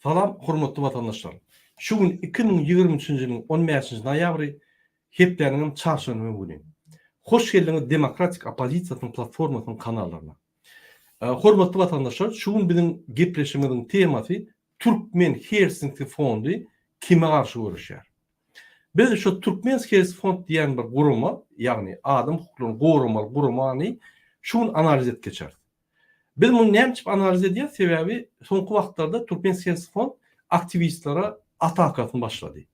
Salam hormatly watandaşlar! Şu gün 2023-nji ýylyň 15-nji noýabry, hepdäniňem çarşenbe güni. Hoş geldiňiz Demokratik oppozisiýasynyň platformasynyň kanallaryna. Hormatly watandaşlar, şu gün biziň gepleşigimiziň temasy Türkmen Helsinki fondy kime garşy göreşýär? Biz şu Türkmen Helsinki fond diýen bir gurama, ýagny adam hukuklaryny goramaly guramany şu gün analiz edip geçeris. Biz muny näme üçin analiz edýäris? Sebäbi soňky wagtlarda Türkmen Helsinki fond aktiwistlere atakasyny başlady.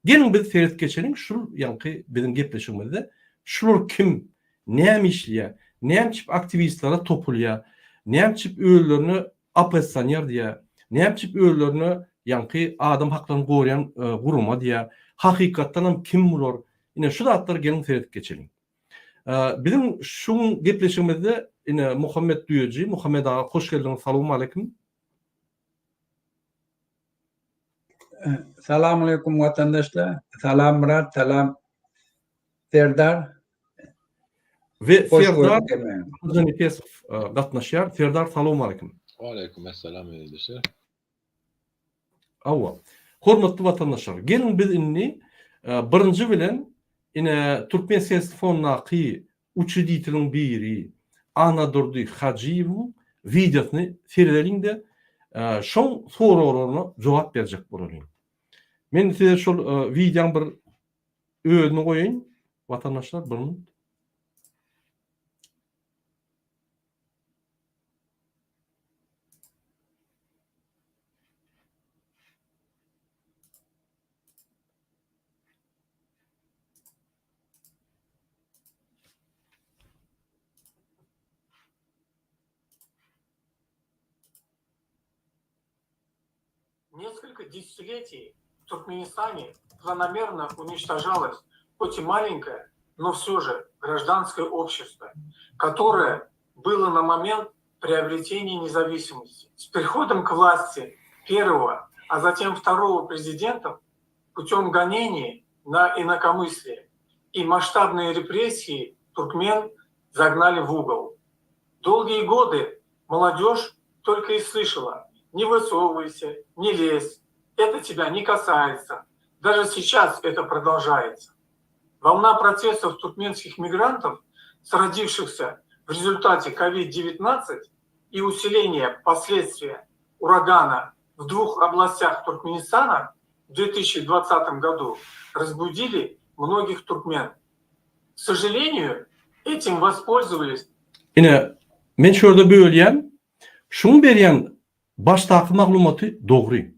Geliň biz seret geçeliň şul ýaňky biziň gepleşigimizde şular kim, näme işleýär, näme üçin aktiwistlere topulýar, näme üçin özlerine Oppozisioner diýýär. Näme üçin özlerine ýaňky adam haklaryny goraýan gurama diýýär. Hakykatdanam kim bular? Ine şu zatlary geliň seredip geçeliň. Biziň şu gün gepleşigimizde ine Muhammet Düýeji, Muhammet aga hoş geldiňiz salowmaleýkim. Salamaleýkum watandaşlar. Salam Myrat, salam Serdar. We Serdar Hojanepesow gatnaşýar. Serdar salowmaleýkim. Waleýkim essalam eziz Hawa. Hormatly watandaşlar, geliň biz indi birinji bilen ine Türkmen Sesli fondaky uçrediteliň biri Annadurdy Hajyýewiň wideosyny seredeliň-de, şoň soraglaryna jogap berjek bolalyň. Men size şol wideoň bir özüni goýaýyn, watandaşlar, bir minut. Несколько десятилетий в Туркменистане планомерно уничтожалось, хоть и маленькое, но все же гражданское общество, которое было на момент приобретения независимости. С приходом к власти первого, а затем второго президента путем гонений на инакомыслие и масштабные репрессии туркмен загнали в угол. Долгие годы молодежь только и слышала «не высовывайся, не лезь, это тебя не касается». Даже сейчас это продолжается. Волна протестов туркменских мигрантов, сродившихся в результате COVID-19 и усиление последствия урагана в двух областях Туркменистана в 2020 году разбудили многих туркмен. К сожалению, этим воспользовались Ine, men şu ýerde bölýän, şuň berýän başdaky maglumaty dogry.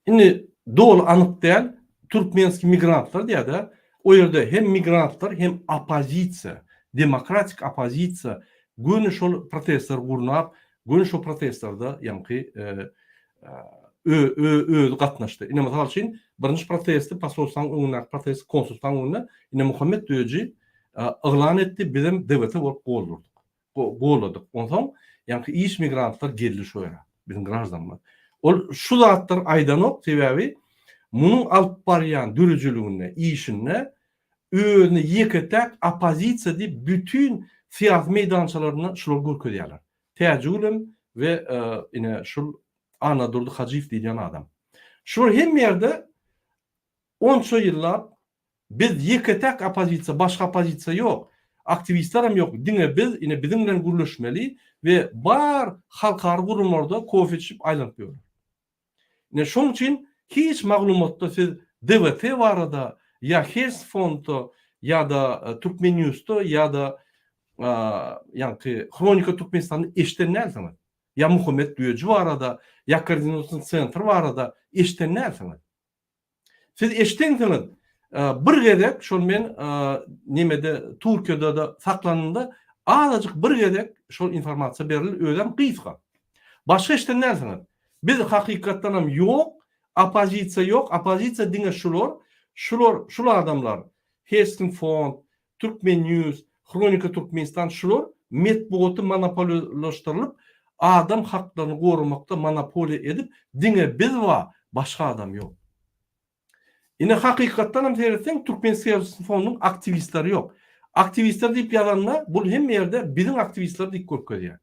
Indi doly anyk däl, türkmenski migrantlar diýýär-de, o ýerde hem migrantlar, hem oppozisiýa, demokratik oppozisiýa göni şol protestleri gurnap, göni şol protestlerde ýaňky özi gatnaşdy. Ine, mysal üçin, birinji protesti posolstwanyň öňündäki protesti konsulstwanyň öňünde ine Muhammet Döji yglan etdi, bizem DWT bolup goldurdyk. Golladyk. Onsoň ýaňky iş migrantlar geldi şu ýere. Biziň graždanymyz. Ol şu zatlary aýdanok, sebäbi munuň alyp barýan döredijiliginde, işinde özüni ýeke-täk oppozisiýa diýip bütin syýasy meýdançalarynda şular görkezýärler. Täjigülem we ine şul Annadurdy Hajyýew diýilýän adam. Şular hemme ýerde onça ýyllap Biz ýeke-täk oppozisiýa, başga oppozisiýa ýok. Aktiwistlerem ýok, diňe biz, ine biziň bilen gürleşmeli we bar halkara guramalarda kofe içip aýlanyp ýörler. Ine şoň üçin hiç maglumatda siz DWT barada ýa Hels fondda ýa-da Türkmennewsda ýa-da ýaňky Hronika Türkmenistanda eşiden dälsiňiz. Ýa Muhammet Düýeji barada, ýa Koordinasion sentr barada eşiden dälsiňiz. Siz eşdensiňiz, bir gezek şol men nemede Türkiýede-de saklanymda azajyk bir gezek şol informasiýa berildi, özem gysga. Başga eşden dälsiňiz. Biz hakykatdanam ýok, oppozisiýa ýok, oppozisiýa diňe şular, şular, şul adamlar, Hestin fond, Türkmen News, Hronika Türkmenistan şular metbugaty monopoliýalaşdyrylyp adam haklaryny goramakda monopoliýa edip diňe biz bar başga adam ýok. Ine hakykatdan hem seretseň Türkmen Serwis fondunyň aktiwistleri ýok. Aktiwistler diýip ýazanda bul hemme ýerde biziň aktiwistler diýip görkezýär.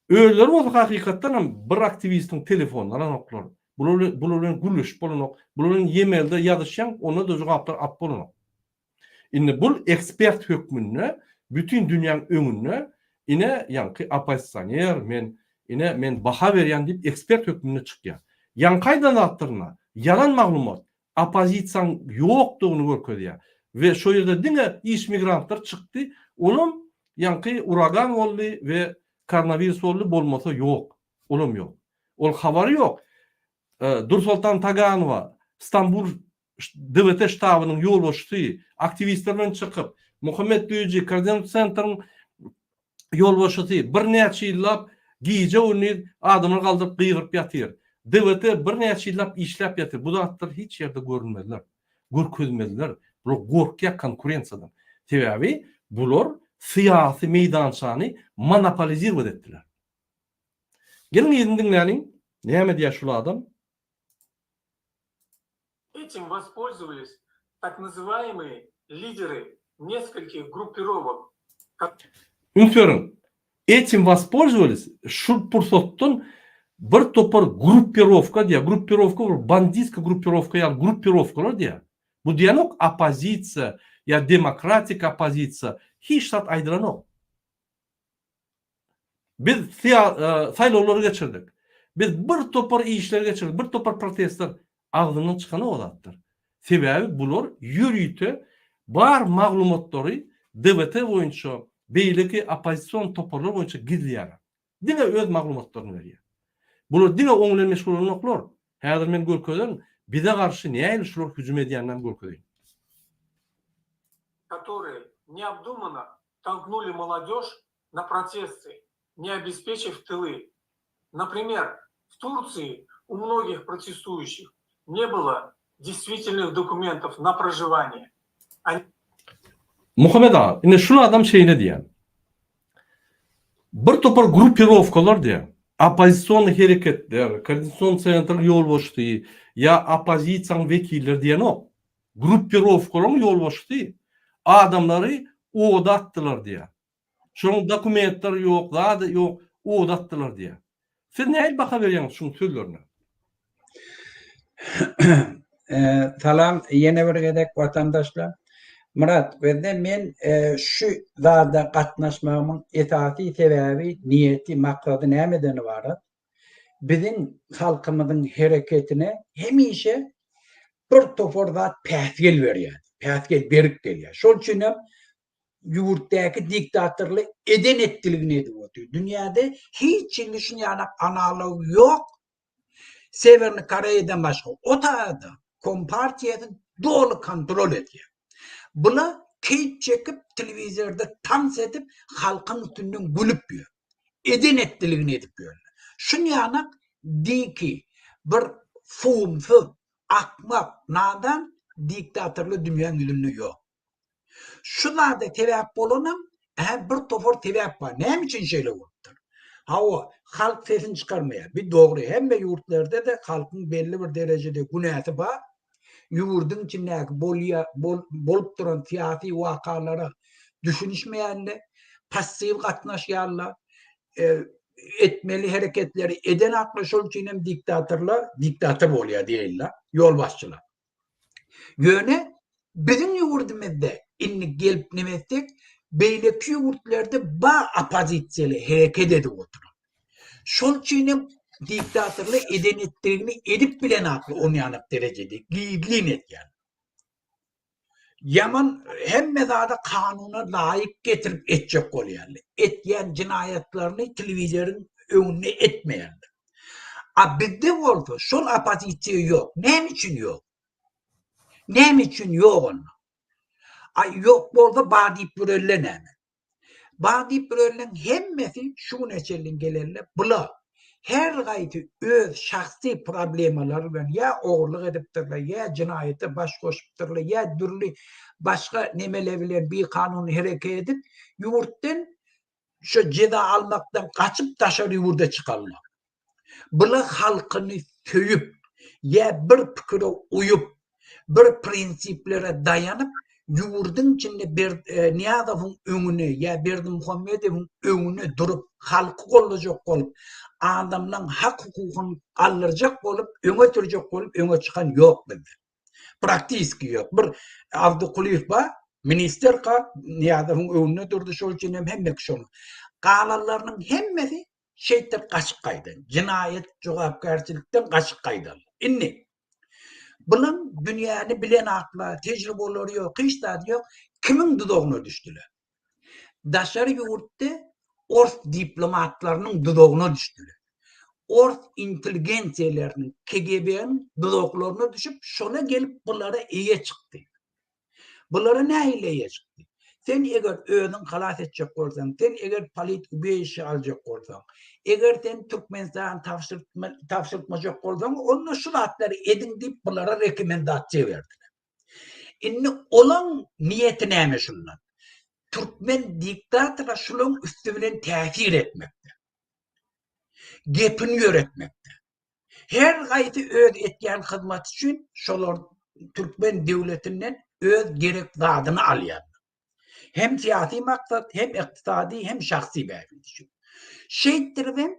Özleri bolsa hakykatdan hem bir aktiwistiň telefonyny alanoklar. Bular bular bilen gürleşip bolanok. Bular bilen e-mailde ýazyşýaň, onda-da jogaplar alyp bolanok. Indi bul ekspert hökmünde bütin dünýäň öňünde ine ýaňky oppozisioner men, ine men baha berýän diýip ekspert hökmünde çykýar. Ýaňky aýdan zatlaryna ýalan maglumat, oppozisiýaň ýokdugyny görkezýär. We şo ýerde diňe iş migrantlar çykdy, olam ýaňky uragan boldy we koronawirus boldy, bolmasa ýok. Olam ýok. Ol habary ýok. Dursoltan Taganowa Stambul DWT ştabynyň ýolbaşçysy aktiwistler bilen çykyp, Muhammet Düýeji Koordinat sentryň ýolbaşçysy birnäçe ýyllap gije-gündiz adamlary galdyryp gygyryp ýatyr. DWT birnäçe ýyllap işläp ýatyr. Bu zatlar hiç ýerde görünmezler. Görkezmezler. Bular gorkýar konkurensiýadan. Sebäbi bular syýasy meýdançany monopolizirowat etdiler. Geliň yzyny diňläliň. Näme diýýär şul adam? Этим воспользовались tak nazywayemye lidery neskolkih gruppirowok, Üns beriň! Этим воспользовались, şul pursatdan bir topar gruppirowka diýýär. Gruppirowka bir banditskiý gruppirowka ýaly gruppirowkalar diýýär. Bu diýenok oppozisiýa ýa demokratik oppozisiýa hiç zat aýdylanok. Biz saýlawlary geçirdik. Biz bir topar işleri geçirdik, bir topar protestler. Agzyndan çykanok o zatlar. Sebäbi bular ýörite bar maglumatlary DWT boýunça, beýleki oppozision toparlar boýunça gizleýärler. Diňe öz maglumatlaryny berýär. Bular diňe oň bilen meşgul bolanoklar. Häzir men görkezerin, bize garşy nähili şular hüjüm edýäninem görkezeýin. Которые neobdumano толкнули молодежь на протесты, не обеспечив тылы. Например, в Турции у многих протестующих не было действительных документов на проживание. Они Muhammet aga, indi şul adam şeýle diýýär. Bir topar gruppirowkalar diýýär. Oppozision hereketler, koordinasion sentr ýolbaşçysy ýa oppozisiýanyň wekilleri diýenok. Gruppirowkalaryň ýolbaşçysy adamlary oda atdylar diýýär. Şonuň dokumentleri ýok, zady ýok, oda atdylar diýýär. Siz nähili baha berýäňiz şuň sözlerine? Salam ýene bir gezek watandaşlar. Myrat, gözle men şu zada gatnaşmagymyň esasy sebäbi, niýeti, maksady nämeden ybarat? Biziň halkymyzyň hereketine hemişe bir topar zat päsgel berýär, päsgel berip gelýär. Şol üçin hem ýurtdaky diktatorlyk eden etdiligini edip otyr. Dünýäde hiç hili şuny ýaly analog ýok. Sewerny Koreýadan başga o taýda kompartiýasy doly kontrol edýär. Bula keýp çekip telewizorda tans edip halkyň üstünden gülüp ýör. Eden etdiligini edip ýörler. Şuny ýanak diki bir suwumsyz, akmak, nadan diktatorlar dünýäň ýüzünde ýok. Şu zada sebäp bolanam, ä bir topar sebäp bar. Näme üçin şeýle bolupdyr? Hawa, halk sesini çykarmaýar. Bi dogry, hemme ýurtlarda-da halkyň belli bir derejede günäsi bar. Ýurduň içindäki bolýa, bolup duran syýasy wakalara düşünişmeýänler, passiw gatnaşýanlar, etmeli hereketleri edenaklar, şol üçin hem diktatorlar diktator bolýar diýeýinler, ýolbaşçylar. Ýöne biziň ýurdumyzda indi gelip neme etsek, beýleki ýurtlarda bar oppozisiýaly hereket edip oturan. Şol üçin hem diktatorlar eden etdigini edip bilenaklar onýanak derejede gizlin edýär. Ýaman hemme zady kanuna laýyk getirip etjek bolýarlar. Etýän jenaýatlaryny telewizoryň öňünde etmeýärler. A bizde bolsa şol oppozisiýa ýok. Näme üçin ýok? Näme üçin ýok onda? A ýok bolsa bar diýip ýörenler näme? Bar diýip ýörenleň hemmesi şu güne çenli gelenler bula her gaýsy öz şahsy problemalary bilen ýa ogurlyk edipdirler, ýa jenaýata baş goşupdyrlar, ýa dürli başga nemeler bilen bikanun hereket edip ýurtdan şu jeza almakdan gaçyp daşary ýurda çykanlar. Bular halkyny söýüp, ýa bir pikire uýup, bir prinsiplere daýanyp. Ýurduň içinde Ber Nyýazowyň öňüne ýa Berdimuhamedowyň öňüne durup, halky gollajak bolup, adamlaň hak-hukugyny galdyrjak bolup, öňe sürjek bolup öňe çykan ýok bizde. Praktiski ýok. Bir Abdy Kulyýew bar, ministerka, Nyýazowyň öňünde durdy, şol üçin hem hemme kişi ony. Galanlarynyň hemmesi şeýtdirip gaçyp gaýdan. Jenaýat jogapkärçilikden gaçyp gaýdan. Indi Bulam dünýäni bilenaklar, tejribeleri ýok, hiç zady ýok, kimiň duzagyna düşdüler? Daşary ýurtda ors diplomatlarynyň duzagyna düşdüler. Ors intelligensiýalarynyň, KGB-niň duzaklaryna düşüp, şola gelip bulara eýe çykdy. Bulara nähili eýe çykdy? Sen eger özüň halas etjek bolsaň, sen eger polit ubežişe aljak bolsaň, eger sen Türkmenistany tabşyrtmajak bolsaň, onda şu zatlary ediň diýip bulara rekomendasiýa berdiler. Indi olaň niýeti näme şundan? Türkmen diktatora şulaň üsti bilen täsir etmekde. Gepini ýöretmekde. Her haýsy öz etýän hyzmaty üçin şolar türkmen döwletinden öz gerek zadyny alýarlar. Hem syýasy maksat, hem ykdysady, hem şahsy bähbit üçin. Şeýtdiribem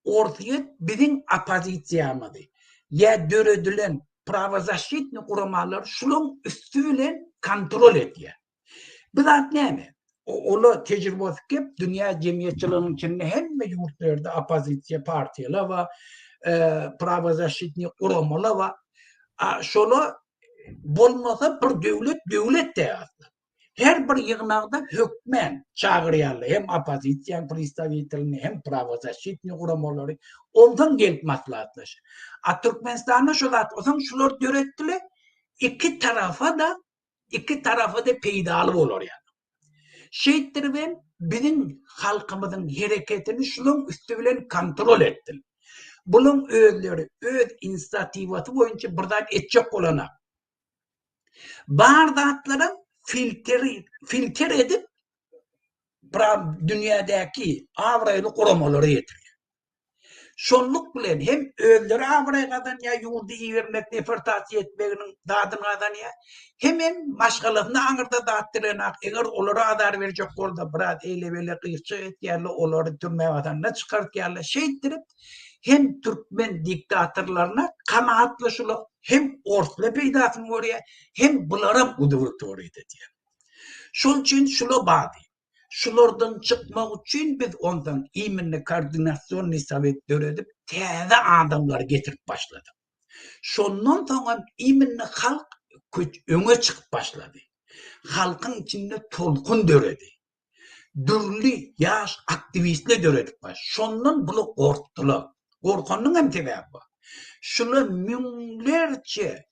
Orsýet biziň oppozisiýamyzy ýa döredilen prawozaşitnyý guramalary şulaň üsti bilen kontrol edýär. Bu zat näme? Ola tejribesi kep, dünýä jemgyýetçiliginiň içinde hemme ýurtlarda oppozisiýa partiýalar bar, prawozaşitnyý guramalar bar. Şola bolmasa bir döwlet döwlet däl aslynda. Her bir ýygnakda hökmän çagyrýarlar hem oppozisiýanyň predstawitelini, hem prawozaşitnyý guramalary. Onsoň gelip maslahatlaşýar. A Türkmenistanda şu zat, onsoň şular döretdiler, iki tarafa-da iki tarapa-da peýdaly bolar ýaly. Şeýtdiribem biziň halkymyzyň hereketini şulaň üsti bilen kontrol etdiler. Bulaň özleri öz inisiatiwasy boýunça bir zat etjek bolanak. Bar zatlaram filteri filter edip dünýädäki abraýly guramalara ýetirýär. Şonluk bilen hem özleri abraý gazanýar, ýurdy ibermek, deportasiýa etmeginiň zadyny gazanýar, hemem maşgalasyna aňyrda zat direnak, eger olara azar berjek bolsa, biraz eýle-beýle gyýçak etýärler, olary türmä basanda çykartýarlar. Şeýtdirip, hem türkmen diktatorlaryna kanagatly şular, hem orslar peýdasyny görýär, hem bularam udowltworýet edýär. Şol üçin şula bady. Şulardan çykmak üçin biz onsoň iminno koordinasionnyý sowet döredip, täze adamlary getirip başladyk. Şondan soňam iminno halk öňe çykyp başlady. Halkyň içinde tolkun döredi. Dürli ýaş aktiwistler döredip baş. Şondan bular gorkdular. Gorkanynyň hem sebäbi bar. Şular müňlerçe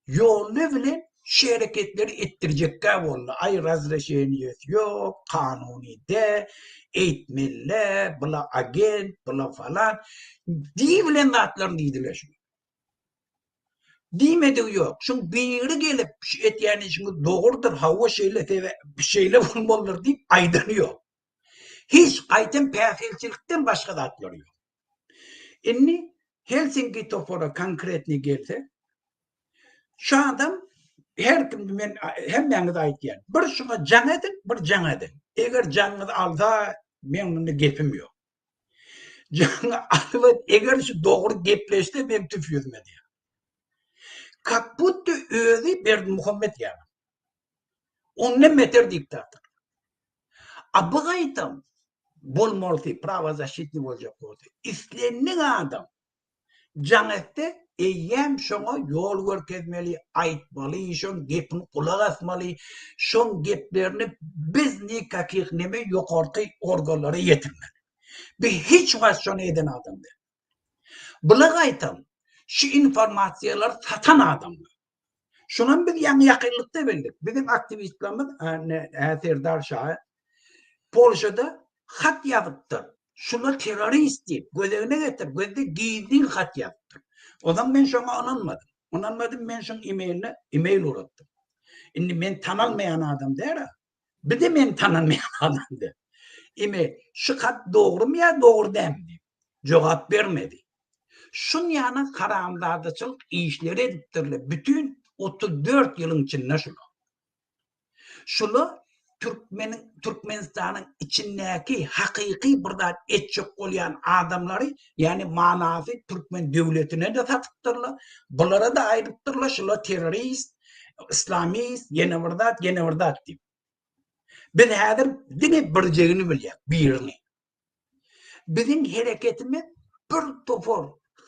Ýoly bilen şu hereketleri etdirjekkä boldy. Aý razreşeniýesi ýok, kanuny dä, eýtmeli, bula agent, bula falan diýibilen zatlaryny diýdiler şu. Diýmedigi ýok. Şuň biri gelip şu etýän işiňiz dogrudyr, hawa şeýle sebäp şeýle bolmalydyr diýip aýdany ýok. Hiç gaýtam päsgelçilikden başga zatlary ýok. Indi Helsinki topara konkretnyý gelsek, şu adam her kim men hemmäňize aýtýan. Bir şuňa jaň ediň, bir jaň ediň. Eger jaňyňyzy alsa, meň munda gepim ýok. Jaňy alyp, eger şu dogry gepleşse, men tüf ýüzüme diýýär. Kak budto özi Berdimuhamet ýaly. Ondan beter diktator. A bu gaýtam bolmalysy, prawozaşitnyý boljak bolsa, islendik adam jaň etse, eýýäm şoňa ýol görkezmeli, aýtmaly, şoň gepini gulak asmaly, şoň geplerini biz nikakih neme ýokarky organlara ýetirmeli. Bi hiç wagt şony eden adam däl. Bular gaýtam şu informasiýalary satan adamlar. Şonam biz ýaňy ýakynlykda bildik. Biziň aktiwistlerimiz Serdar Şaýew Polşada hat ýazypdyr. Şular terrorist diýip, gözegine getir, gözde gizlin hat ýazypdyr. Onsoň men şoňa ynanmadym. Ynanmadym, men şoň e-mailine e-mail ugratdym. Indi men tanalmaýan adam däl-ä. Bir-de meni tanamaýan adam däl. Ime, şu hat dogrumy ýa dogry dälmi diýip, jogap bermedi. Şunýana haramzadaçylyk işleri edipdirler bütin 34 ýylyň içinde şular. Şula türkmeniň Türkmenistanyň içindäki hakyky bir zat etjek bolýan adamlary, ýagny manasy türkmen döwletine-de satypdyrlar, bulara-da aýdypdyrlar şular terrorist, islamist, ýene bir zat, ýene bir zat diýip. Biz häzir diňe birjegini bilýäs, birini. Biziň hereketimiz bir topar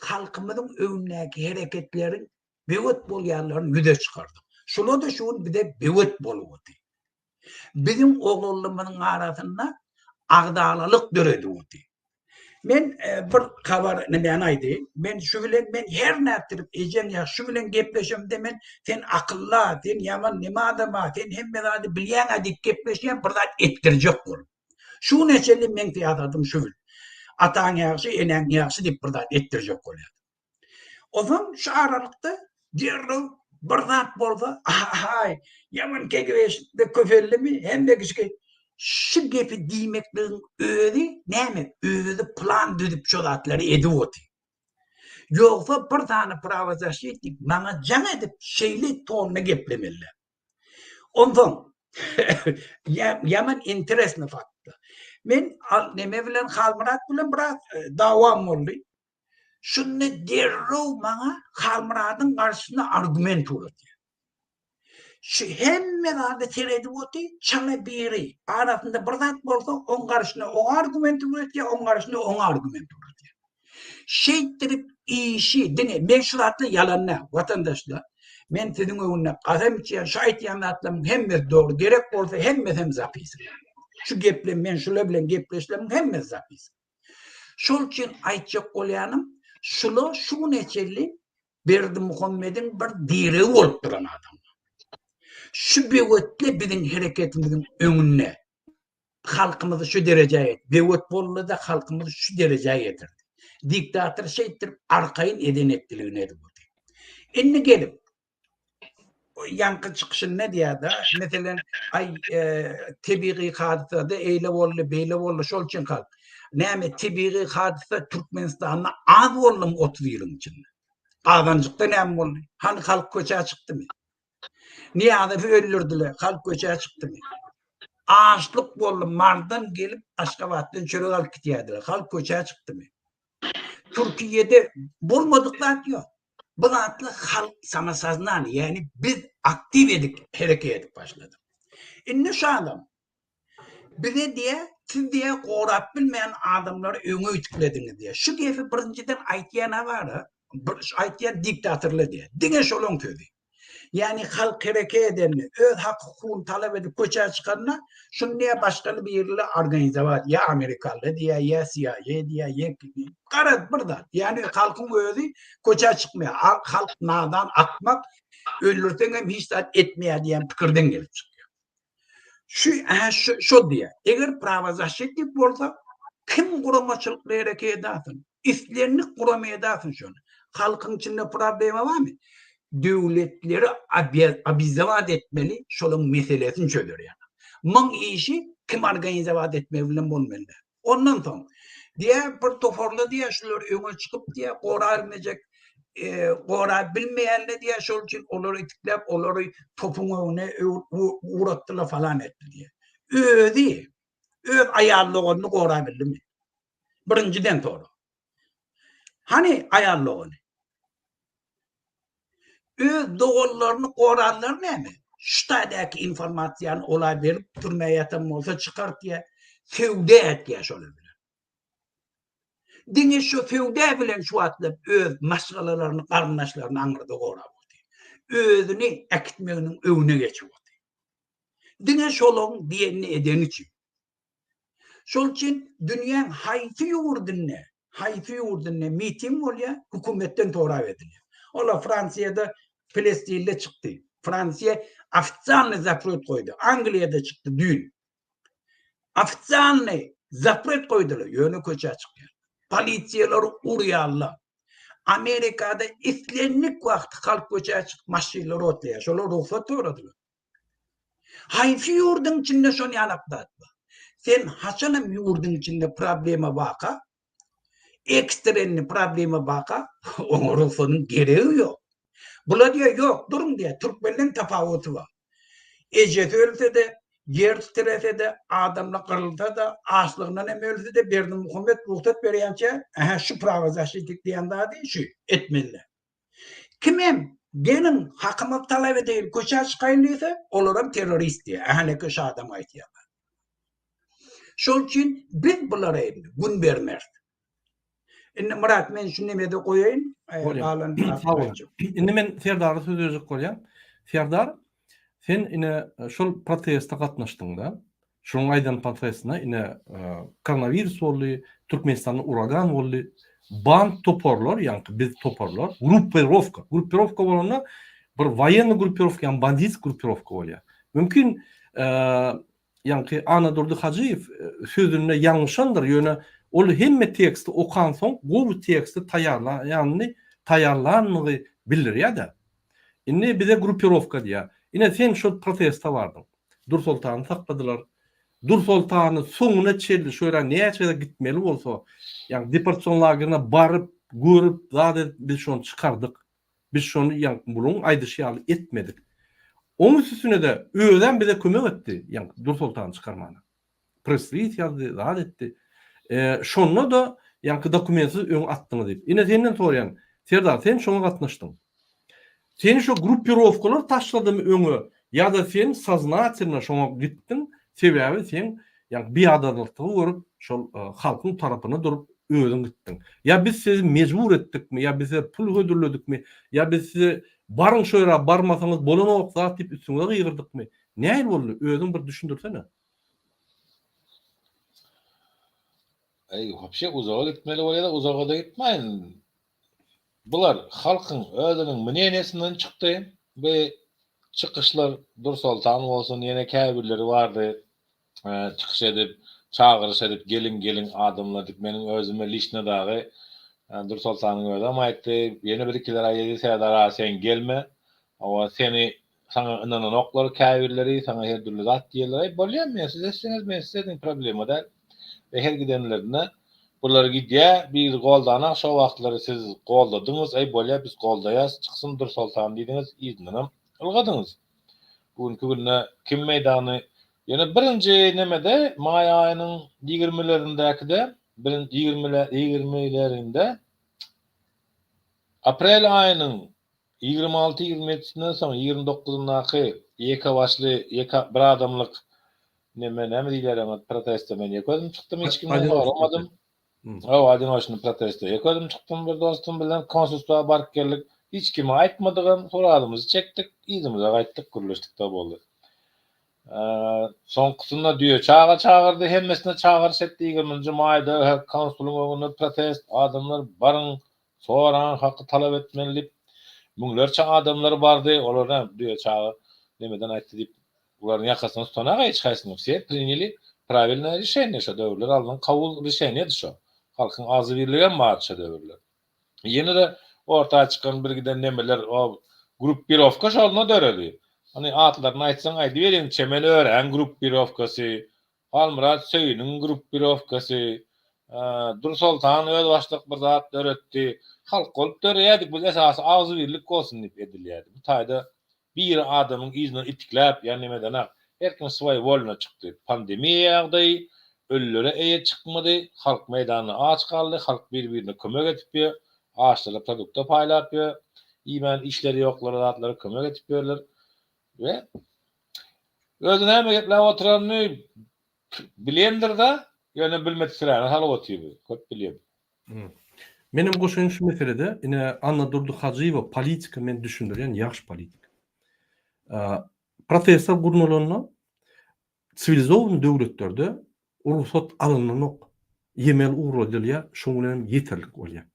halkymyzyň öňündäki hereketleriň böwet bolýanlaryny ýüze çykardyk. Şular-da şu gün bize böwet bolup otyr. Biziň oglanlarymyzyň arasynda agzalalyk döredip otyr. Men e, bir habar nämäni aýdaýyn. Men şu bilen men her nätdirip ejeň ýa şu bilen gepleşemde men sen akylla, sen ýaman neme adama, sen hemme zady bilýäň-ä diýip gepleşýän bir zat etdirjek bolup. Şu güne çenli meň syýasatym şu bil. Ataň ýagşy, eneň ýagşy diýip bir zat etdirjek bolýar. Onsoň şu aralykda derrew bir zat bolsa, ahaý, ýaman KGB-de köpeldimi, hemme kişi şu gepi diýmekligiň özi näme? Özi plan düzüp şo zatlary edip otyr. Ýogsa bir sany prawozaşitnik maňa jaň edip şeýle tonda geplemeli. Onsoň ýaman interesny fakt. Men neme bilen Halmyrat bilen biraz e, dawam boldy. Şunda derrew maňa Halmyradyň garşysyna argument uratýar. Şu hemme zada seredip oty, çala biri arasynda bir zat bolsa, oň garşysyna o argument uratýar, oň garşysyna oň argument uratýar. Şeýtdirip işi diňe men şu zatlar ýalan däl, watandaşlar. Men siziň öňünde kasam içýän, şu aýtýan zatlarymyň hemmesi dogry. Gerek bolsa hemmesem zapisy. Şu geplem men şular bilen gepleşlerimiň hemmesi zapisy. Şol üçin aýtjak bolýanym, şular şu güne çenli Berdimuhamediň bir diregi bolup duran adamlar. Şu böwetli biziň hereketimiziň öňünde halkymyzy şu derejä ýet. Böwet boldy-da halkymyzy şu derejä ýetirdi. Diktator şeýtdirip arkaýyn eden etdiligini edip otyr. Indi gelip ýaňky çykyşynda diýýär-de, meselem, aý e, tebigy hadysada eýle boldy, beýle boldy, şol üçin halk. Näme tebigy hadysa Türkmenistanda az boldumy 30 ýylyň içinde? Gazanjykda näme boldy? Hany halk köçä çykdymy? Nyýazowy öldürdiler, halk köçä çykdymy? Açlyk boldy, Mardan gelip Aşgabatdan çörek alyp gidýärdiler, halk köçä çykdymy? Türkiýede bolmadyk zat ýok. Bu zatlar halk samosoznany, ýagny biz aktiw edip hereket edip başladyk. Indi şu adam bize diýä, siz diýä gorap bilmeýän adamlary öňe üýtgediňiz diýä. Şu gepi birinjiden aýtýan-a bar-a, bir aýtýan diktatorlar diýä. Diňe şolaň sözi. Ýagny halk hereket edende, öz hak-hukugyny talap edip köçä çykanda, şuny diýä başgaly birle organizowat, ýa amerikaly diýä, ýa CIA diýä, ýa garaz bir zat. Ýagny halkyň özi köçä çykmaýar. Halk nadan, akmak, öldürseňem hiç zat etmeýär diýen pikirden gelip çykýar. Şu, hä, şu, şo diýýär. Eger prawozaşitnik bolsa, kim guramaçylykly hereket edasyn? Islendik gurama edasyn şony. Halkyň içinde problema barmy? Döwletleri obizowat etmeli, şolaň meselesini çözer ýaly. Muň işi kim organizowat etmegi bilen bolmaly däl. Ondan soň, diýýär, bir toparly diýýär, şular öňe çykyp diýýär, gorabilmejek, e, gorap bilmeýänler diýýär, şol üçin olary itikläp, olary topuň öňüne ugratdylar falan etdi diýýär. Özi öz aýal doganyny gorabildimi? Birinjiden sorag. Hany aýal dogany? Öz doganlaryny goranlar näme? Şu taýdaky informasiýany ola berip türmä ýatan bolsa çykartýa, söwda etýä şolar bilen. Diňe şu söwda bilen şu wagtlar öz maşgalalaryny, garyndaşlaryny aňyrda gorap otyr. Özüni äkitmeginiň öňüne geçip otyr. Diňe şolaryň diýenini edeni üçin. Şol üçin dünýäň haýsy ýurdunda, haýsy ýurdunda miting bolýar, hökümetden sorap edilýär. Ola Fransiýada Palestinde çykdy. Fransiýa ofitsialny zapret goýdy. Angliýada çykdy düýn. Ofitsialny zapret goýdular, ýöne köçä çykýar. Polisiýalar urýarlar. Amerikada islendik wagt halk köçä çykyp maşynlary otlaýar. Şolar rugsat soradylar. Haýsy ýurduň içinde şon ýalak zat bar? Sen haçanam ýurduň içinde problema baka, ekstrenni problema baka, oňa rugsadyň geregi ýok. Bular diýýär, ýok, duruň diýýär, türkmenden tapawuty bar. Ejesi ölse-de, ýer titrese-de, adamlar gyrylsa-da, açlygyndan hem ölse-de Berdimuhamet rugsat berýänçä, ähä şu prawozaşitnik diýen zady şu etmeliler. Kimem geliň hakymyzy talap edeýin, köçä çykaýyn diýse, olaram terrorist diýýär. Ähä şu adam aýtýarlar. Şol üçin biz bulara indi gün bermeris. Indi Myrat men şu nemede goýaýyn. Galan Sag bol. Indi men Serdara söz berjek bolýan. Serdar, sen ine şol proteste gatnaşdyňda, şonuň aýdan protestine ine koronawirus boldy, Türkmenistanda uragan boldy. Band toparlar, ýaňky biz toparlar, gruppirowka, gruppirowka bolanda bir woýenny gruppirowka, ýa banditsk gruppirowka bolýar. Mümkin Ýaňky Annadurdy Hajyýew sözünde ýalňyşandyr, ýöne ol hemme teksti okansoň gowy teksti taýýarlaýanyny taýýarlanlygy bildirýär-de. Indi bize gruppirowka diýýär. Ine sen şol proteste bardyň. Dursoltany sakladylar. Dursoltany soňuna çenli şo ýere näçe gezek gitmeli bolsa, ýagny deportasion lagerine baryp, görüp, zat edip biz şony çykardyk. Biz şony ýaňky buluň aýdyşy ýaly etmedik. Oň üstüne-de özem bize kömek etdi, ýaňky Dursoltany çykarmana. Press-release ýazdy, zat etdi. Şonda-da ýaňky dokumentsiz öňe atdyňyz diýip. Ine senden soraýan, Serdar, sen şoňa gatnaşdyň. Seni şo gruppirowkalar taşladymy öňe ýa-da sen soznatelno şoňa gitdiň, sebäbi seň ýaňky biadalatlygy görüp, şol halkyň tarapyna durup özüň gitdiň. Ýa biz sizi mejbur etdikmi, ýa biz size pul hödürledikmi, ýa biz size baryň şo ýere barmasaňyz bolanok zat diýip üstüňize gygyrdykmy? Nähili boldy? Özüň bir düşündirsene. Eý, wapşe uzaga gitmeli bolýada, uzaga-da gitmäýin. Bular halkyň özüniň mneniýesinden çykdy. Bu çykyşlar Dursoltan bolsun, ýene käbirleri bardy. Çykyş edip, çagyryş edip, geliň, geliň adamlar diýip, meniň özüme liçno dagy Dursoltanyň özem aýtdy. Ýene bir-ikiler aýdýdy, Serdar aga sen gelme. Hawa, seni saňa ynananoklar käbirleri, saňa her dürli zat diýerler. Aý, bolýa, mensiz etseňiz, mensiz ediň, problema däl. We her gidenlerinde bular gidýä, biri goldanak, şo wagtlary siz goldadyňyz, aý, bolýa, biz goldaýas, çyksyn Dursoltan diýdiňiz, yzyndanam ylgadyňyz. Bu günki günde kim meýdany Ýöne birinji nemede maý aýynyň ýigrimelerindäkide birinji ýigrimelerinde aprel aýynyň 26 ýigrimetisinden soň 29-yndaky ýeke başly ýeke bir adamlyk neme näme diýilýär oňa proteste men ýeke özüm çykdym hiç kimden soramadym. Hawa odinoçny proteste ýeke özüm çykdym bir dostum bilen konsulstwa baryp geldik. Hiç kime aýtmadygam suratymyzy çekdik yzymyza gaýtdyk gürleşdik-de boldy. Soňkusynda düýe çaga çagyrdy, hemmesine çagyryş etdi, ýigriminji maýda konsulyň öňünde protest, adamlar baryň, soraň, haky talap etmeli diýip, müňlerçe adamlar bardy, olar näme, düýe çaga nemeden aýtdy diýip, bularyň ýakasyny tutanak hiç haýsynyň, wse prinýeli prawilnoe rişeniýe, şo döwürler alnan kabul rişeniýedi şo, halkyň agzybirligem bardy şo döwürler. Ýene-de orta çykan bir giden nemeler o gruppirowka şonda döredi. Hany atlaryny aýtsaň aýdyberiň Çemen Öräň gruppirowkasy, Halmyrat Söýüniň gruppirowkasy, Dursoltan özbaşdak bir zat döretdi. Halk bolup döreýärdik biz esasy agzybirlik bolsun diýip edilýärdi. Bu taýda Biri adamyň yzyndan itikläp ýa nemedenak, her kim swoý wolna çykdy. Pandemiýa ýagdaýy, ölülere eýe çykmady, halk meýdanda aç galdy, halk bir-birine kömek edip ýör, açlara produkta paýlap ýör, iýmän işleri ýoklara zatlara kömek edip ýörler we özi näme gepläp oturanyny bilýändir-da, ýöne bilmediksiräne salyp otyr bu, köp bilýän. Menem goşaýyn şu meselede, ine Annadurdy Hajyýewa politika men düşündirýän ýagşy politik. Protestler gurnalanda siwilizowany döwletlerde rugsat alynanok, ýemel ugradylýar, şoň bilen hem ýeterlik bolýar.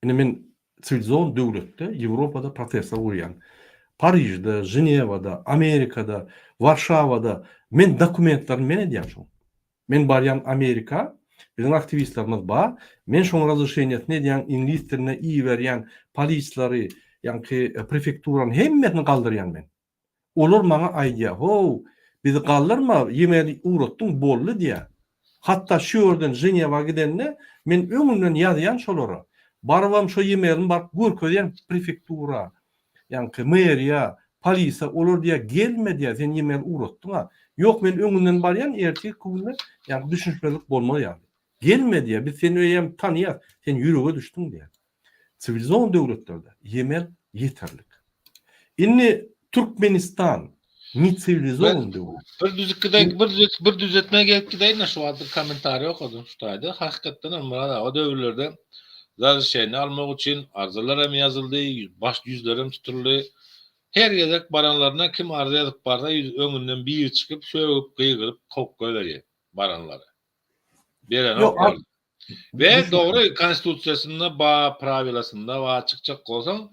Ine men siwilizowany döwletde, Ýewropada protestler gurýan. Parižde, Ženewada, Amerikada, Warşawada men dokumentlerini men edýän şoň. Men barýan Amerika, biziň aktiwistlerimiz bar, men şoň razrešeniýesini edýän, iňlis dilinde iberýän, polislary, ýaňky prefekturany hemmesini galdyrýan men. Olar maňa aýdýar, how, bizi galdyrma, ýemeli ugratdyň, boldy diýýär. Hatda şu ýerden Ženewa gidende, men öňünden ýazýan şolara. Barybam şo ýemelini baryp görkezýän prefektura, ýaňky meriýa. Polise olar diýýär gelme diýýär sen ýemel ugratdyň-a. Ýok men öňünden barýan ertir günde ýa düşünişmezlik bolmaz ýaly. Gelme diýýär biz seni öýem tanýas sen ýürege düşdüň diýýär. Siwilizowan döwletlerde ýemel ýeterlik. Indi Türkmenistan ne siwilizowan döwlet. Bir düzükgide bir düzet bir düzetme gelip gideýin şu wagt bir kommentariý okadym şu taýda. Hakykatdan hem Myrat aga o döwürlerde razrešeniýe almak üçin arzalar hem ýazyldy, baş ýüzler hem tutuldy. Her gezek baranlarynda kim arza ýazyp barsa ýüz öňünden biri çykyp sögüp gygyryp kowup goýberýär baranlary. Berenoklar. We dogry konstitusiýasynda ba prawilasynda ba çykjak bolsaň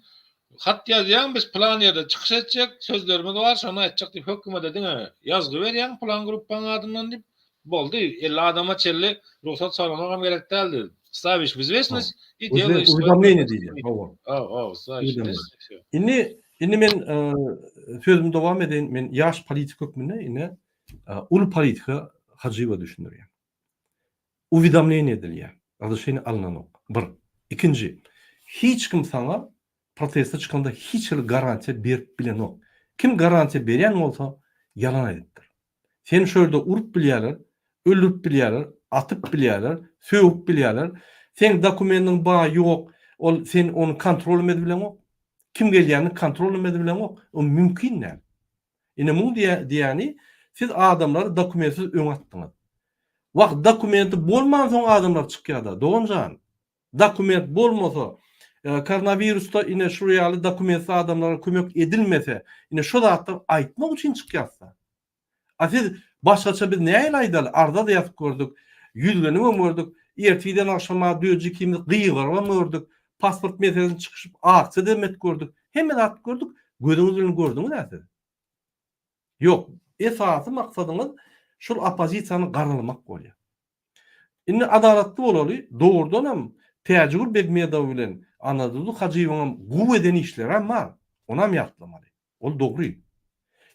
hat ýazýaň biz pylan ýerde çykyş etjek sözlerimiz bar şony aýtjak diýip hökümete diňe ýazgy berýäň pylan gruppaň adyndan diýip boldy 50 adama çenli rugsat soramagam gerek däldi stawiş w izwesnost i delaýyş Uwidomleniýe diýilýär hawa. Hawa stawiş Indi indi men sözümi dowam edeýin men ýaş politik hökmünde ine uly politika Hajyýewa düşündirýän. Uwidomleniýe edilýär. Razrešeniýe alynanok. Bir. Ikinji. Hiç kim saňa proteste çykanda hiç hili garantiýa berip bilenok. Kim garantiýa berýän bolsa, ýalan aýdypdyr. Seni şo ýerde urup bilýärler, öldürip bilýärler, atyp bilýärler, sögüp bilýärler. Seň dokumendiň bar, ýok, ol sen ony kontrol hem edip bileňok. Kim gelýänini kontrol hem edip bileňok. O mümkin däl. Ine muň diýýäni siz adamlary dokumentsiz öňe atdyňyz. Wah dokumenti bolmansoň adamlar çykýada doganjan. Dokument bolmasa koronawirusda ine şu ýaly dokumentsiz adamlara kömek edilmese ine şo zatlar aýtmak üçin çykýasda. A siz başgaça biz nähili aýdaly arza-da ýazyp gördük, ýüzlenibem gördük, ertirden agşama döji ikimiz gygyrybam gördük, pasport meselesini çykyşyp aksiýa-da hem edip gördük. Hemme zat gördük, gözüňiz bilen gördüňiz-ä siz. Ýok, esasy maksadyňyz şul oppozisiýany garalamak bolýar. Indi adalatly bolaly, dogrudanam Täjigül Begmedow bilen Annadurdy Hajyýewiňem gowy eden işlerem bar, onam ýatlamaly. Ol dogry.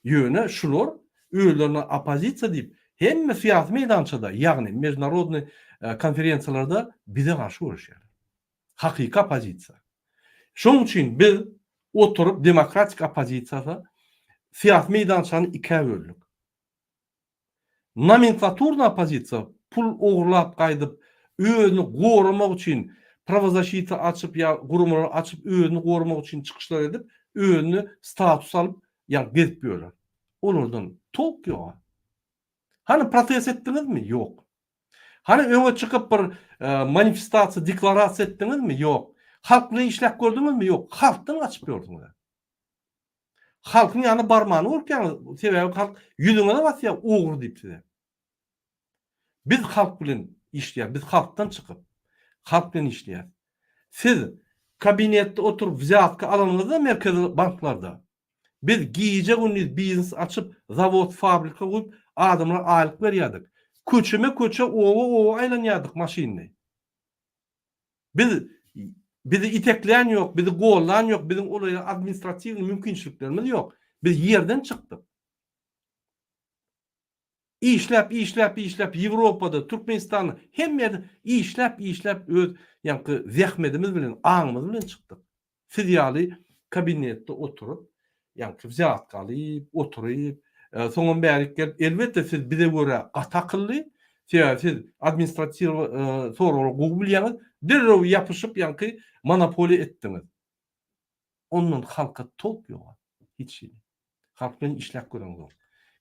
Ýöne şular özlerine oppozisiýa diýip, hemme syýasy meýdançada, ýagny mejnarodnyý konferensiýalarda bize garşy göreşýärler. Hakyky oppozisiýa. Şonuň üçin biz oturyp demokratik oppozisiýasy syýasy meýdançany ikä böldük. Nomenklaturny oppozisiýa pul ogurlap gaýdyp özüni goramak üçin prawozaşita açyp ýa guramalar açyp özüni goramak üçin çykyşlar edip özüne status alyp ýa gezip ýörler. Olardan tolk ýoga. Hany protest etdiňizmi? Ýok. Hany öňe çykyp bir manifestasiýa, deklarasiýa etdiňizmi? Ýok. Halk bilen işläp gördüňizmi? Ýok. Halkdan gaçyp ýörsüňiz. Halkyň ýanyna barmany gorkýaňyz. Sebäbi halk ýüzüňize basýar ogry diýip size. Biz halk bilen işleýäris. Biz halkdan çykyp, halk bilen işleýäris. Siz kabinetde oturyp wzýatka alanyňyzda merkezi banklarda Biz gije-gündiz biznes açyp, zawod, fabrika gurup, adamlara aýlyk berýärdik. Köçeme-köçe, oba-oba aýlanýardyk maşynly. Biz bizi iteklän ýok, bizi gollan ýok, biziň ol ýere administratiwnyý mümkinçiliklerimiz ýok. Biz ýerden çykdyk. Işläp, işläp, işläp Ýewropada, Türkmenistanda hemme ýerde işläp, işläp öz ýaňky zähmedimiz bilen, aňymyz bilen çykdyk. Siz ýaly kabinetde oturyp, ýaňky wzýatka alyp, oturyp, soňam bärik gelip, elbetde siz bize görä gaty akylly, sebäbi siz administratiw soraglary gowy bilýäňiz, derrew ýapyşyp ýaňky monopoliýa etdiňiz. Ondan halka tolk ýok hiç hili. Halk bilen işläp göreňzok.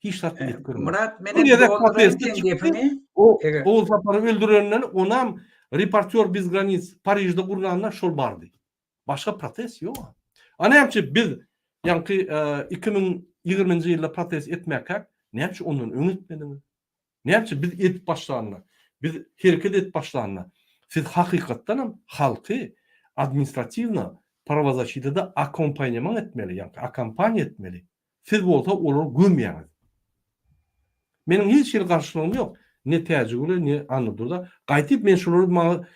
Hiç zat edip görmedik. Myrat menem dolduraýyn seň gepiňi. O Ogulsapary öldürenden onam Reportýor bez granic Parižde gurnanda şol bardy. Başga protest ýok. A näme üçin biz ýaňky 2020-nji ýylda protest etmäkäk, näme üçin ondan öň etmediňiz? Näme üçin biz edip başlanda, biz hereket edip başlanda, siz hakykatdan hem halky administratiwno prawozaşitada akkompaýnement etmeli, ýaňky akkompaniýa etmeli. Siz bolsa olary gömýäňiz. Meniň hiç hili garşylygym ýok. Ne Täjigüle, ne Annadurda. Gaýtyp men şulary maňa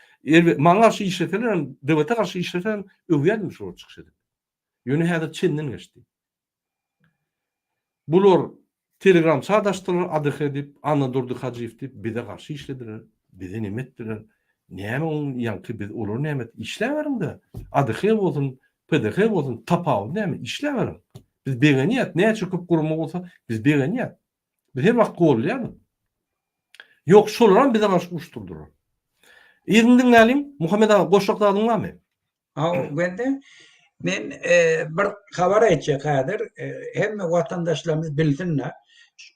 maňa garşy işleseler hem, döwlete garşy işleseler hem öwýärdim şulary çykyş edip. Ýöne häzir çenden geçdi. Bular Telegram çat açdylar ADH diýip, Annadurdy Hajyýew diýip bize garşy işlediler, bize neme etdiler. Näme oň ýaňky biz olar näme etdi? Işläberiňdä. ADH bolsun, PDH bolsun tapawudy näme? Işläberiň. Biz begenýäs. Näçe köp gurama bolsa, biz begenýäs. Biz her wagt goldaýarys. Ýok, şolaram bize garşy uruşdyrdylar. Yzyny diňläliň. Muhammet aga, goşjak zadyň barmy? Hawa, bende men bir habar aýtjak häzir. Hemme watandaşlarymyz bilsin-de.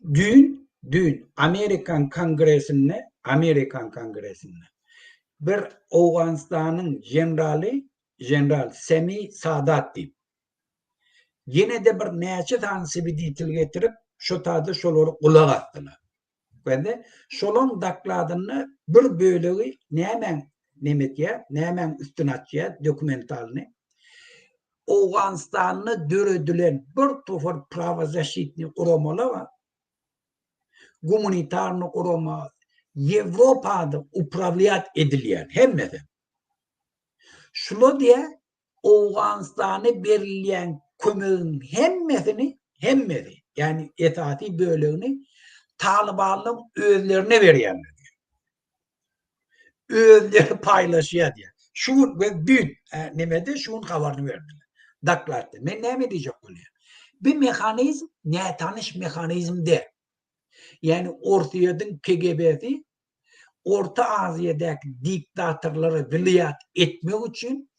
Düýn, düýn Amerikan Kongresinde, Amerikan Kongresinde bir Owganystanyň jeneraly, general Semi Sadat diýip, ýene-de bir näçe sany sweditel getirip, şo taýda şolary gulak asdylar. Bende şolaň dokladynda bir bölegi nämäň neme etýär, nämäň üstüni açýar, dokumentalny. Owganystanda döredilen bir topar prawozaşitnyý guramalar bar. Gumanitarny gurama, Ýewropada uprawlýat edilýän hemmesi. Şular diýýär, Owganystana berilýän kömegiň hemmesini, hemmesi, ýagny esasy bölegini talybanlaryň özlerine berýärler diýýär. Özleri paýlaşýar diýýär. Şu gün we düýn nemede şu gün habaryny berdiler. Dokladda. Men näme diýjek bolýan? Bu mehanizm nätanyş mehanizm däl. Ýagny Orsýetiň KGB-si Orta Aziýadaky diktatorlara wliýat etmek üçin,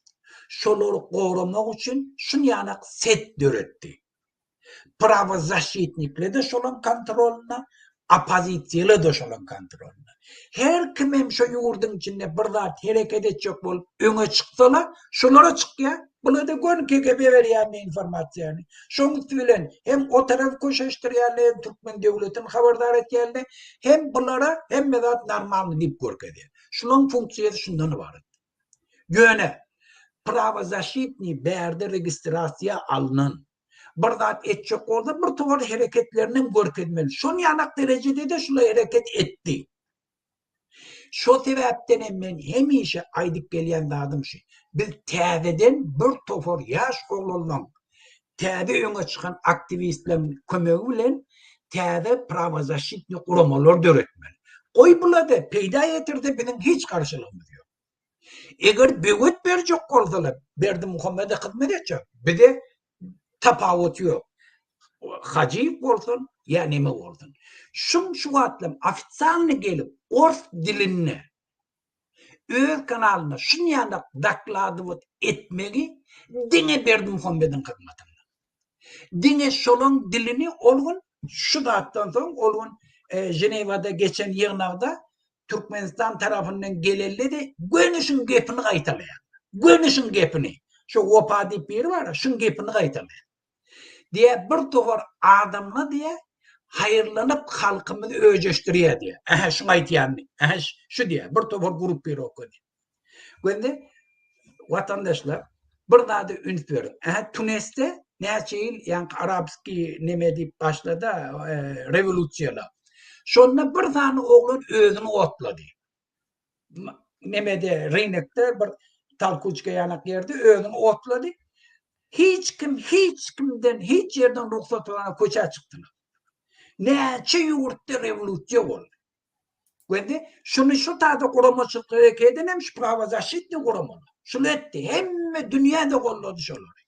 şolary goramak üçin şunýanak set döretdi. Prawozaşitnikler-de şolaň kontrolynda, oppozisiýalar-da şolaň kontrolynda. Her kimem şo ýurduň içinde bir zat hereket etjek bolup öňe çyksalar, şolara çykýar. Bular-da göni KGB berýär informasiýany. Şoň üsti bilen hem o tarapy köşeşdirýärler, hem türkmen döwletini habardar etýärler, hem bulara hemme zat normalny diýip görkezýär. Şulaň funksiýasy şundan ybarat. Ýöne prawozaşitnyý bärde registrasiýa alnan. Bir zat etjek bolsa bir towar hereketlerini hem görkezmeli. Şon ýanak derejede-de şular hereket etdi. Şo sebäpden hem men hemişe aýdyp gelýän zadym şu, biz täzeden bir topar ýaş oglanlaň, täze öňe çykan aktiwistleriň kömegi bilen täze prawozaşitnyý guramalar döretmeli. Goý bular-da peýda getirse biziň hiç garşylygymyz ýok. Eger böwet berjek bolsalar, Berdimuhamede hyzmat etjek, bize tapawuty ýok. Hajyýew bolsun ýa neme bolsun. Şuň şu wagtlam ofitsialny gelip ors dilinde öz kanalynda şunýanak dokladywat etmegi diňe Berdimuhamediň hyzmatynda. Diňe şolaň dilini ol gün şu zatdan soň ol gün Ženewada geçen ýygnakda Türkmenistan tarapyndan gelelde-de göni şuň gepini gaýtalaýar. Göni şuň gepini. Şu Wepa diýip biri bar, şuň gepini gaýtalaýar. Diýýär, bir topar adamlar diýýär, haýyrlanyp halkymyzy öjeşdirýär diýýär. Ähä, şuň aýdýanyny. Ähä, şu diýýär, bir topar gruppirowka diýýär. Göndi watandaşlar bir zada üns beriň. Ähä, Tunisde näçe ýyl ýaňky arabskiý neme diýip başlady, rewolýusiýalar. Şonda bir sany oglan özüni otlady. Nemede, rynokda bir talkuçka ýanak ýerde özüni otlady. Hiç kim hiç kimden hiç ýerden rugsat alman köçä çykdylar. Näçe ýurtda rewolýusiýa boldy. Göndi, şuny şu taýda guramaçylyk hereket eden hem şu prawozaşitnyý guramalar. Şuny etdi. Hemme dünýä-de goldady şolary.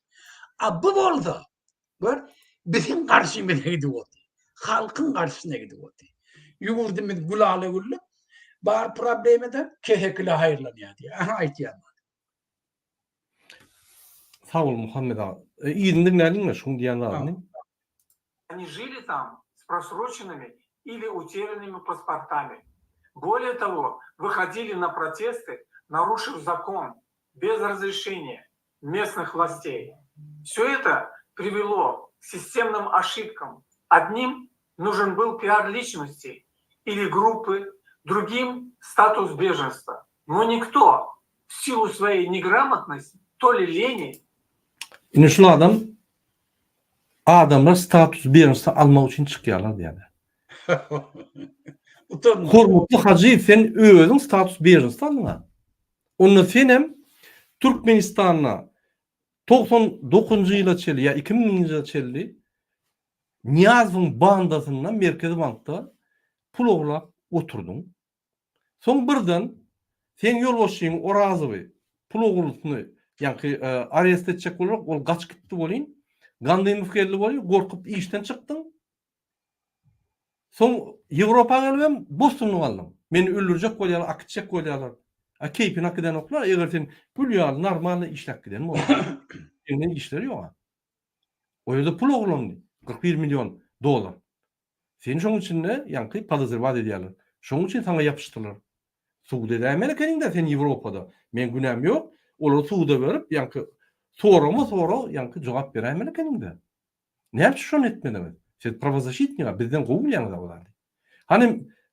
A bu bolsa, gör, biziň garşymyza gidip otyr. Halkyň garşysyna gidip otyr. Ýurdumyz gülala-güllük, bar problemadan kesekile haýyrlanýar diýýär. Aha aýtýan. Sag bol Muhammet aga. Yzyny diňläliňmi şuň diýen zadyny? Они жили там с просроченными или утерянными паспортами. Более того, выходили на протесты, нарушив закон, без разрешения местных властей. Все это привело к системным ошибкам. Одним нужен был пиар личности или группы, другим статус беженства. Но никто в силу своей неграмотности, то ли лени, Indi şul adam adamlar status bežensa almak üçin çykýarlar diýýär. Utanma. Hormatly Hajyýew sen özüň status bežensa aldyň-a. Onda senem Türkmenistanda 99-njy ýyla çenli ýa 2000-nji ýyla çenli Nyýazowyň bandasynda Merkezi bankda pul ogurlap oturdyň. Soň birden seň ýolbaşçyň Orazowy pul ogurlysyny ýaňky arest etjek bolar, ol gaçyp gitdi welin, Gandymow geldi bolýa, gorkup işden çykdyň. Soň Ýewropa gelibem bosgunlyk aldyň. Meni öldürjek bolýarlar, akitjek bolýarlar. A keýpini akidenoklar, eger sen gül ýaly normalny işläp giden bolsaň. Senden işleri ýok-a. O ýerde pul ogurlandy, 41 million dollar. Seni şoň içinde ýaňky podozrewat edýärler. Şoň üçin saňa ýapyşdylar. Sud edäýmeli ekeniň-dä sen Ýewropada. Meň günäm ýok. Olary suda berip, ýaňky soragma sorag ýaňky jogap beräýmeli ekeniň-dä. Näme üçin şony etmediňiz? Siz prawozaşitnik-a, bizden gowy bilýäňiz-ä o zady. Hany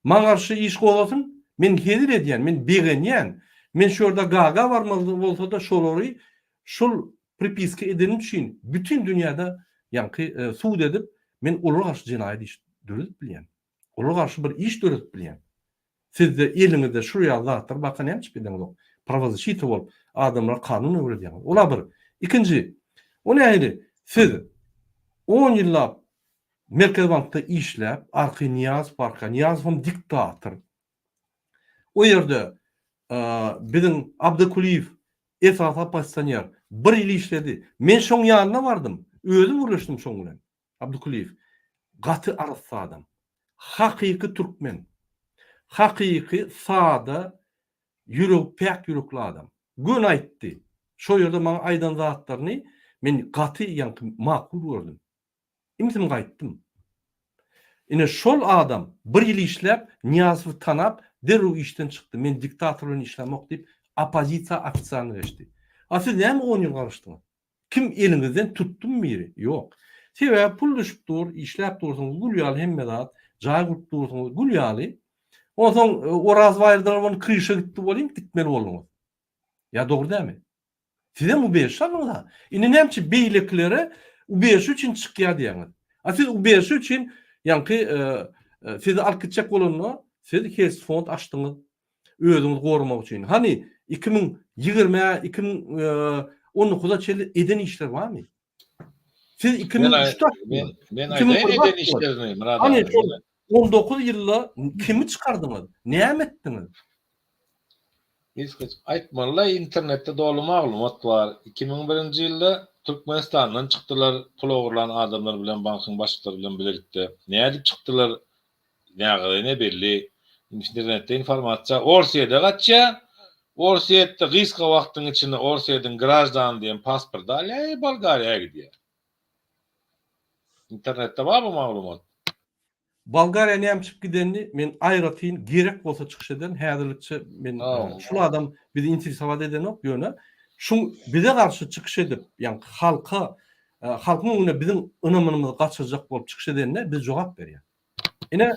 maňa garşy iş gozgasyn, men hezil edýän, men begenýän. Men şu ýerde Gaga barmaly bolsa-da şolary şol pripiska edeni üçin bütin dünýäde ýaňky sud edip, men olara garşy jenaýat iş döredip bilýän. Olara garşy bir iş döredip bilýän. Sizde eliňizde şul ýaly zatlar barka näme üçin edeňizok? Prawozasita bolup adamlara kanun öwredýäňiz. Ola bir. Ikinji, o nähili siz on ýyllap Merkezi bankda işläp, arkaýyn Nyýazow barka, Nyýazowam diktator. O ýerde biziň Abdykulyýew esasy oppozisioner bir ýyl işledi. Men şoň ýanyna bardym. Özüm gürleşdim şoň bilen. Abdykulyýew gaty arassa adam. Hakyky türkmen. Hakyky sada ýüregi päk ýürekli adam. Göni aýtdy. Şo ýerde maňa aýdan zatlaryny men gaty ýaňky makul gördüm. Imsim gaýtdym. Ine şol adam bir ýyl işläp Nyýazowy tanap derrew işden çykdy. Men diktator bilen işlämok diýip oppozisiýa ofisialny geçdi. A siz näme on ýyl garaşdyňyz? Kim eliňizden tutdumy biri? Ýok. Sebäbi pul düşüp dur, işläp dursuňyz gül ýaly hemme zat, jaý gurup dursuňyz gül ýaly. Onsoň Oraz baýyrdan ony kryşa gitdi bolýyn gitmeli bolduňyz. Ýa dogry dälmi? Sizem ubežişe aldyňyz-a. Indi näme üçin beýlekilere ubežişe üçin çykýar diýýäňiz? A siz ubežişe üçin ýaňky sizi alyp gitjek bolanda siz Hels fond açdyňyz özüňizi goramak üçin. Hany 2020-ä, 2019-a çenli eden işler barmy? Siz 2003-de Men men aýdaýyn eden işlerini Myrat Hany şol 19 ýylda kimi çykardyňyz? Näme etdiňiz? Gysgaça aýtmalyda internetde doly maglumat bar. 2001-nji ýylda Türkmenistandan çykdylar pul ogurlan adamlar bilen bankyň başlyklary bilen bilelikde. Nädip çykdylar? Nägada ne belli. Internetde informasiýa Orsýede gaçýar. Orsýetde gysga wagtyň içinde Orsýediň graždany diýen pasporty alýar i Bolgariýa gidýär. Internetde bar bu maglumat. Bolgariýa näme üçin gidenini men aýratyn gerek bolsa çykyş ederin. Häzirlikçe men şul adam bizi interesowat edenok ýöne şu bize garşy çykyş edip ýaňky halka halkyň öňünde biziň ynamynymyzy gaçyrjak bolup çykyş edende biz jogap berýäs. Ine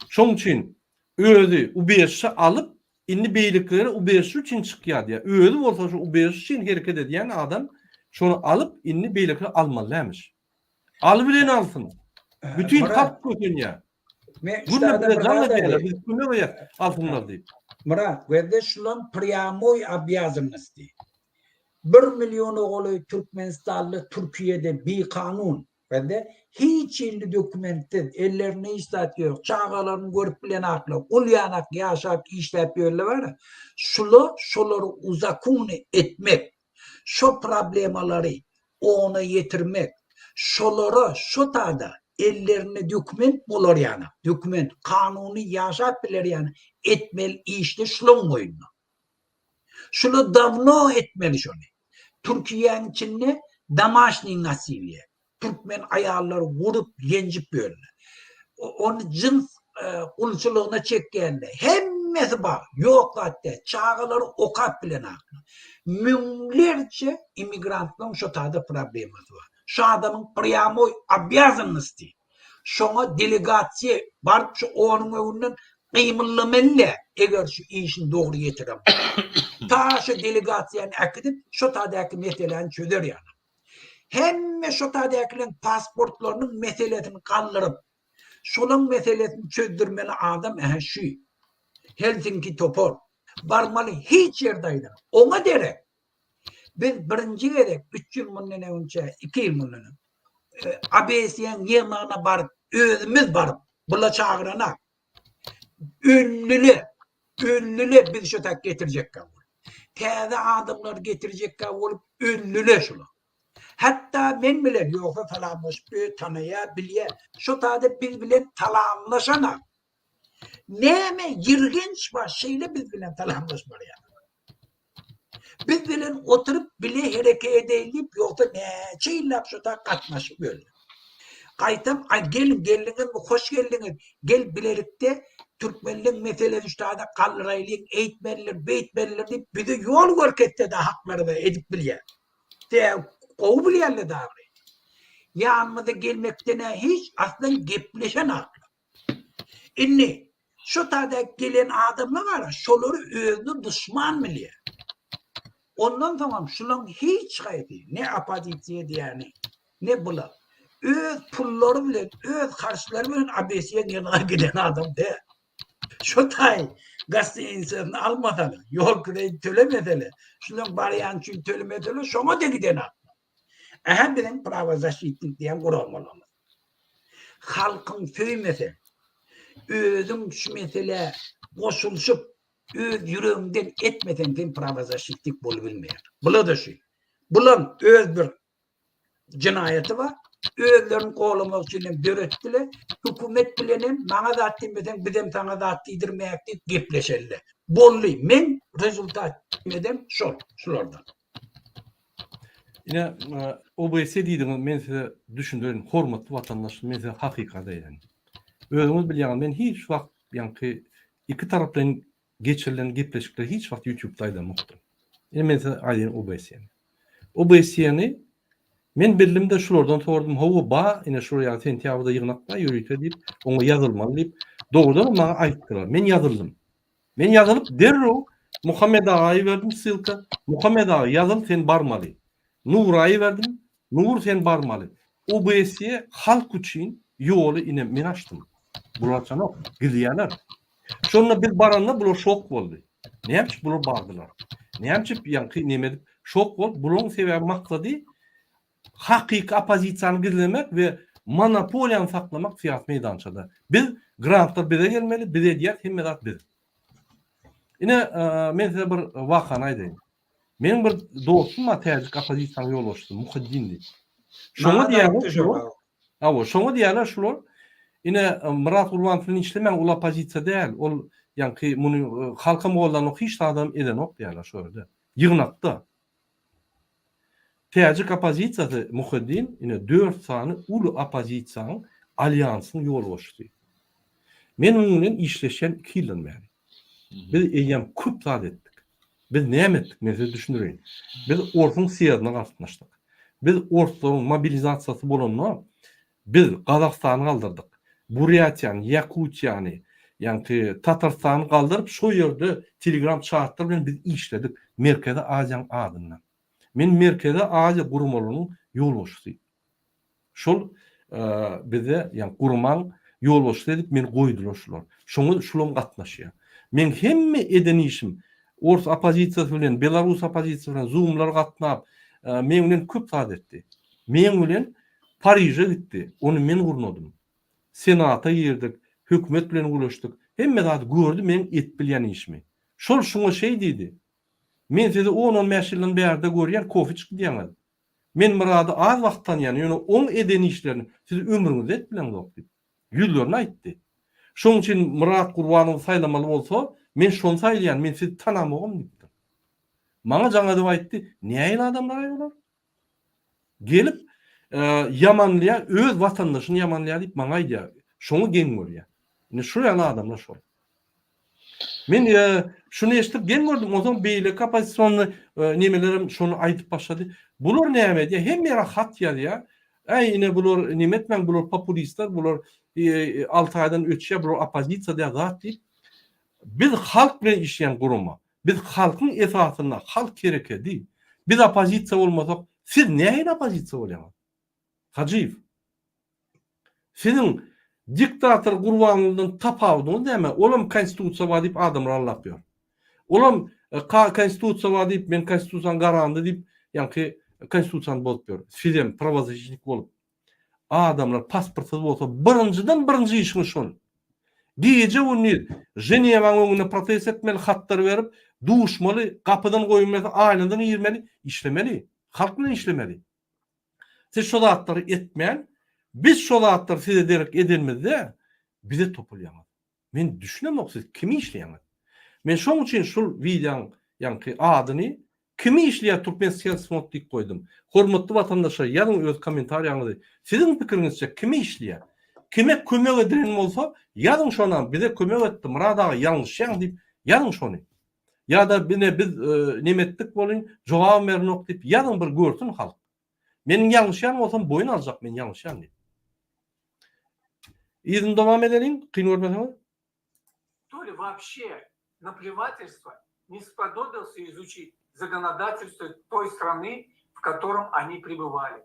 şoň üçin özi ubežişe alyp indi beýlekilere ubežişe üçin çykýar diýýär. Özi bolsa şu ubežişe üçin hereket edýän adam şony alyp indi beýlekiler almaly dälmiş. Alybilen alsyn. Bütin halk kösenýär. Günde bize jaň edýärler, biz kömek edýäs, alsynlar diýip. Myrat, gözde şulan prýamoý obýazannosty. Bir milliona golaý türkmenistanly Türkiýede bikanun, gözde hiç hili dokumentsiz, ellerinde hiç zat ýok, çagalaryny görüp bilenaklar, gul ýanak ýaşap işläp ýörler bar, şula şolary uzakuny etmek, Şo problemalary ona ýetirmek, şolara şo tada ellerinde dokument bolar ýaly, dokument, kanuny ýaşap biler ýaly etmeli işde şulaň boýnuna. Şula dawno etmeli şony. Türkiýäň içinde domaşnyý nasiliýe. Türkmen aýallary urup ýenjip ýörler. Ony jyns gulçulygyna çekýänler. Hemmesi bar. Ýok zat däl. Çagalary okap bilenaklar. Müňlerçe immigrantlaryň şo taýda problemasy bar. Şu adamyň prýamoý obýazannosty. Şoňa delegasiýa baryp şu onuň öňünden gymyldamaly däl, eger şu işini dogry ýetiren bolsa. Ta şu delegasiýany äkidip şo taýdaky meseläni çözer ýaly. Hemme şo taýdakylaryň pasportlarynyň meselesini galdyryp, şolaň meselesini çözdürmeli adam ähä şü. Helsinki topar. Barmaly hiç ýerde aýdan. Oňa derek biz birinji gezek üç ýyl mundan öňçä, iki ýyl mundan öň ABS-iň ýygnagyna baryp, özümiz baryp, bula çagyranak. Öllüle, öllüle biz şu tak getirjekkä bolup. Täze adamlar getirjekkä bolup öllüle şular. Hatda men bilen, ýogsa salamlaşyp ýör, tanaýar, bilýär. Şo taýda biz bilen salamlaşanak. Näme ýirgenç bar şeýle biz bilen salamlaşmaly ýaly. Biz bilen oturyp bile hereket edeýin diýip ýogsa näçe ýyllap şo ta gatnaşyp ýördi. Gaýtam aý geliň geldiňizmi hoş geldiňiz gel bilelikde türkmenleň meselesini şu taýda galdyraýlyň eýtmelidir beýtmelidir diýip bize ýol görkezsede haklaryna edip bilýär. Sebäbi gowy bilýärler dagry. Ýanymyza gelmekden-ä hiç aslan gepleşenaklar. Indi şu taýda gelen adamlar bar, şolary özüne duşman bilýär. Ondan soňam şulaň hiç haýsy ne oppozisiýa diýýäni, ne bular öz pullary bilen, öz harçlary bilen OBSE-niň ýanyna giden adam däl. Şu taý gostinisasyny almasalar, ýol kireýini tölemeseler, şulaň barýany üçin tölemeseler, şoňa-da giden adam. Ähä biziň prawozaşitnik diýen guramalarymyz. Halkyň söýmese, özüň şu meselä goşulyşyp, öz ýüregiňden etmeseň sen prawozaşitnik bolubilmeýäň. Bula-da şu. Bulam öz bir jenaýaty bar. Özlerini goramak üçin hem döretdiler. Hökümet bilen hem maňa zat diýmeseň bizem saňa zat diýdirmäýek diýip gepleşeliler. Boldy. Meň rezultat edem şol, şulardan. Ine, OBS diýdiňiz, men size düşündireýin, hormatly watandaşlar, men size hakykat aýdaýyn. Özüňiz bilýäňiz, men hiç wagt ýaňky iki taraplaýyn geçirilen gepleşikleri hiç wagt YouTube-da aýdamokdym. Ine men size aýdaýyn OBS-ni. OBS-ni men bildim-de şulardan sordum, hawa ba, ine şular ýaly sentýabrda ýygnak bar ýörite diýip, oňa ýazylmaly diýip, dogrudanam maňa aýtdylar. Men ýazyldym. Men ýazylyp derrew Muhammet agaýy berdim ssylka, Muhammet aga ýazyl sen barmaly. Nuraýy berdim, Nur sen barmaly. OBSE halk üçin ýoly ine men açdym. Bular açanok, gizleýärler. Şonda biz baranda bular şok boldy. Näme üçin bular bardylar? Näme üçin ýaňky neme edip şok bolup bularyň sebäbi maksady Hakyky oppozisiýany gizlemek we monopoliýany saklamak syýasy meýdançada. Biz grantlar bize gelmeli, biz edýäs, hemme zat biz. Ine, men size bir wakany aýdaýyn. Meniň bir dostum bar täjik oppozisiýanyň ýolbaşçysy Muhiddin diýip. Şoňa diýýärler şular. Hawa, şoňa diýýärler şular. Ine, Myrat Gurbanow bilen işlemäň, ol oppozisiýa däl. Ol ýaňky muny halkam goldanok, hiç zadam edenok diýýärler şo ýerde. Ýygnakda. Täjik oppozisiýasy Muhiddin ine dört sany uly oppozisiýanyň alýansynyň ýolbaşçysy. Men onuň bilen işleşýän iki ýyldan bäri. Biz eýýäm köp zat etdik. Biz näme etdik men size düşündireýin. Biz orsuň sýezdine gatnaşdyk. Biz orslaryň mobilizasiýasy bolanda Biz Gazagystany galdyrdyk. Burýatiýany, Ýakutiýany, ýaňky Tatarystany galdyryp, şo ýerde Telegram çatlar bilen biz işledik Merkezi Aziýanyň adyndan. Men Merkezi Aziýa guramalarynyň ýolbaşçysy. Şol bize, ýagny guramaň ýolbaşçysy edip meni goýdular şular. Şoňa şulam gatnaşýar. Meň hemme eden işim ors oppozisiýasy bilen, belarus oppozisiýasy bilen zoomlar gatnap, meň bilen köp zat etdi. Meň bilen Pariže gitdi. Ony men gurnadym. Senata girdik, hökümet bilen gürleşdik. Hemme zady gördi meň edip bilýän işimi. Şol şuňa şeý diýdi, Men sizi on-on bäş ýyldan bärde görýän, kofe içip gidýäňiz. Men Myrady az wagt tanýan, ýöne oň eden işlerini siz ömrüňizde edip bileňzok diýip, ýüzlerine aýtdy. Şoň üçin Myrat Gurbanowy saýlamaly bolsa, men şony saýlaýan, men sizi tanamogam diýipdir. Maňa jaň edip aýtdy, Nähili adamlar-aý bular? Gelip ýamanlaýar, öz watandaşyny ýamanlaýar diýip maňa aýdýar. Şoňa geň görýär. Indi şu ýaly adamlar şol. Men şuny eşidip geň gördüm. Onsoň beýleki oppozisionny nemelerem şony aýdyp başlady. Bular näme edýär? Hemme ýere hat ýazýar. Äý ine bular neme etmäň, bular populistler, bular 6 aýdan öçýär, bular oppozisiýa diýýär zat diýip. Biz halk bilen işleýän gurama. Biz halkyň esasynda halk herekedi. Biz oppozisiýa bolmasak, siz nähili oppozisiýa bolýaňyz? Hajyýew. Siziň diktator Gurbangulydan tapawudyňyz näme? Olam konstitusiýa bar diýip adamlary aldap ýör. Olam konstitusiýa bar diýip, men konstitusiýanyň garandy diýip, ýaňky konstitusiýany bozup ýör. Sizem prawozasişnik bolup Adamlar pasportsyz bolsa birinjiden birinji işiňiz şol. Gije gündiz Ženewaň öňünde protest etmeli hatlar berip duşmaly gapydan goýulmasa aýnadan girmeli işlemeli halk bilen işlemeli. Siz şo zatlary etmän, biz şo zatlary size derek edenimizde bize topulýaňyz. Men düşünemok siz kimi işleýäňiz. Men şoň üçin şul wideoň ýaňky adyny Kimi işleýär Türkmen Selsfond diýip goýdum. Hormatly watandaşlar ýazyň öz kommentariýaňyzy. Siziň pikiriňizçe kimi işleýär? Kime kömek edilen bolsa ýazyň şonam bize kömek etdi Myrat aga ýalňyşýaň diýip ýazyň şony. Ýa-da ine biz neme etdik welin jogabam berenok diýip ýazyň bir görsün halk. Meniň ýalňyşýan bolsam boýun aljak men ýalňyşýan diýip. Yzyny dowam edeliň kyn görmeseňiz. То ли вообще наплевательство не сподобился изучить законодательство той страны, в котором они пребывали.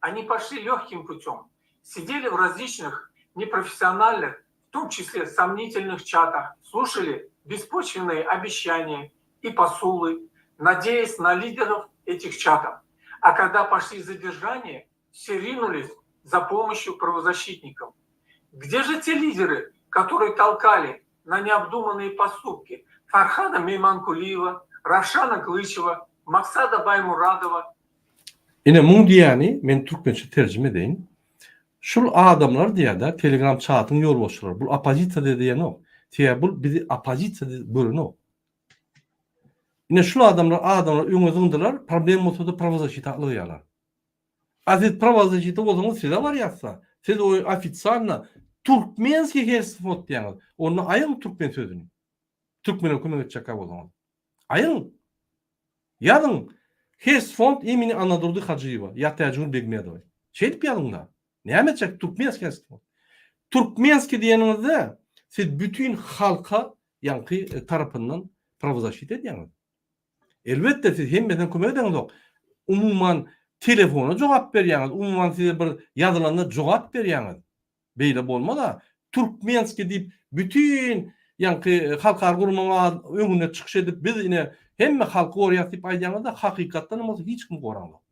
Они пошли легким путем, сидели в различных непрофессиональных, в том числе сомнительных чатах, слушали беспочвенные обещания и посулы, надеясь на лидеров этих чатов. А когда пошли задержания, все ринулись за помощью правозащитников. Где же те лидеры, которые толкали на необдуманные поступки Фархада Мейманкулиева, Равшана Клычева, Максада Баймурадова? Ine muň diýýäni men türkmençe terjime edeýin. Şul adamlar diýýär-de telegram çatyň ýolbaşçylary bul oppozisiýa de diýenok. Sebäbi bul bizi oppozisiýa diýip görenok. Ine şul adamlar adamlar öňe zyňdylar problem bolsada prawozasita ylgaýarlar. A siz prawozasita bolsaňyz size barýasda. Siz o ofitsialno türkmenskiý herstwot diýýäňiz. Onda aýyň türkmen sözüni. Türkmene kömek etjekkä bolsaňyz. Aýyň. Ýazyň Hes fond imeni Annadurdy Hajyýewa ýa Täjigül Begmedowa. Şeýdip ýazyňda. Näme etjek türkmenskiý Hes fond. Türkmenskiý diýeniňizde siz bütin halka ýaňky tarapyndan prawozasita edýäňiz. Elbetde siz hemmesine kömek edeňizok. Umuman telefona jogap berýäňiz, umuman size bir ýazylanda jogap berýäňiz. Beýle bolmaz-a. Türkmenskiý diýip bütin ýaňky halkara guramaň öňünde çykyş edip biz ine hemme halky goraýas diýip aýdýaňyzda hakykatdanam bolsa hiç kimi goraňzok.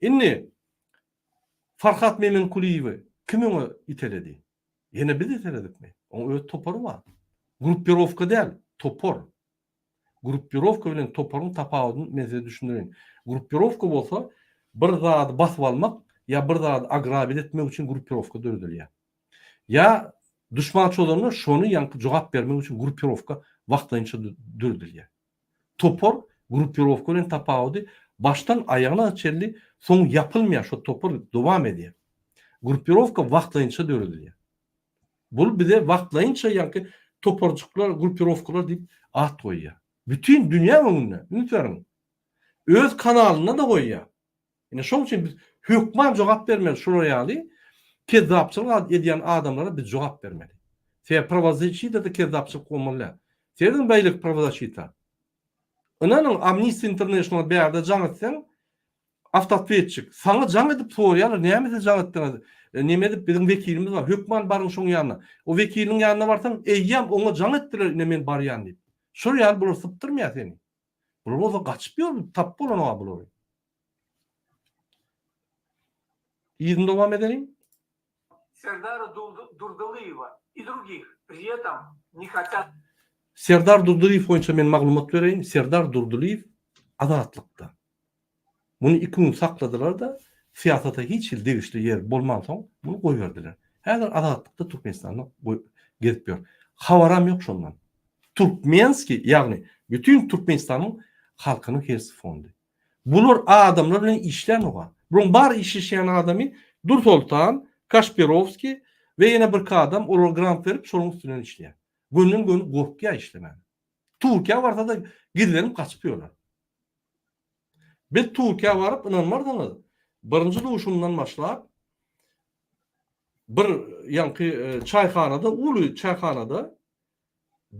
Indi Farhat Memenkulyýewi kim öňe iteledi? Ýene biz iteledikmi? Oň öz topary bar. Gruppirowka däl, topar. Gruppirowka bilen toparyň tapawudyny men size düşündireýin. Gruppirowka bolsa bir zady basyp almak ýa bir zady agrabit etmek üçin gruppirowka döredilýär. Ýa duşman çozanda şony ýaňky jogap bermek üçin gruppirowka wagtlaýynça döredilýär. Topar gruppirowka bilen tapawudy başdan aýagyna çenli soň ýapylmaýar şo topar dowam edýär. Gruppirowka wagtlaýynça döredilýär. Bul bize wagtlaýynça ýaňky toparjyklar, gruppirowkalar diýip at goýýar. Bütin dünýäň öňünde, üns beriň. Öz kanalynda-da goýýar. Ine şoň üçin biz hökman jogap bermeli şular ýaly kezzapçylyk edýän adamlara biz jogap bermeli. Sebäbi prawozasita-da kezzapçylyk bolmaly däl. Serediň beýleki prawozasita. Ynanyň Amnesty International bärde jaň etseň Awtootwetçik, saňa jaň edip soraýarlar, näme siz jaň etdiňiz, neme edip biziň wekilimiz bar, hökman baryň şoň ýanyna. O wekiliniň ýanyna barsaň, eýýäm oňa jaň etdiler, ine men barýan diýip. Şol ýaly bular sypdyrmaýar seni. Bular bolsa gaçyp ýör, tapyp bolanok-a bulary. Yzyny dowam edeliň. Serdara Durdylyýewa i drugih pri etom ne hatýat. Serdar Durdylyýew boýunça men maglumat bereýin, Serdar Durdylyýew azatlykda. Muny iki gün sakladylar-da, syýasata hiç hili degişli ýeri bolmansoň, muny goýberdiler. Häzir Azatlykda Türkmenistanda gezip ýör. Habaram ýok şondan. Türkmenskiý, ýagny bütin Türkmenistanyň halkynyň hersi fondy. Bular adamlar bilen işlänok-a. Bularyň bar işleşýän adamy Dursoltan, Kaşpirowskiý we ýene birki adam, olara grant berip, şolaryň üstünden işleýär. Gönden-göni gorkýar işlemäne. Türkiýä barsa-da gizlenip gaçyp ýörler. Biz Türkiýä baryp ynanmarsyňyz, birinji duşumdan başlap bir ýaňky çaýhanada, uly çaýhanada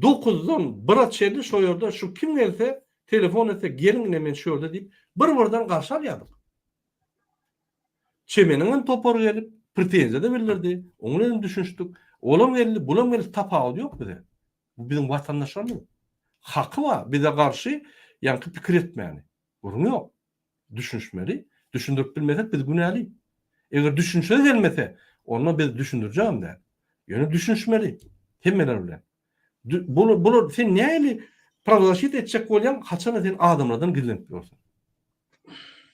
dokuzdan bire çenli şo ýerde şu kim gelse, telefon etse geliň ine men şu ýerde diýip bir-birden garşy alýardyk. Çemeniň hem topary gelip pretenziýa-da bildirdi, oň bilen hem düşünişdik. Olam geldi, bulam geldi tapawudy ýok bize. Bu biziň watandaşlarymyz. Haky bar bize garşy ýaňky pikir etmäni. Gürrüň ýok. Düşünişmeli. Düşündirip bilmesek biz günäli. Eger düşünişe gelmese, onda biz düşündirjegem däl. Ýöne düşünişmeli. Hemmeler bilen. Bular, bular sen nähili prawozasşit etjek bolýaň, haçanda sen adamlardan gizlenip ýörsüň.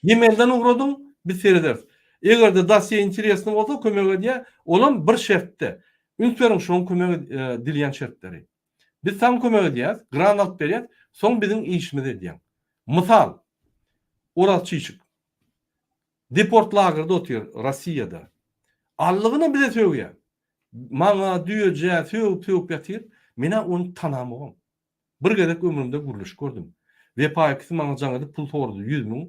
Ýemelden ugradyň, Biz serederis. Eger-de dosýe interesny bolsa kömek edýär, olam bir şertde. Üns beriň şoň kömek edilýän şertleri. Biz saňa kömek edýäris, grant alyp berýäs, soň biziň işimizi edýäň. Mysal, Oraz Çişik. Deport lagerde otyr Rossiýada. Allygyna bize sögýär. Maňa, düýejä sögüp-sögüp ýatyr. Men-ä ony tanamogam. Bir gezek ömrümde gürleşip gördüm. Wepa ikisi maňa jaň edip pul sorady, 100 müň.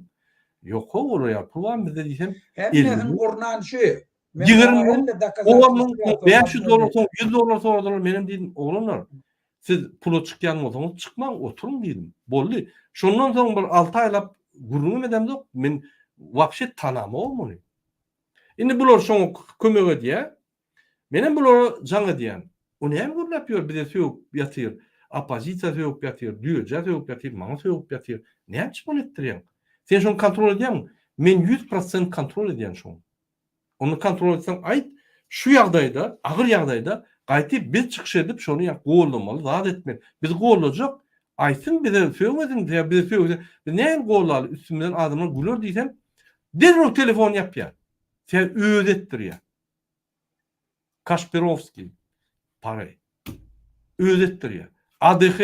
Ýok-how olar ýaly pul barmy bizde diýsem, 50 Hemmesini müň. gurnan şu. Men 20 oňa müň, hemme on müň, dokazatelstwa 500 dollar sorady. soň 100 dollar soradylar. Menem diýdim, oglanlar, siz pula çykýan bolsaňyz çykmaň, oturyň diýdim. Boldy. Şondan soň bir 6 aýlap gürrüňem edemzok. Men wapşe tanamogam ony. Indi bular şoňa kömek edýär. Menem bulara jaň edýän. O näme gürläp ýör bize sögüp ýatyr, oppozisiýa sögüp ýatyr, düýejä sögüp ýatyr, maňa sögüp ýatyr. Näme üçin muny etdirýäň? Sen şony kontrol edýäňmi? Men 100% kontrol edýän şony. Onda kontrol etseň aýt, şu ýagdaýda, agyr ýagdaýda gaýty biz çykyş edip şony ýa gollamaly, zat etmeli. Biz gollajak, aýtsyn bize sögmesin, ýa bize sögse, biz nähili gollaly, üstümizden adamlar güler diýsem, derrew telefon ýapýar. Sen özi etdirýär. Kaşpirowskiý pary. Özi etdirýär. ADH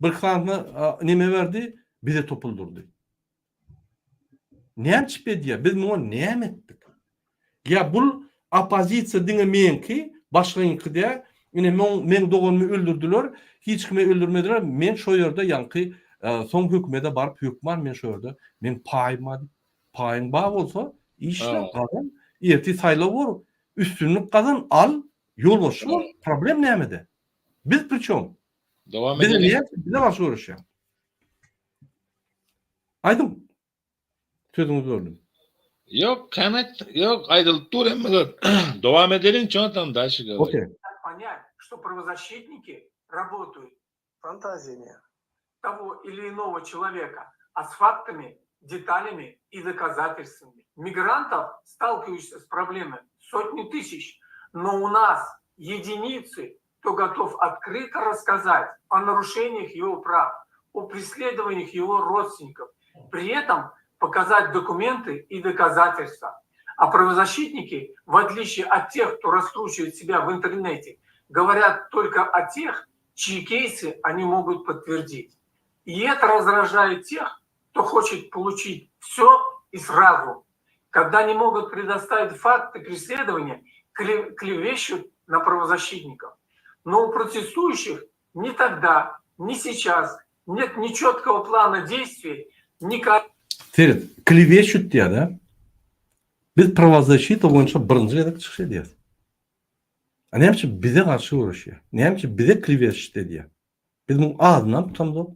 bir sanyna neme berdi, bize topuldyrdy. Näme çyp edýär? Biz muňa näme etdik? Ýa bul oppozisiýa diňe meňki, başgaňky däl. Ine meň meň doganymy öldürdiler, hiç kime öldürmediler. Men şo ýerde ýaňky soň hökümede baryp hökman men şo ýerde meň paýym bar diýip Paýyň bar bolsa, işle, gazan, ertir saýlaw bor, üstünlik gazan, al, ýolbaşçy bol, problem nämede? Biz priçom? Dowam Bize edeliň. näme, bize garşy göreşýäň? Aýdyň. Sözüňizi böldüm. Ýok, kän aýt, ýok, aýdylyp dur hemme zat. Dowam edeliň, ço tam daşy gowory. Okey. Понять, что правозащитники работают Фантазиями. того или иного человека, а с фактами, деталями и доказательствами. Мигрантов, сталкивающихся с проблемой, сотни тысяч, но у нас единицы, кто готов открыто рассказать о нарушениях его прав, о преследованиях его родственников, при этом показать документы и доказательства. А правозащитники, в отличие от тех, кто раскручивает себя в интернете, говорят только о тех, чьи кейсы они могут подтвердить. И это раздражает тех, кто хочет получить все и сразу. Когда не могут предоставить факты преследования, клевещут на правозащитников. Но у протестующих ни тогда, ни сейчас нет ни четкого плана действий, ни Seret, klewещут diýýär-de. Biz prawozащita boýunça birinji gezek çykyş edýäs. A näme üçin bize garşy göreşýär? Näme üçin bize klewещут edýär? Biz muň adynam tutamzok.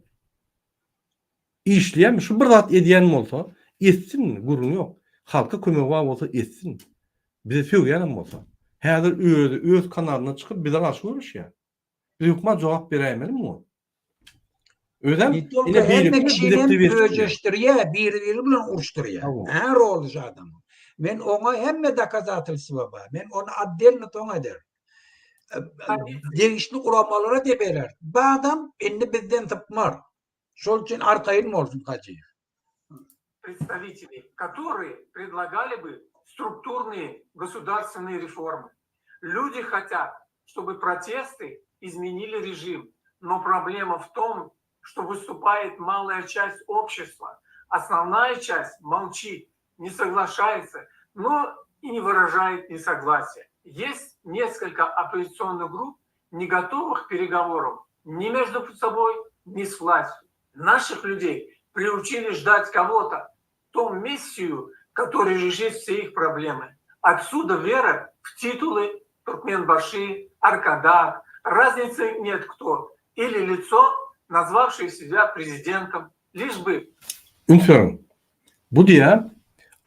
Işleýärmi? Şu bir zat edýän bolsa, etsin, gürrüň ýok. Halka kömegi bar bolsa etsin. Bize sögýänem bolsa. Häzir özi öz kanalyna çykyp bize garşy göreşýär. Biz hökman jogap beräýmeli muňa. Özem Ne tolko hemme kişinem öjeşdirýär, biri-biri bilen uruşdyrýar. Hä roly şu adamyň. Men oňa hemme dokazatelstwo bar. Men ony otdelno soň ederin. Degişli guramalara de berer. Bu adam indi bizden sypmar. Şol üçin arkaýyn bolsun Hajyýew. Представителей, которые предлагали бы структурные государственные реформы. Люди хотят, чтобы протесты изменили режим, но проблема в том, что выступает малая часть общества. Основная часть молчит, не соглашается, но и не выражает несогласия. Есть несколько оппозиционных групп, не готовых к переговорам ни между собой, ни с властью. Наших людей приучили ждать кого-то, то мессию, который решит все их проблемы. Отсюда вера в титулы Туркменбаши, Аркадак. Разницы нет кто. Или лицо, назвавшее себя президентом, лишь бы Üns beriň. Bu diýýär,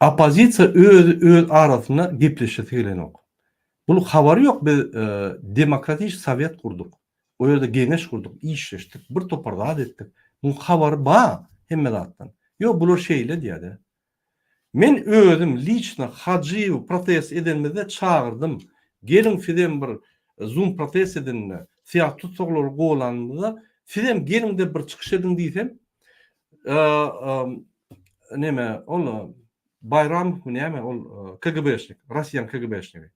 oppozisiýa öz öz arasynda gepleşesi gelenok. Bul habary ýok biz demokratiç sowet gurduk. O ýerde geňeş gurduk, işleşdik, bir topar zat etdik. Muň habary ba hemme zatdan. Ýok bular şeýle diýýär-de. Men özüm liçno Hajyýewi protest edenimizde çagyrdym. Geliň sizem bir zoom protest edende, syýasy tutsaglary golanymyzda sizem geliňde bir çykyş ediň diýsem, neme ol. Baýramowmy näme ol KGB-şnik, Russiýanyň KGB-şnigi.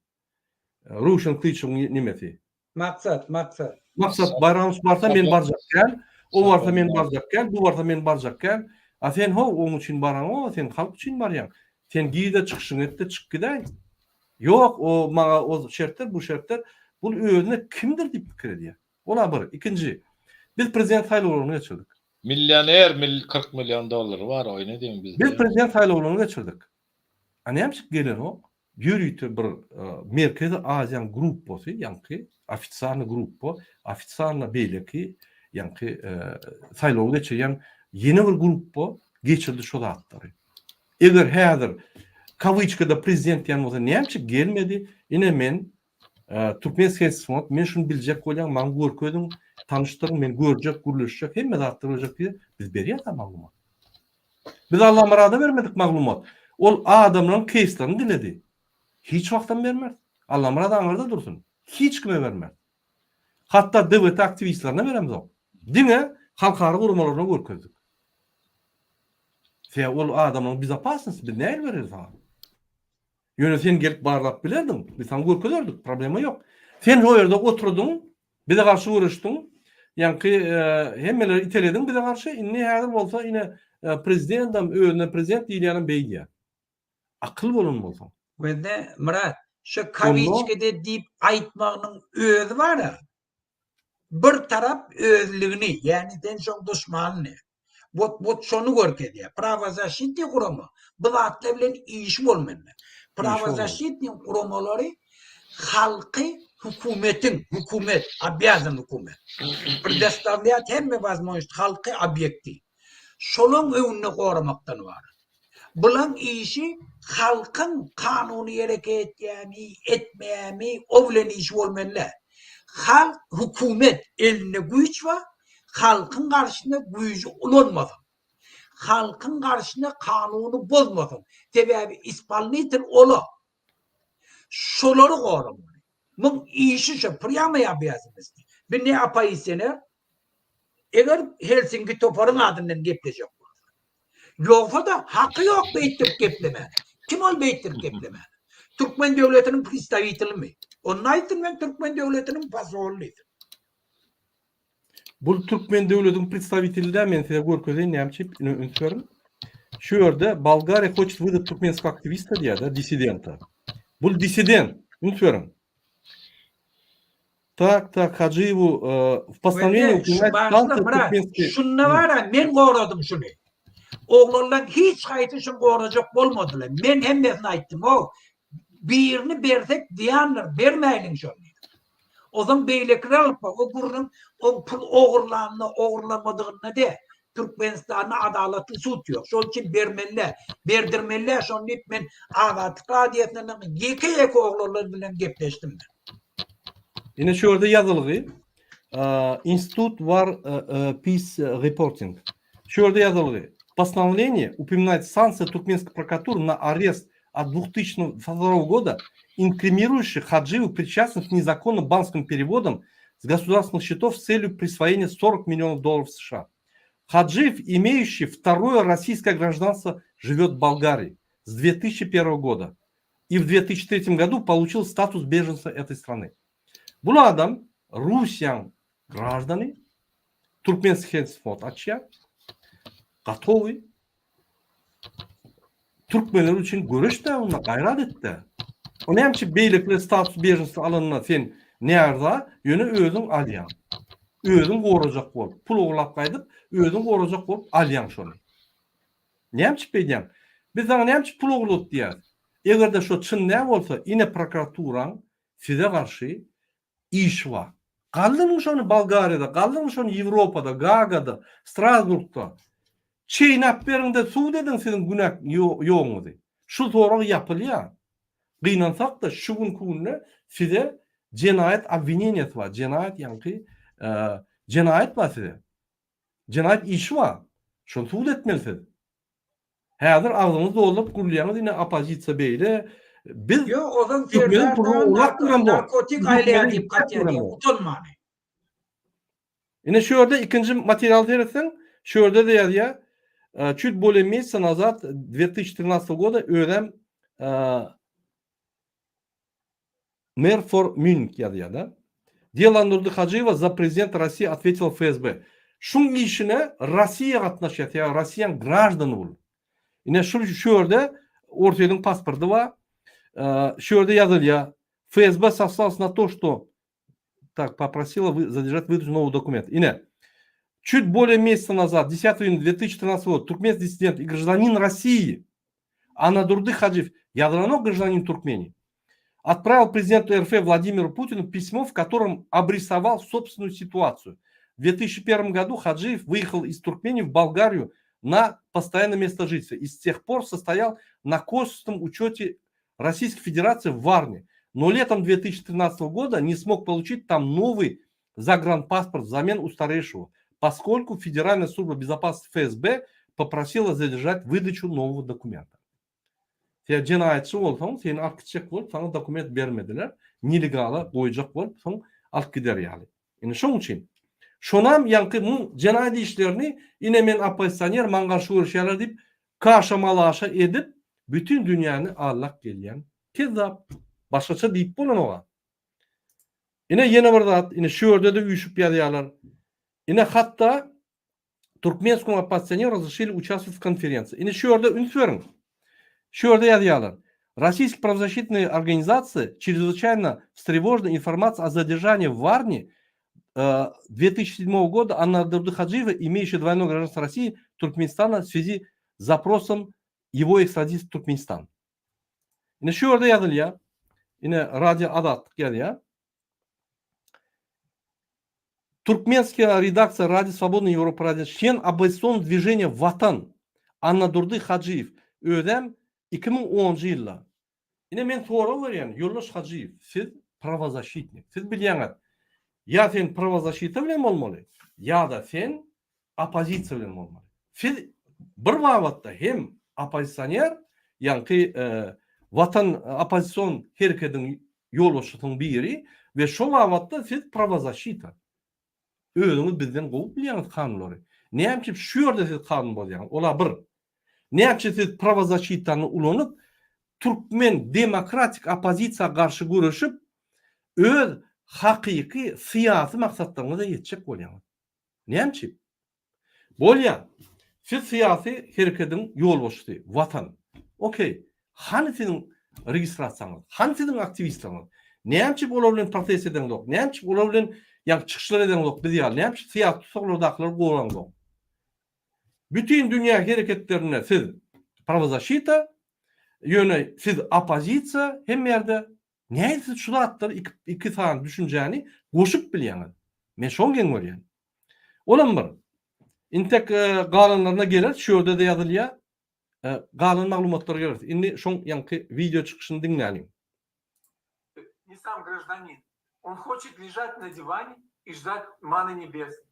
Röwşen Kylyçowyň nemesi. Maksat, Maksat. Maksat Baýramow barsa men barjak däl, o barsa men barjak däl, bu barsa men barjak däl. A sen how oň üçin baraňok, sen halk üçin barýaň. Sen gir-de çykyşyňy et-de çyk gidäý. Ýok, o maňa o şertler, bu şertler. Bul özüne kimdir diýip pikir edýär. Ol-a bir. Ikinji, biz prezident saýlawlaryny geçirdik. Millioner mil 40 million dollary bar oýun ediň bizde. Biz prezident saýlawlaryny geçirdik. A näme üçin gelenok? Ýörite bir Merkezi Aziýanyň gruppasy, ýaňky ofitsialnyý gruppa, ofitsialno beýleki ýaňky saýlawy geçirýän ýene bir gruppa geçirdi şo zatlary. Eger häzir kawyçkada prezident diýen bolsa näme üçin gelmedi? Ine men Türkmen Sesfond men şuny biljek bolýan maňa görkeziň, tanyşdyryň men görjek, gürleşjek, hemme zatlar boljak diýip biz berýäs maglumat. Biz Allamyrada bermedik maglumat. Ol adamlaryň keýslerini diledi. Hiç wagtam bermeris. Allamyrat aňyrda dursun. Hiç kime bermeris. Hatda DWT aktiwistlerine beremzok. Diňe halkara guramalaryna görkezdik. Sebäbi ol adamlaryň bezopasnosty biz nähili bereli saňa? Ýöne sen gelip barlap bilerdiň. Biz saňa görkezerdik. Problema ýok. Sen o ýerde oturdyň, bize garşy göreşdiň. Ýaňky hemmeleri itelediň bize garşy. Indi häzir bolsa ine prezidendem özüne prezident diýilýänem beýdýär. Akyl bolan bolsaň. Wende Myrat, şu kawiçkede diýip aýtmagynyň özi bar-a. Bir tarap özlügini, ýagny sen şoň duşmanyny. Wot wot şony görkezýär. Prawozaşitniý gurama bu zatlar bilen işi bolmanda. Prawozaşitniý guramalary halky hökümetiň, hökümet, obýazan hökümet. Predostawlýat hemme wazmožnost halky obýekti. Şolaň öňünde goramakdan ybarat. Bulaň işi halkyň kanuny hereket etýämi, etmeýämi, o bilen işi bolmaly däl. Halk, hökümet elinde güýç bar, halkyň garşysyna güýji ulanmasyn. Halkyň garşysyna kanuny bozmasyn. Sebäbi ispolnitel ola. Şolary goramaly. Muň işi şo, prýamyý obýazannosti. Bi ne oppozisioner, Eger Helsinki toparyň adyndan geplejek bolsa. Ýogsa-da haky ýok beýtdirip geplemäne. Kim ol beýtdirip geplemäne? Türkmen döwletiniň predstawitelimi? Onda aýtsyn men türkmen döwletiniň posoly diýsin. Bul türkmen döwletiň predstawiteli däl men size görkezeýin näme üçin üns beriň. Şu ýerde Bolgariýa хочет выдать туркменского aktiwista diýýär-de, dissidenta. Bul dissident, üns beriň. Tak, tak, Hajyýewu w postanowleniýi упоминает stansiýa türkmenski. Şunda bara men goradym şuny. Oglanlaň hiç haýsy şuny gorajak bolmadylar. Men hemmesine aýtdym, o birini bersek zyýandyr, bermäýliň şony diýdim. Ozan beýlekiler alyp bar, o gürrüň o pul ogurlanyna, ogurlanmadygynda däl. Türkmenistanda adalatly sud ýok. Şol üçin bermeli däl, berdirmeli däl şony diýip men Azatlyk radiosyndan ýeke-ýeke oglanlar bilen gepleşdim men. Ine şu ýerde ýazylgy Institut War Peace Reporting. Şu ýerde ýazylgy Постановление упоминает санкции туркменской прокуратуры на арест от 2002 года, инкриминирующий Хаджиеву причастность к незаконным банковским переводам с государственных счетов с целью присвоения 40 миллионов долларов США. Хаджиев, имеющий второе российское гражданство, живет в Болгарии с 2001 года и в 2003 году получил статус беженца этой страны. Bul adam Russiýaň graždany, Türkmen fond açýar. Gotowy. Türkmenler üçin göreş-dä onda, gaýrat et-dä. O näme üçin beýlekiler status bežensa alanda sen närza, ýöne özüň alýaň. Özüň gorajak bolup, pul ogurlap gaýdyp, özüň gorajak bolup alýaň şony. Näme üçin beýdýäň? Biz saňa näme üçin pul ogurladyk diýýäris. Eger-de şo çyn däl bolsa, ine prokuraturaň size garşy işi bar. Galdyryň şony Bolgariýada, galdyryň şony Ýewropada, Gagada, Strasburgda. Çeýnäp beriň-de sud ediň siziň günä ýoguňyzy. Şu sorag ýapylýar. Gynansak-da şu günki günde size jenaýat obwineniýasy bar, jenaýat ýaňky jenaýat bar size. Jenaýat işi bar. Şony subut etmeli siz. Häzir agzyňyzy dolduryp gürleýäňiz ine oppozisiýa beýle. Biz Ýok, ozal Serdar dagy narkotik aýlaýar diýip gatýar diýip utanmany. Ine şu ýerde ikinji materialy seretseň, şu ýerde-de ýazýar. Çüt bolее месяца nazad 2013 goda özem Mer for Münk ýazýar-da. Dela Nurdy Hajyýewa za prezidenta Rossiýa otwetila FSB. Şuň işine Rossiýa gatnaşýar, sebäbi Rossiýaň graždany bul. Ine şu şu ýerde Orsýetiň pasporty bar. Şu ýerde ýazylýar. FSB soslался na to, что так попросила задержать выдачу нового документа. Ine, чуть более месяца назад, 10 июня 2013 года, туркменский диссидент и гражданин России Анадурды Хаджиев, ýazylanok гражданин Туркмении, отправил президенту РФ Владимиру Путину письмо, в котором обрисовал собственную ситуацию. В 2001 году Хаджиев выехал из Туркмении в Болгарию на постоянное место жительства и с тех пор состоял на консульском учете Российской Федерации в Варне. Но летом 2013 года не смог получить там новый загранпаспорт взамен устаревшего, поскольку Федеральная служба безопасности ФСБ попросила задержать выдачу нового документа. Sen jenaýatçy bolsaň, seni alyp gitjek bolup, saňa dokument bermediler, nelegala goýjak bolup, soň alyp gider ýaly. Indi şoň üçin. Şonam ýaňky muň jenaýat işlerini ine men oppozisioner, maňa garşy göreşýärler diýip, kaşa-malaşa edip, bütin dünýäni aldap gelýän kezzap. Başgaça diýip bolanok-a. Ine ýene bir zat, ine şu ýerde-de üýşüp ýazýarlar. Ine hatda Turkmenskому oppozisioneru razрешили участвовать в konferensiýa. Ine şu ýerde üns beriň. Şu ýerde ýazýarlar. Российские правозащитные организации чрезвычайно встревожены информацией о задержании в Варне 2007 года Аннадурды Хаджиева, имеющего двойное гражданство России, Туркменистана в связи с запросом его экстрадиции в Туркменистан. Ine şu ýerde ýazylýar. Ine Radio Azatlyk ýazýar. Türkmenskiýa redaksiýa Radio Swobodna Ýewropa Radio çlen oppozision dwiženiýa Watan Annadurdy Hajyýew özem 2010-njy ýylda Ine men sorag berýän Ýoldaş Hajyýew siz prawozaşitnik siz bilýäňiz ýa sen prawozaşita bilen bolmaly ýa-da sen oppozisiýa bilen bolmaly. Siz bir babatda hem oppozisioner ýaňky Watan oppozision herekediň ýolbaşçysynyň biri we şo babatda siz prawozaşita. Özüňiz bizden gowy bilýäňiz kanunlary. Näme üçin şu ýerde siz kanun bozýaňyz? Ola bir. Näme üçin siz prawozaşitany ulanyp türkmen demokratik oppozisiýa garşy göreşip öz hakyky syýasy maksatlaryňyza ýetjek bolýaňyz? Näme üçin? Bolýa. Siz syýasy herekediň ýolbaşçysy, Watan. Okey. Hany siziň registrasiýaňyz? Hany siziň aktiwistleriňiz? Näme üçin olar bilen protest edeňzok? Näme üçin olar bilen ýaňky çykyşlar edeňzok biz ýaly? Näme üçin syýasy tussaglardakylary goraňzok? Bütin dünýä hereketlerinde siz prawozaşita, ýöne siz oppozisiýa hemme ýerde Nädip siz şu zatlary iki sany düşünjäni goşup bilýäňiz? Men şony geň görýän. Olam bir. Intek galanlaryna geleris, şu ýerde-de ýazylýar. Galan maglumatlara geleris. Indi şoň ýaňky wideo çykyşyny diňläliň. Не сам гражданин. Он хочет лежать на диване и ждать маны небесной.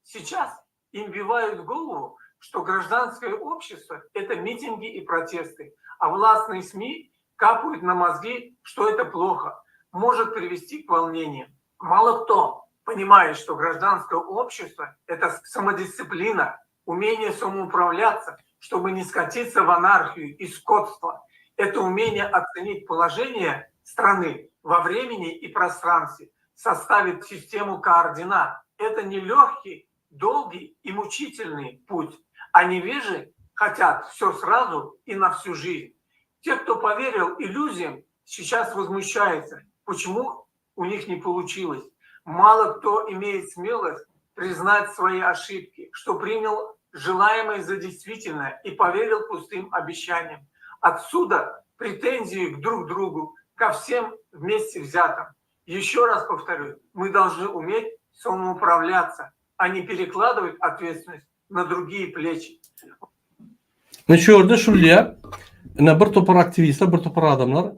Сейчас им вбивают в голову, что гражданское общество – это митинги и протесты, а властные СМИ капают на мозги, что это плохо, может привести к волнениям. Мало кто понимает, что гражданское общество – это самодисциплина, умение самоуправляться, чтобы не скатиться в анархию и скотство. Это умение оценить положение страны во времени и пространстве, составить систему координат. Это нелегкий, долгий и мучительный путь. А невежи хотят все сразу и на всю жизнь. Те, кто поверил иллюзиям, сейчас возмущаются, почему у них не получилось. Мало кто имеет смелость признать свои ошибки, что принял желаемое за действительное и поверил пустым обещаниям. Отсюда претензии к друг другу, ко всем вместе взятым. Еще раз повторю, мы должны уметь самоуправляться, а не перекладывать ответственность на другие плечи. Ine şu ýerde şul diýýär, ine bir topar aktiwistler, bir topar adamlar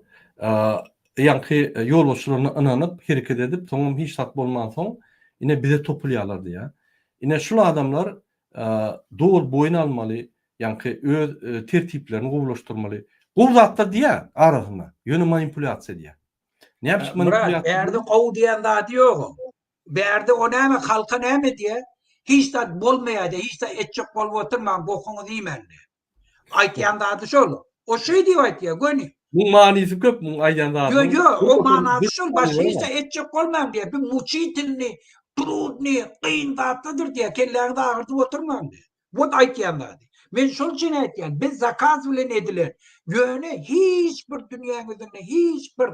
ýaňky ýolbaşçylaryna ynanyp, hereket edip, soňam hiç zat bolmansoň, ine bize topulýarlar diýýär. Ine şul adamlar doly boýun almaly, ýaňky öz tertiplerini gowulaşdyrmaly. Gowy zatlar diýýär arasynda, ýöne manipulýasiýa edýär. Näme üçin Murat, bärde gowy diýen zady ýok. Bärde o näme, halka näme diýýär? Hiç zat bolmaýar diýýär, hiç zat etjek bolup oturmaň, bokuňyzy iýmäň diýýär. Aýtýan zady şol. O şeý diýip aýtýar, göni. Muň manysy köp, muň aýdýan zadynyň. Ýok, ýok, o manasy şol, başga hiç zat etjek bolmaň diýýär. Bu muçitelnyý, trudnyý, kyn zatladyr diýýär, kelläňizi agyrdyp oturmaň diýýär. Wot aýtýan zady. Men şol üçin aýtýan, biz zakaz bilen edilen. Ýöne hiç bir dünýäň ýüzünde hiç bir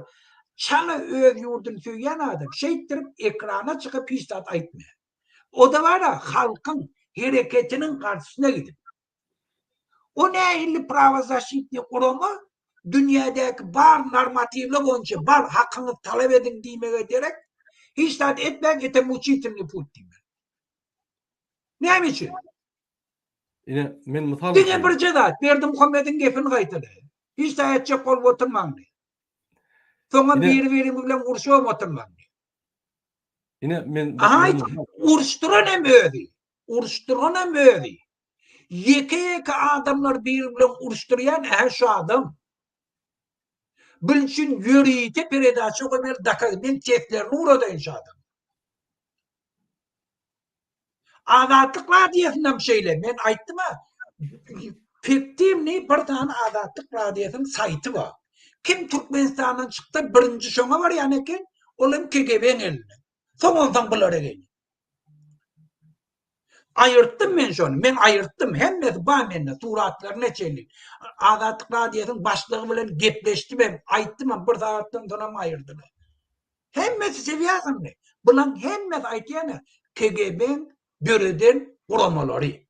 çala öz ýurduny söýýän adam şeýtdirip ekrana çykyp hiç zat aýtmaýar. O-da bar-a halkyň hereketiniň garşysyna gidip. O nähili prawozaşitnyý gurama dünýädäki bar normatiwler boýunça bar hakyňyzy talap ediň diýmege derek hiç zat etmäň ete muçitelnyý put diýmeli. Näme üçin? Ine, men mysal Diňe birje zat, Berdimuhamediň gepini gaýtalaýyn. Hiç zat etjek bolup oturmaň diýip. Soňam biri-biriňiz bilen urşubam oturmaň diýip. Ine, men Aha, uruşdyran hem özi. Uruşdyran hem özi. Ýeke-ýeke adamlar biri bilen uruşdyrýan ähä şu adam. Bil üçin ýörite peredaça goýmaly dokaz. Men seslerini ugradaýyn şu adamyň. Azatlyk radiosynam şeýle. Men aýtdym-a, Fiktiwnyý bir sany Azatlyk radiosynyň saýty bar. Kim Türkmenistandan çyksa birinji şoňa barýan eken, ol hem KGB-niň elinde. Soň onsoň bulara gelýär. Aýyrtdym men şony. Men aýyrtdym. Hemmesi bar mende, suratlaryna çenli. Azatlyk radiosynyň başlygy bilen gepleşdim hem, aýtdym hem, bir sagatdan soňam aýyrdylar. Hemmesi sebýäsiňmi? Bulaň hemmesi aýtýan-a KGB-iň döreden guramalary.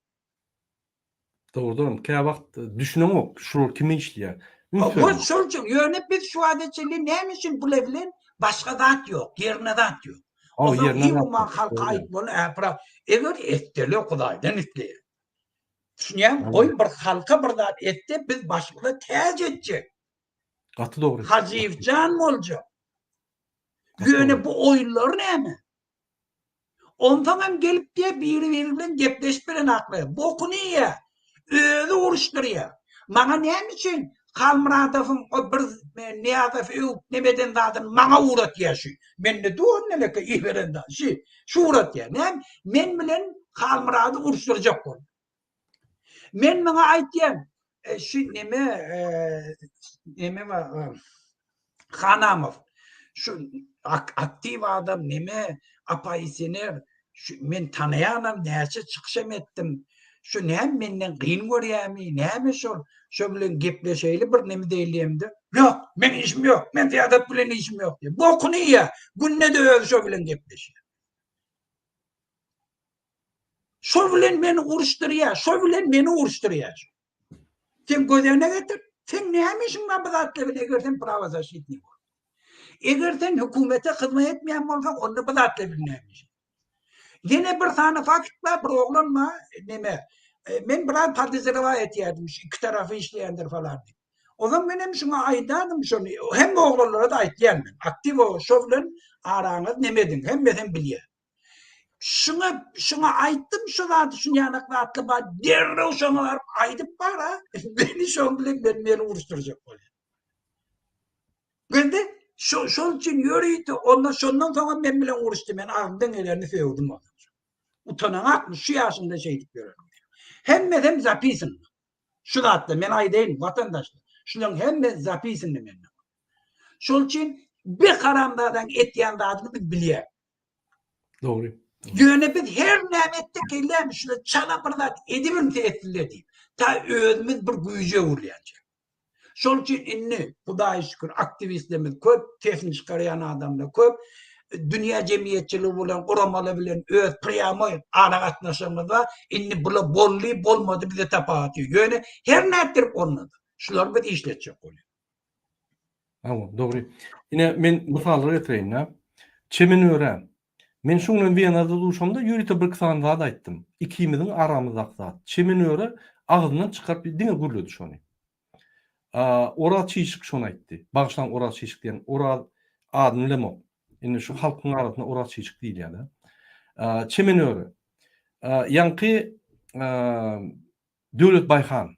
Dogrudanam käwagt düşüneňok şular kime işleýär. Ol şol üçin ýöne biz şu wagta çenli näme üçin bular bilen başga zat ýok, ýerine zat ýok. O ýerine zat ýok. Halka aýtmaly, äpra eger etdele Hudaýdan isleýär. Düşünýäňmi? Goý bir halka bir zat etse biz başymyza täç etjek. Gaty dogry. Hajyýewjan boljak. Ýöne bu oýunlar näme? Onsoň hem gelip diýe biri-biri bilen gepleşip bilen aklaýar. Bokuny iýýär. Özi uruşdyrýar. Maňa näme üçin Halmyradowyň o bir Nyýazowy öwüp neme eden zadyny maňa ugratýar şu. Mende dur neleke iberen zat. Şu, şu ugratýar. Näme? Men bilen Halmyrady uruşdyrjak bolup. Men muňa aýtýan, e, şu neme, e, neme bar, e, Hanamow, şu aktiw adam, neme, oppozisioner, şu men tanaýanam, näçe çykyşam etdim. Şu näme menden gyn görýärmi, näme şol, şo bilen gepleşeýli bir neme diýilýemde. Ýok, men işim ýok, men syýasat bilen işim ýok diýýär. Bokuny iýýär. Günde-de özi şo bilen gepleşýär. Şol bilen meni uruşdyrýar, şol bilen meni uruşdyrýar. Sen göz öňüne getir, sen näme işiň bar bu zatlar bilen eger sen prawozaşitnik bol. Eger sen hökümete hyzmat etmeýän bolsaň, onda bu zatlar bilen näme işiň? Ýene bir sany fakt bar, bir oglan bar, neme, e, men biraz podozrewaý etýärdim, şu iki tarapy işleýändir falan diýip. Ozan men hem şuňa aýdardym şony, hemme oglanlara-da aýtýan men. Aktiw şo bilen araňyz neme ediň, hemmesem bilýär. Şuňa şuňa aýtdym şu zady şuny ýanak zatly bar derrew şoňa baryp aýdyp bara beni şoň bilen ben meni uruşdyrjak bolýar. Bende şo şol üçin ýörite ondan şondan soňam men bilen uruşdy men agzymdan gelenini sögdüm ondan. Utanaňakmy şu ýaşyňda şeýdip ýören. Hemmesem zapisan. Şu zatda men aýdaýyn watandaşlar. Şularyň hemmesi zapisandy mende. Şol üçin bir haramzadaň etýän zadyny biz bilýäris. Dogry. Ýöne biz her näme etsek gelýärmi şular çala bir zat edibimse etsinler diýip. Ta özümiz bir güýje öwrülýänçä. Şol üçin indi Hudaýa şükür aktiwistlerimiz köp, sesini çykarýan adamlar köp. Dünýä jemgyýetçiligi bilen, guramalar bilen öz prýamoý aragatnaşygymyz bar. Indi bular boldy, bolmady bize tapawuty ýok. Ýöne her nätdirip onda-da şulary biz işletjek bolýarys. Hawa, dogry. Ine, men mysallar getireýin-dä. Çemen örä. Men şuň bilen Wenada duşamda ýörite birki sany zat aýtdym. Ikimiziň aramyzdaky zat. Çemen öre agzyndan çykaryp diňe gürledi şony. Oraz Çişik şony aýtdy. Bagyşlaň Oraz Çişik diýen Oraz adyny bilemok. Indi şu halkyň arasynda Oraz Çişik diýilýär-de. Çemen öre. Ýaňky Döwlet Baýhan.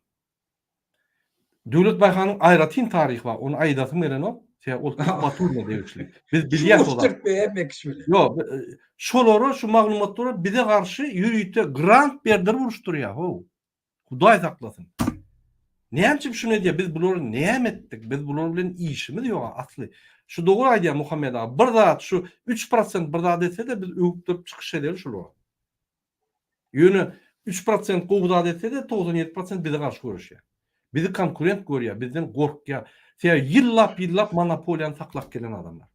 Döwlet Baýhanyň aýratyn taryhy bar, ony aýdasym gelenok, sebäbi ol Türk Baturine degişli. Biz bilýäs o zat. Hemme kişi bilýär. Ýok, şolara şu maglumatlara bize garşy ýörite grant berdirip uruşdyrýar, how. Hudaý saklasyn. Näme üçin şuny edýär? Biz bulary näme etdik? Biz bular bilen işimiz ýok asly. Şu dogry aýdýar Muhammet aga. Bir zat şu 3% bir zat etse-de biz öwüp durup çykyş edeli şulara. Ýöne 3% gowy zat etse-de 97% bize garşy göreşýär. Bizi konkurent görýär, bizden gorkýar. Sebäbi ýyllap-ýyllap monopoliýany saklap gelen adamlar.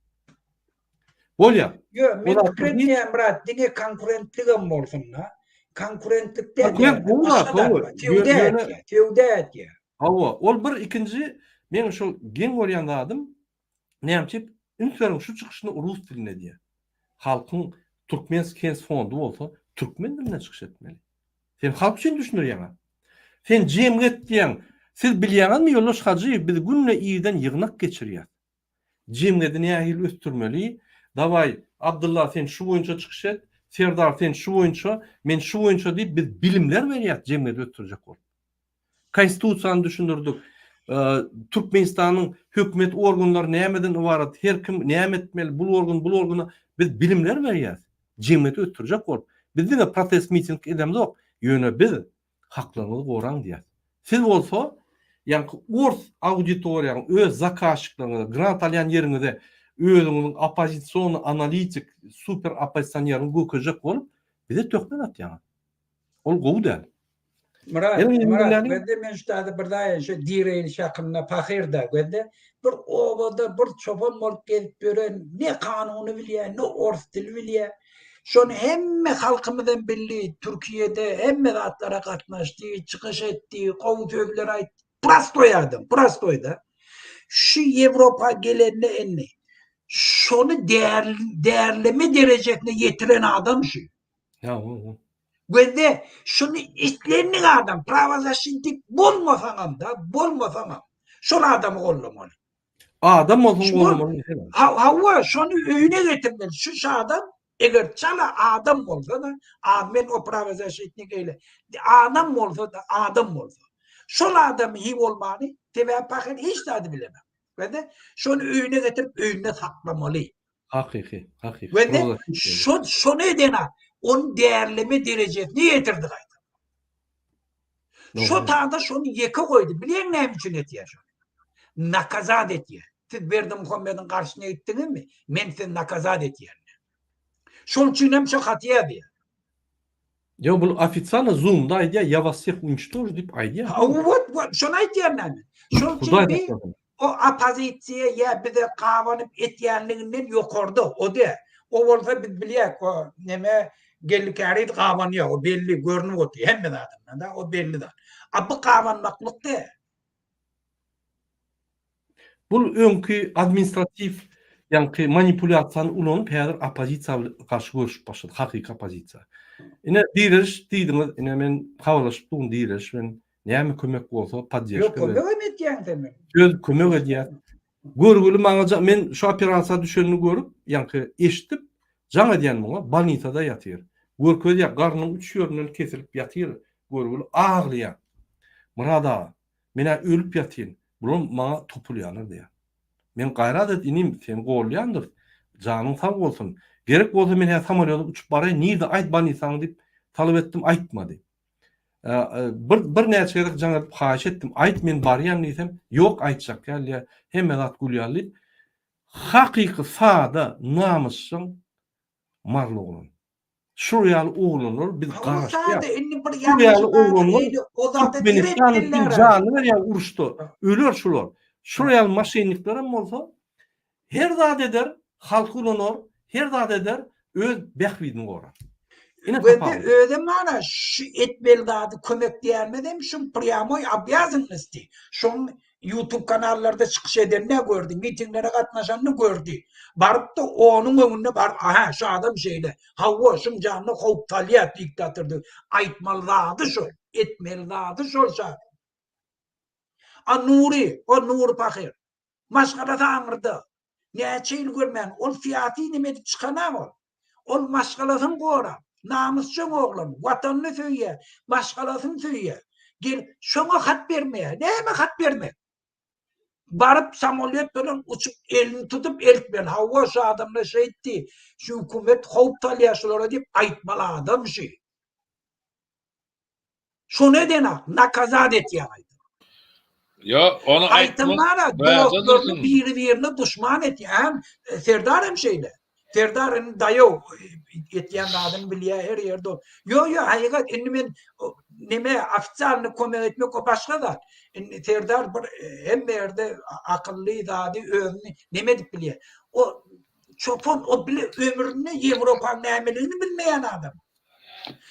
Bolýar. Ýok, men pikir etmeýän Myrat, diňe konkurentligem bolsun-da. Konkurentlik däl. Konkurent gowy zat, hawa. Söwda etýär, söwda etýär. Hawa, ol bir, ikinji meň şol geň görýän zadym, näme üçin üns beriň şu çykyşyny rus dilinde edýär. Halkyň Türkmensk Hens fondy bolsa türkmen dilinde çykyş etmeli. Sen halk üçin düşündirýäň-ä. Sen jemgyýet diýýäň. Siz bilýäňizmi Ýoldaş Hajyýew biz günde irden ýygnak geçirýäs. Jemgyýeti nähili ösdürmeli? Dawaý, Abdylla sen şu boýunça çykyş et, Serdar sen şu boýunça, men şu boýunça diýip biz bilimler berýäs jemgyýeti ösdürjek bolup. Konstitusiýany düşündirdik. Türkmenistanyň hökümet organlary nämeden ybarat, her kim näme etmeli, bul organ, bul organa biz bilimler berýäs. Jemgyýeti ösdürjek bolup. Biz diňe protest miting edemzok. Ýöne biz Haklaryňyzy goraň diýýäs. Siz bolsa, ýaňky ors auditoriýaň öz zakazçikleriňize, grant alýan ýeriňize özüňiziň oppozisionnyý analitik, super oppozisioneriňi görkezjek bolup, bize töhmet atýaňyz. Ol gowy däl. Myrat, Myrat, gözle men şu taýda bir zat şu direýliş hakynda pahyr-da gözle. Bir obada bir çopan bolup gezip ýören ne kanuny bilýär, ne ors dili bilýär. Şony hemme halkymyzam bildi, Türkiýede hemme zatlara gatnaşdy, çykyş etdi, gowy sözler aýtdy. Prostoý adam, prostoý-da. Şu Ýewropa gelende indi şony därleme derejesine ýetiren adam şu. Gözde şuny islendik adam prawozaşitnik bolmasaňam-da, bolmasaňam şol adamy goldamaly. Adam bolsun goldamaly. Hawa, şony öýüne getirmeli. Şu adam eger çala adam bolsa-da, a men o prawozaşitnik eýle. Adam bolsa-da, adam bolsa. Şol adamy hi bolmany, sebäbi pahyr hiç zady bilemok. Gözde şony öýüne getirip öýünde saklamaly. Hakyky, hakyky. Gözde şo şony eden ony därleme derejesine ýetirdi gaýta. Şo taýda şony ýeke goýdy. Bilýäň näme üçin etýär şony? Nakazat etýär. Siz Berdimuhamediň garşyna gitdiňizmi? Men sizi nakazat etýän. Şol üçin hem şo haty ýazýar. Ýok, bul ofisialno Zoom-da aýdýar, ýa was wseh uniçtožu diýip aýdýar. Ha, wot, wot, şony aýdýan men. Şol üçin bi o oppozisiýa ýa bize gabanyp etýänliginden ýokarda, o däl. O bolsa biz bilýäk, o neme Geldi Käriz gabanýar, o belli, görnüp otyr hemme zadyndan da, o belli zat. A bu gabanmaklyk däl. Bul öňki administratiw ýaňky manipulýasiýany ulanyp häzir oppozisiýa garşy göreşip başlady, hakyky oppozisiýa. Ine direliş diýdiňiz, ine men habarlaşyp durun direliş bilen näme kömek bolsa poddežka. Ýok kömek hem etýäň sen men. Öz kömek edýär. Görgüli maňa men şu operasiýa düşenini görüp, ýaňky eşidip jaň edýän muňa bolnisada ýatyr. Görkezýär garnyň üç ýerinden kesilip ýatyr görgüli aglaýar. Myrat aga Men-ä ölüp ýatyryn, bular maňa topulýarlar diýýär. Men gaýrat et inim, seni gollaýandyrys. Janyň sag bolsun. Gerek bolsa men häzir samolýoda uçup baraýyn, nirde aýt bolnisaňy diýip talap etdim, aýtmady. Bir birnäçe gezek jaň edip haýyş etdim, aýt men barýan diýsem, ýok aýtjak däl diýýär, hemme zat gül ýaly diýip. Hakyky sada, namysjaň maryly oglan. Şul ýaly oglanlar biz garaşýas. Şul ýaly oglanlar Türkmenistan üçin janyny berýär uruşda. Öler şular. Şul ýaly maşenniklerem bolsa her zat eder, halky ulanar, her zat eder, öz bähbidini gorar. Ine tapawut. Özem mana şu etmeli zady kömek diýenmezem şu prýamoý obýazannosti. Şoň Youtube kanallarda çykyş edenini gördi, mitinglere gatnaşanyny gördi. Baryp-da onuň öňünde baryp, aha, şu adam şeýle, hawa, şuň janyna howp salýar diktator diýip aýtmaly zady şol, etmeli zady şol şu adam. A Nury, o Nury pahyr, maşgalasy aňyrda, näçe ýyl görmän, ol syýasy neme edip çykan-a ol. Ol maşgalasyny gorap, namysjaň oglan, watanyny söýýär, maşgalasyny söýýär. Gel, şoňa hat bermeýär. Näme hat bermek? Baryp samolýot bilen uçup elini tutup eltmeli. Hawa şu adamlar şeýtdi. Şu hökümet howp salýar şulara diýip aýtmaly adam şu. Şony edenak, nakazat etýär gaýtam. Ýok, ony Gaýtam bara dostlaryny biri-birine duşman etýär. Hem Serdar hem şeýle. Serdar indi daýaw etýän zadyny bilýär her ýerde. Ýok, ýok, hakykat indi men neme ofitsialny kömek etmek o başga zat. Indi Serdar bir hemme ýerde akylly zady özüni neme edip bilýär. O çopan o bile ömründe Ýewropanyň nämeligini bilmeýän adam.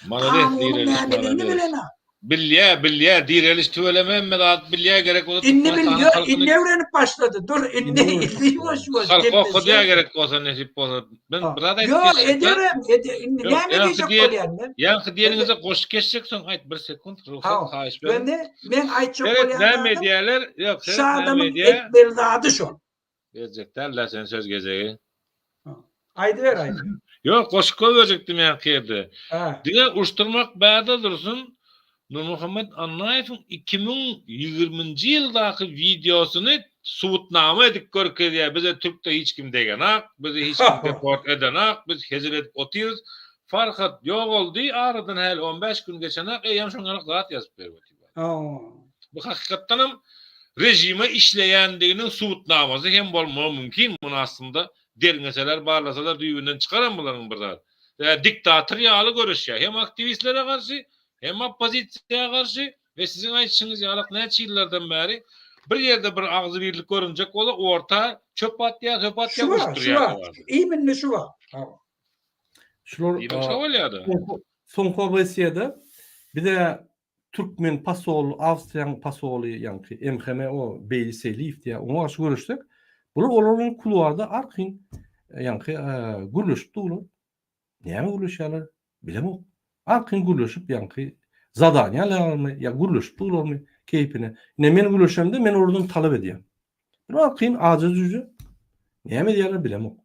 Malades Kanunyň direliş nämeligini malades. bilenok. Bilýä bilýä direliş tüweleme hemme zat bilýä gerek bolsa Indi Türkmenistanyň bilýär, halkyny indi öwrenip başlady. Dur, indi Indi indi ýuwaş ýuwaş halky okadýa gepleşýär. gerek bolsa nesip bolsa. Men Ha. bir zat aýdyp Ýok, geçjek da. ederem, ede, indi Ýok, näme ýaňky diýjek diýen bolýan men? ýaňky Ede, diýeniňize goşup geçjek soň aýt bir sekunt rugsat ha. haýyş beriň. Indi men aýtjak Seret bolýan näme zadym edýäler? Ýok, şu seret näme adamyň edýä? etmeli zady şol. Berjek däl-dä sen söz gezegi. Aýdyber aýdyber. Ýok, goşgy goýberjekdim ýaňky ýerde. Hä. Diňe uruşdyrmak bärde dursun, Nurmuhammet Annaýewiň 2020-nji ýyldaky wideosyny subutnama edip görkezýär, bize türkde hiç kim degenak, bizi hiç kim deport edenak, biz hezil edip otyrys. Farhat ýogaldy, aradan häli on bäş gün geçenak, eýýäm şoň ýalak zat ýazyp berip otyr. Bu hakykatdanam režime işleýändiginiň subutnamasy hem bolmagy mümkin. Muny aslynda derňeseler, barlasalar düýbünden çykaram bularyň bir zat. Sebäbi diktator ýaly göreşýär. Hem aktiwistlere garşy, hem oppozisiýa garşy we siziň aýdyşyňyz ýalak näçe ýyllardan bäri bir ýerde bir agzybirlik görünjek bolsa orta çöp atýar, söp atýar, Şu wagt, şu uruşdyrýar. wagt. Iminli şu wagt. Hawa. Şular Diýmek şo bolýar-da. Soňky OBSE-de bize Türkmen pasol, Awstriýanyň pasoly, ýaňky MHMO Beýli Seýliýew diýýär, oňa garşy göreşsek, bular olar bilen kuluarda arkaýyn ýaňky gürleşip durlar. Näme gürleşýärler? Bilemok. Arkaýyn gürleşip ýaňky zadaniýa alýarlarmy ýa gürleşip durlarmy keýpine. Ine men gürleşemde men olardan talap edýän. Bir arkaýyn aja-jüje näme edýärler bilemok.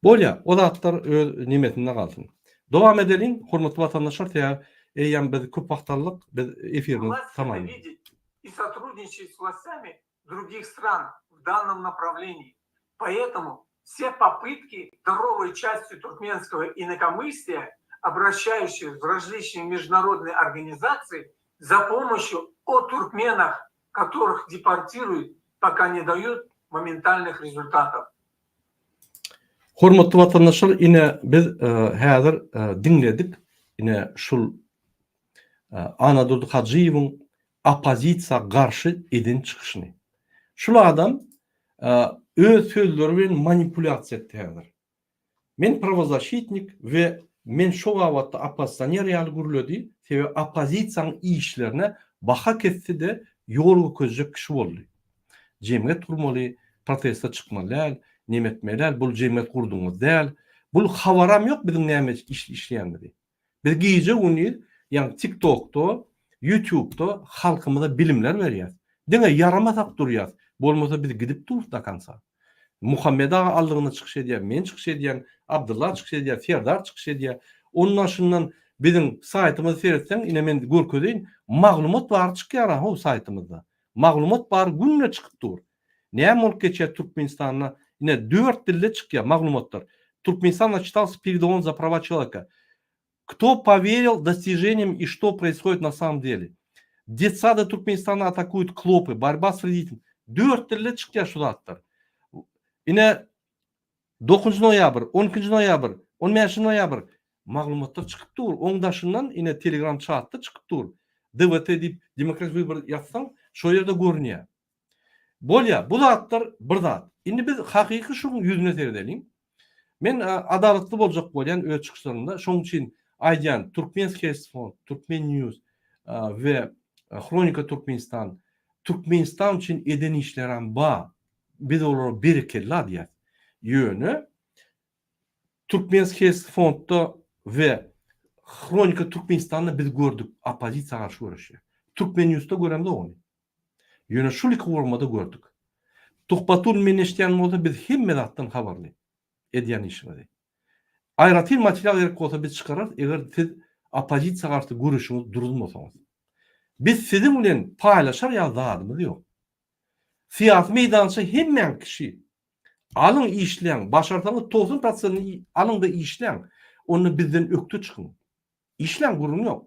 Bolýa, o zatlar öz nemesinde galsyn. Dowam edeliň, hormatly watandaşlar, sebäbi eýýäm biz köp wagt aldyk, biz efirimizi Власть это tamamlaýaly. видит и сотрудничает с властями других стран в данном направлении. Поэтому все попытки здоровой части туркменского инакомыслия, обращающихся в различные международные организации за помощью о туркменах, которых deportiruют, пока не дают моментальных результатов. Hormatly watandaşlar ine biz häzir diňledik ine şul Anadurdy Hajyýewiň oppozisiýa garşy eden çykyşyny. Şul adam öz sözleri bilen manipulýasiýa etdi häzir. Men prawozaşitnik we men şo babatda oppozisioner ýaly gürledi, sebäbi oppozisiýanyň işlerine baha kesdi-de ýol görkezjek kişi boldy. Jemgyýet gurmaly, proteste çykmaly däl, neme etmeli däl, bul jemgyýet gurduňyz däl. Bul habaram ýok biziň näme iş işleýänimizi. Biz gije-gündiz ýagny TikTokda, YouTubeda halkymyza bilimler berýäs. Diňe ýaramasak durýas. Bolmasa biz gidip durus do konca. Muhammet aga aldygyna çykyş edýär, men çykyş edýän, Abdylla çykyş edýär, Serdar çykyş edýär. Ondan şundan biziň saýtymyza seretseň, ine men görkezeýin, maglumat bary çykýar-a how saýtymyzda. Maglumat bary günde çykyp dur. Näme bolup geçýär Türkmenistanda? Ine dört dilde çykýar maglumatlar. Türkmenistan отчитался перед ООН за права человека. Кто поверил достижениям и что происходит на самом деле? Детсады Türkmenistanda atakuют klopy, борьба с вредителями. Dört dilde çykýar şu zatlar. Ine 9 noýabr, 12 noýabr, 15 noýabr maglumatlar çykyp dur. Oň daşyndan ine Telegram çatda çykyp dur. DWT diýip Demokratik wybor ýazsaň, şo ýerde görünýär. Bolýa, bu zatlar bir zat. Indi biz hakyky şuň ýüzüne seredeliň. Men adalatly boljak bolýan öz çykyşlarymda. Şoň üçin aýdýan Türkmenskiý fond, Türkmen News we Hronika Türkmenistan Türkmenistan üçin eden işlerem bar. Biz olara berekella diýýäs. Ýöne Türkmenskiý fondda we Hronika Türkmenistanda biz gördük oppozisiýa garşy göreşýär. Türkmen Newsda göremzok ony. Ýöne şul iki guramada gördük. Tuhbatullin meni eşidýän bolsa biz hemme zatdan habarly. Edýän işiňizi. Aýratyn material gerek bolsa biz çykararys eger siz oppozisiýa garşy göreşiňizi duruzmasaňyz. Biz siziň bilen paýlaşar ýaly zadymyz ýok. Syýasy meýdança hemmäň kişi. Alyň işläň, başarsaňyz 90 prosentini alyň-da işläň. Onda bizden ökde çykyň. Işläň gürrüň ýok.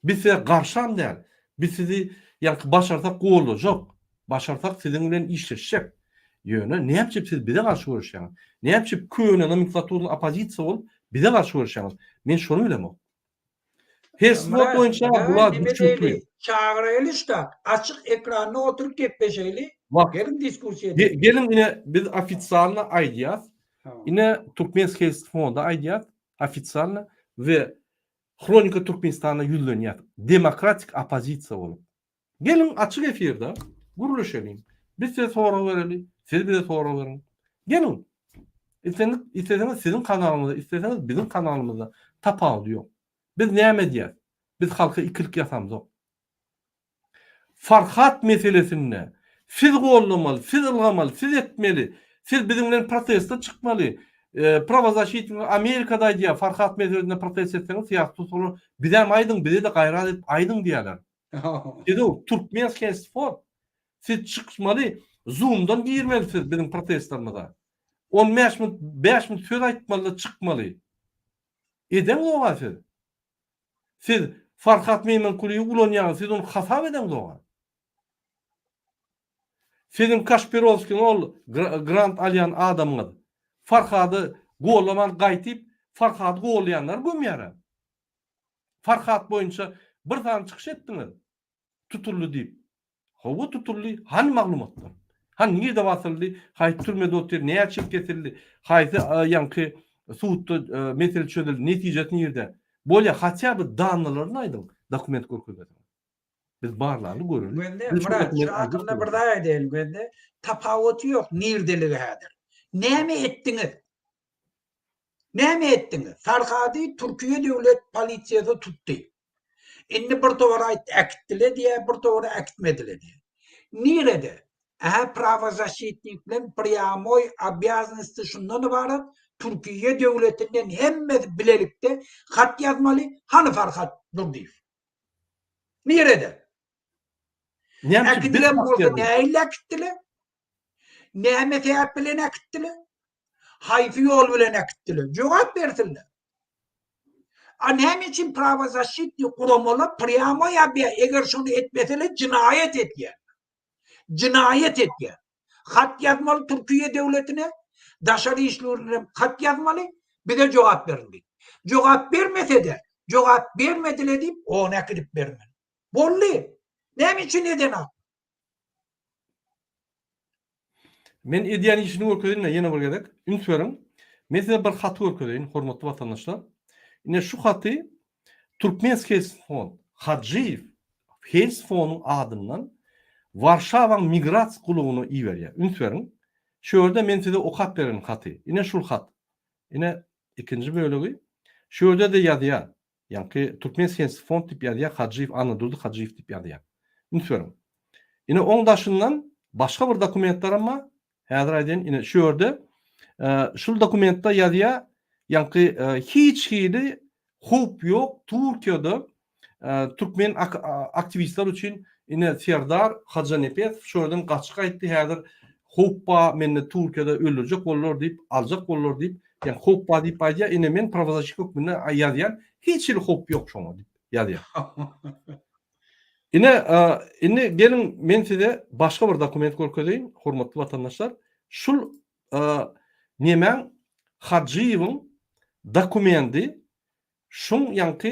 Biz size garşam däl. Biz sizi ýaňky başarsak gollajak. Başarsak siziň bilen işleşjek. Ýöne näme üçin siz bize garşy göreşýäňiz? Näme üçin köne nomenklaturny oppozisiýa bolup bize garşy göreşýäňiz? Men şony bilemok. Heswot boýunça bular düşnükli. Çagyraýly ştat. Açyk ekranda oturyp gepleşeýli. Geliň diskussiýa edeliň. Geliň ine biz ofitsialno aýdýas. Ine Türkmenskiý fonda aýdýas ofitsialno we Hronika Türkmenistana ýüzlenýär. Demokratik oppozisiýa bolup. Geliň açyk efirde gürleşeliň. Biz size sorag bereli, siz bize sorag beriň. Geliň. Islendik isleseňiz siziň kanalyňyzda, isleseňiz biziň kanalymyzda tapawudy ýok. Biz näme edýäs? Biz halka ikilik ýasamzok. Farhat meselesinde siz goldamaly, siz ylgamaly, siz etmeli, siz biziň bilen proteste çykmaly. Prawozaşitnikler Amerikada aýdýar, Farhat meselesinde protest etseňiz syýasy tussaglar bizäm aýdyň, bize-de gaýrat edip aýdyň diýýärler. Siz-ow Türkmenskiý sport. Siz çykmaly, Zoom-dan girmeli siz biziň protestlerimize. On bäş minut, bäş minut söz aýtmaly-da çykmaly. Edeňzog-a siz. Siz Farhat Meýmenkulyýewi ulanýaňyz, siz ony hasap edeňzog-a. Siziň Kaşpirowskiň ol grant alýan adamyňyz Farhady gollaman gaýtyp Farhady gollaýanlary gömýär-ä. Farhat boýunça bir sany çykyş etdiňiz tutuldy diýip. Hawa tutuldy. Hany maglumatlar? Hany nirde basyldy? Haýsy türmede otyr? Näçe ýyl kesildi? Haýsy ýaňky sudda mesele çözüldi? Netijesi nirde? Bolýa hatýa bir dannylaryny aýdyň dokument görkezmeseňiz. Biz barlaly göreli. Gözle Myrat şu hakynda bir zat aýdaýyn gözle. Tapawuty ýok nirdeligi häzir. Näme etdiňiz? Näme etdiňiz? Farhady Türkiýe döwlet polisiýasy tutdy. Indi bir towar aýtdy äkitdile diýýär, bir towar äkitmedile diýýär. Nirede? Ähä prawozaşitnik bilen prýamoý obýaznosty şundan ybarat, Türkiýe döwletinden hemmesi bilelikde hat ýazmaly, hany Farhat Durdyýew? Nirede? Äkidilen bolsa nähili äkitdile? Näme sebäp bilen äkitdile? Haýsy ýol bilen äkitdiler? Jogap bersinler. A näme üçin prawozaşitnik guramalar prýamo ýapýar? Eger şony etmeseler jynaýat edýär. Jynaýat edýär. Hat ýazmaly Türkiýe döwletine, daşary işlerine hat ýazmaly, bize jogap beriň diýip. Jogap bermese-de, jogap bermediler diýip, ony äkidip bermeli. Boldy. Näme üçin edenok? Men edýän işini görkezeýin-de ýene bir gezek. Üns beriň. Men size bir haty görkezeýin, hormatly watandaşlar. Ine şu haty Türkmenskiý fond, Hajyýew Heýs fonuň adyndan Warşawaň migrasiýa gulugyna iberýär. Üns beriň. Şu ýerde men size okap beren haty. Ine şul hat. Ine ikinji bölegi. Şu ýerde-de ýazýar. Ýaňky Türkmen Fond diýip ýazýar, Hajyýew, Annadurdy Hajyýew diýip ýazýar. Üns beriň. Ine oň daşyndan başga bir dokumentlerem bar. Häzir aýdaýyn, ine şu ýerde şul dokumentde ýazýar, ýaňky hiç hili howp ýok Türkiýede türkmen aktiwistler üçin ine Serdar Hajanepesow şu ýerden gaçyp gaýtdy häzir howp bar meni Türkiýede öldürjek boldular diýip aljak boldular diýip ýagny howp bar diýip aýdýar ine men prawozasşik hökmünde ýazýan hiç hili howp ýok şoňa diýip ýazýar. Ine indi geliň men size başga bir dokument görkezeýin hormatly watandaşlar şul nemäň Hajyýewiň dokumendi Şuň ýaňky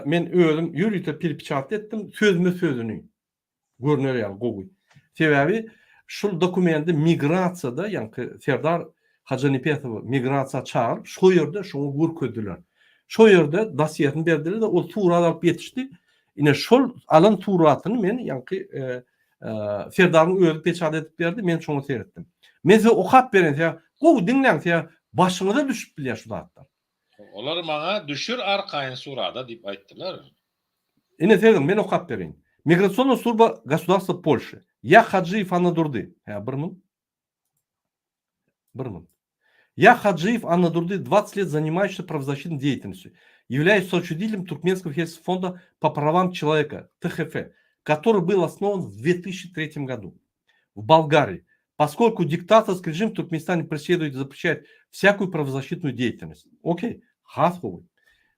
men özüm ýörite perpeçat etdim, sözme sözüni görner ýaly gowy. Sebäbi şul dokumendi migrasiýada ýaňky Serdar Hajanepesowy migrasiýa çagyryp şo ýerde şoňa görkezdiler. Şo ýerde dosýesini berdiler-de ol surat alyp ýetişdi. Ine şol alan suratyny men ýaňky Serdaryň özi peçat edip berdi, men şoňa seretdim. Men size okap bereýin, sebäbi gowy diňläň, sebäbi başyňyza düşüp bilýär şu zatlar. Olar maňa düşür arkaýyn surada diýip aýtdylar. Ine serediň men okap bereýin. Migrasionna slujba gosudarstwa Polşi. Ýa Hajyýew Annadurdy. Hä bir minut. Bir minut. Ýa Hajyýew Annadurdy 20 let zanimaýuşься правозащитной деятельностью. Являюсь соучредителем Туркменского Хельсинского фонда по правам человека, ТХФ, который был основан в 2003 году в Болгарии, поскольку диктаторский режим в Туркменистане преследует и запрещает всякую правозащитную деятельность. Окей, has gowy.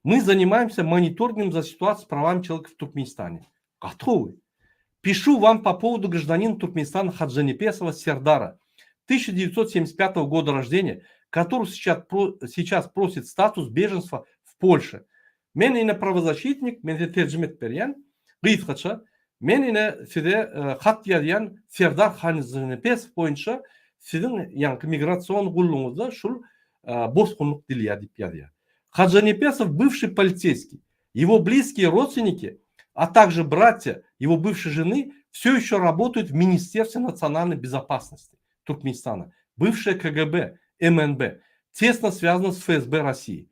Мы занимаемся мониторингом за ситуацией с правами человека в Туркменистане. Gaty gowy. Пишу вам по поводу гражданина Туркменистана Хаджанепесова Сердара, 1975 года рождения, который сейчас, сейчас просит статус беженства в Польше. Men ine правозащитник, men size terjime edip berýän, gysgaça, men ine size hat ýazýan Serdar Hanjanepesow boýunça siziň ýaňky migrasion gullugyňyzda şul bosgunlyk dileýär diýip ýazýar. Хаджанепесов бывший полицейский. Его близкие родственники, а также братья его бывшей жены все еще работают в Министерстве национальной безопасности Туркменистана. Бывшее КГБ, МНБ, тесно связано с ФСБ России.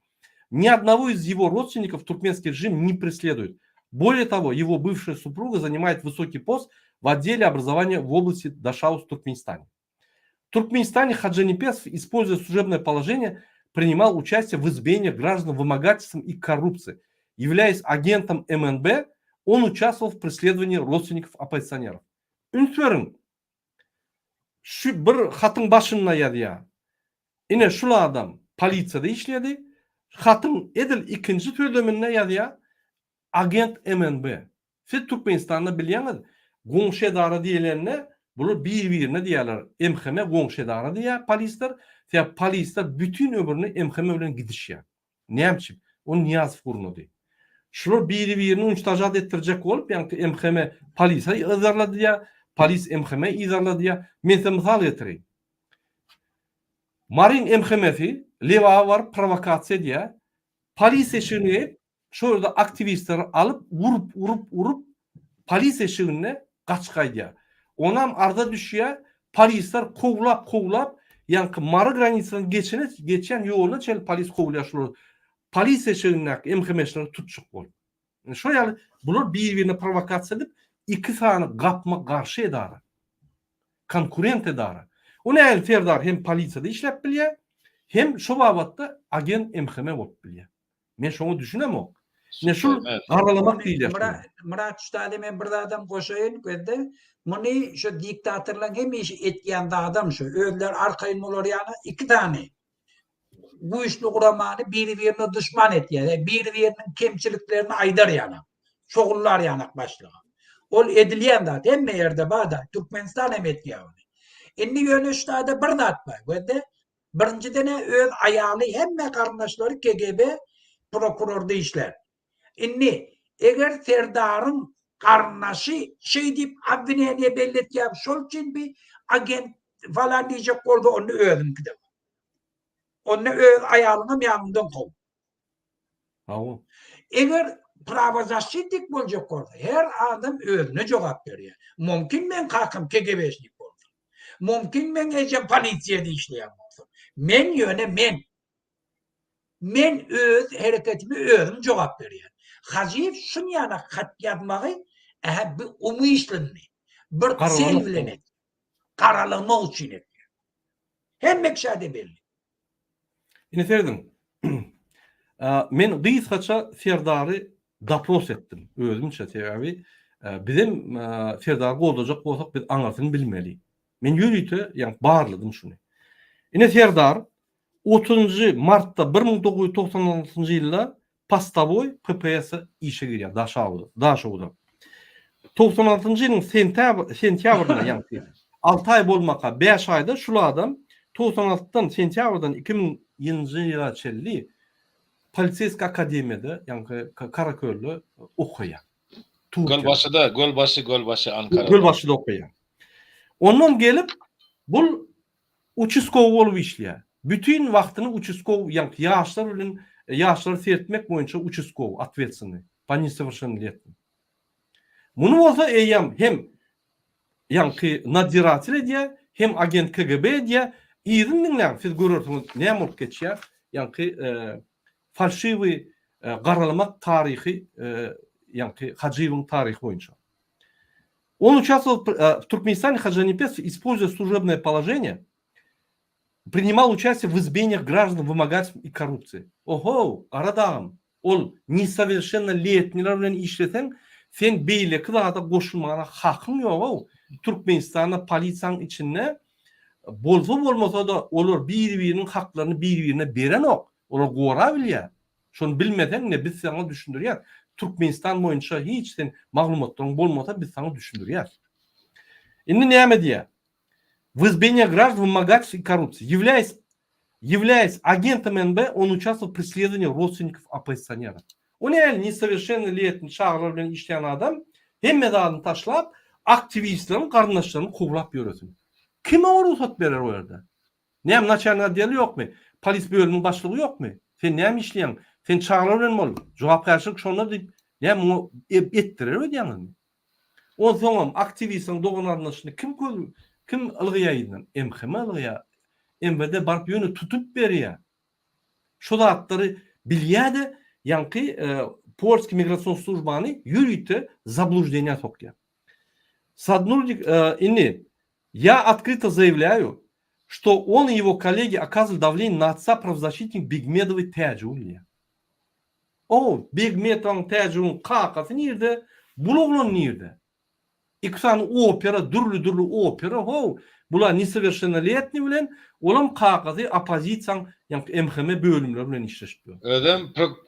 Ни одного из его родственников туркменский режим не преследует. Более того, его бывшая супруга занимает высокий пост в отделе образования в области Дашаус в Туркменистане. В Туркменистане Хаджанепесов, используя служебное положение, принимал участие в избиении граждан вымогательством и коррупцией. Являясь агентом МНБ, он участвовал в преследовании родственников оппозиционеров. Üns beriň. Şu bir hatyň başynda ýazýar. Ine şul adam polisiýada işledi. Hatyň edil ikinji sözleminde ýazýar. Agent MNB. Siz Türkmenistanda bilýäňiz, goňşy edara diýilende, bular bir-birine diýýärler, MHM goňşy edara diýýär polisler, sebäbi polisler bütin ömrüni MHM bilen gidişýär. Näme üçin? Ony Nyýazow gurnady. Şular biri-birini unçtažat etdirjek bolup, ýaňky MHM polise yzarlady diýýär, polis MHM yzarlady diýýär. Men size mysal getireýin. Maryň MHM-si Lebaba baryp prowokasiýa edýär. Polis eşigini geýip, Şo ýerde aktiwistleri alyp, urup, urup, urup, polis eşiginde gaçyp gaýdýar. Onam arza düşýär, polisler kowlap, kowlap, ýaňky Mary granisadan geçene, geçýän ýoluna çenli polis kowlaýar şulary. Polis eşigindäki MHM-çileri tutjak bolup. Indi şo ýaly bular bir-birine prowokasiýa edip, iki sany gapma-garşy edara. Konkurent edara. O nähili Serdar hem polisiýada işläp bilýär, hem şo babatda agent MHM bolup bilýär. Men şoňa düşünemok. Ine şul garalamak diýilýär şuna. Myrat Üstady men bir zadam goşaýyn gözde. Muny şu diktatorlaryň hemişe etýän zadam şu. Özleri arkaýyn bolar ýaly iki sany güýçli guramany biri-birine duşman etýär. Biri-biriniň kemçiliklerini aýdar ýaly. Şogullar ýanak başlyga. Ol edilýän zat hemme ýerde bar-da. Türkmenistan hem etýär ony. Indi ýöne şu taýda bir zat bar gözde. Birinjiden-ä öz aýaly hemme garyndaşlary KGB prokurorda işlär. Indi eger Serdaryň garyndaşy şeý diýip obwineniýe belletýär şol üçin bi agent falan diýjek bolsa onda özüňkide bar. Onda öz aýalyňam ýanyňdan kow. Hawa. Eger prawozaşçitnik boljak bolsa, her adam özüne jogap berýär. Mümkin meň kakam KGB-şnik bolsun. Mümkin meň ejem polisiýada işleýän bolsun. Men ýöne men. Men öz hereketime özüm jogap berýän. Hajyýew şunýana hat ýazmagy ähä bir umyşlynny, bir sel bilen etdi. Garalamak üçin etdi. Hemme kişä-de belli. Ine serediň. Men gysgaça Serdary dopros etdim özümçe sebäbi bizem Serdary goldajak bolsak biz aňyrsyny bilmeli. Men ýörite ýa barladym şuny. Ine Serdar 30-njy martda 1996-njy ýylda Postowoý PPS-e işe girýär Daşaguza, Daşoguza. 96-njy ýylyň sentýabr, sentýabrynda, ýagny 6 aý bolmaka 5 aýda şul adam 96-dan sentýabrdan 2000-nji ýyla çenli poliseýskiý akademiýada, ýagny Karakölde okaýar. Türkiýede. Gölbaşyda, Gölbaşy, Gölbaşy Ankarada. Gölbaşyda okaýar. Ondan gelip bul Uçaskowy bolup işleýär. Bütin wagtyny uçaskow, ýagny ýaşlar bilen ýaşlary seretmek boýunça uçaskow, otvetstvennyý, po nesowrşennoletnim. Muny bolsa eýýäm hem ýaňky nadziratel edýär, hem agent KGB edýär. Yzyny diňläň, siz görersiňiz näme bolup geçýär. Ýaňky falşiwiý garalamak taryhy ýaňky Hajyýewiň taryhy boýunça. On участвовал в Туркменистане Хаджанепесов, используя служебное положение, принимал участие в избиениях граждан, вымогательстве и коррупции. Oho, Gara dagym. Ol nesowerşennoletniler bilen işleseň, sen beýleki zada goşulmana hakyň ýog-ow. Türkmenistanda polisiýaň içinde bolsa bolmasa-da olar biri-biriniň haklaryny biri-birine berenok. Olar gorabilýär. Şony bilmeseň ine biz saňa düşündirýäs. Türkmenistan boýunça hiç sen maglumatlaryň bolmasa biz saňa düşündirýäs. Indi näme diýýär? В избиение граждан, вымогательстве и коррупции. Являясь Являясь agentom NB, on uçastwoval v preslедовании rodstvennikov oppozisionera. O nähili nesowerşennoletniý çagalar bilen işleýän adam hemme zadyny taşlap aktiwistleriň garyndaşlaryny kowlap ýöresin. Kim oňa rugsat berer o ýerde? Näme naçalnik otdeli ýokmy? Polis bölüminiň başlygy ýokmy? Sen näme işleýäň? Sen çagalar bilen bol. Jogapkärçilik şonda diýip näme muňa etdirer öýdýäňizmi? Onsoňam aktiwistiň dogan-garyndaşyny kim köz kim ylgaýar yzyndan? MHM ylgaýar. MWD baryp ýöne tutup berýär. Şu zatlary bilýär-de ýaňky polski migrasion službany ýörite zabluždeniýa sokýar. Sadnurnik indi Ya otkryto zaýawlýaýu, şto on i ýego kollegi okazywali dawleniýe na otsa prawozasitnik Begmedowy Täjigul diýýär. O, Begmetowyň Täjigulyň kakasy nirde, bul oglan nirde? Iki sany opera, dürli-dürli opera, how, bula nesowerşennoletniý bilen, olam kakasy oppozisiýaň ýaňky MHM bölümleri bilen işleşip ýör. Özem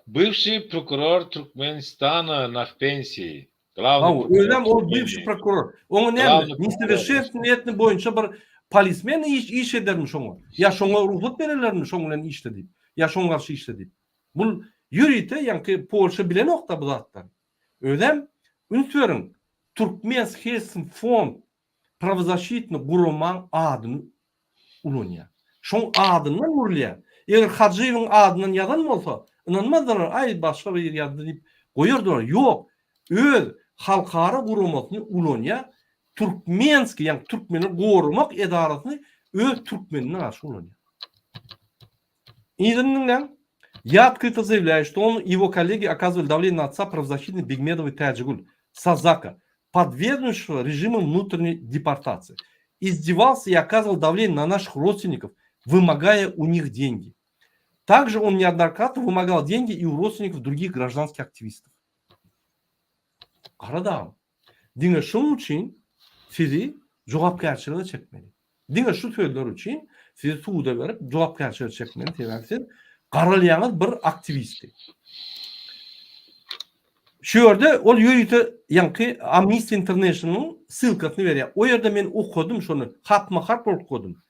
bywşiý prokuror Türkmenistana na w pensiýi. Hawa, özem ol bywşy prokuror. Oňa näme, nesowerşennoletniý boýunça bir polismen iş iş edermi şoňa? Ýa şoňa rugsat bererlermi şoň bilen işle diýip? Ýa şoň garşy işle diýip? Bul ýörite ýaňky Polşa bilenokda bu zatlary. Özem üns beriň, Türkmenshelsingfond prawozaşitny guramaň adyny ulanýar. Şoň adyndan gurulýar. Eger Hajyýewiň adyndan ýazan bolsa, ynanmazdylar, aý başga biri ýazdy diýip goýardylar. Ýok, öz halkara guramasyny ulanýar, türkmenskiý, ýagny türkmeni goramak edarasyny öz türkmenine garşy ulanýar. Yzyny diňläň. Я открыто заявляю, что он и его коллеги оказывали давление на отца правозащитной Бегмедовой Täjigül Сазака, подвергнувшего режиму внутренней депортации. Издевался и оказывал давление на наших родственников, вымогая у них деньги. Также он неоднократно вымогал деньги и у родственников других гражданских активистов. Gara dagym, diňe şunuň üçin sizi jogapkärçilige çekmeli. Diňe şu sözler üçin sizi suda berip jogapkärçilige çekmeli, sebäbi siz garalýaňyz bir aktiwisti. Şu ýerde ol ýörite ýaňky Amnesty International-yň ssylkasyny berýär. O ýerde men okadym şony, harpma-harp bolup okadym.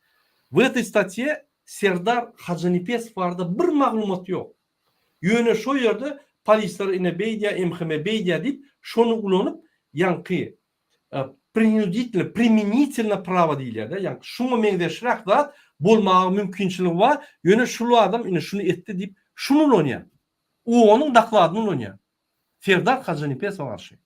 W этой statýe Serdar Hajynepesow barada bir maglumat ýok. Ýöne şo ýerde polisler ine beýdýär, MHM beýdýär diýip, şony ulanyp ýaňky prinuditelno, primenitelno prawo diýilýär-de, ýagny şuňa meňzeşräk zat bolmaga mümkinçiligi bar, ýöne şul adam ine şuny etdi diýip, şuny ulanýar. OON-yň dokladyny ulanýar. Serdar Hajynepesowa garşy.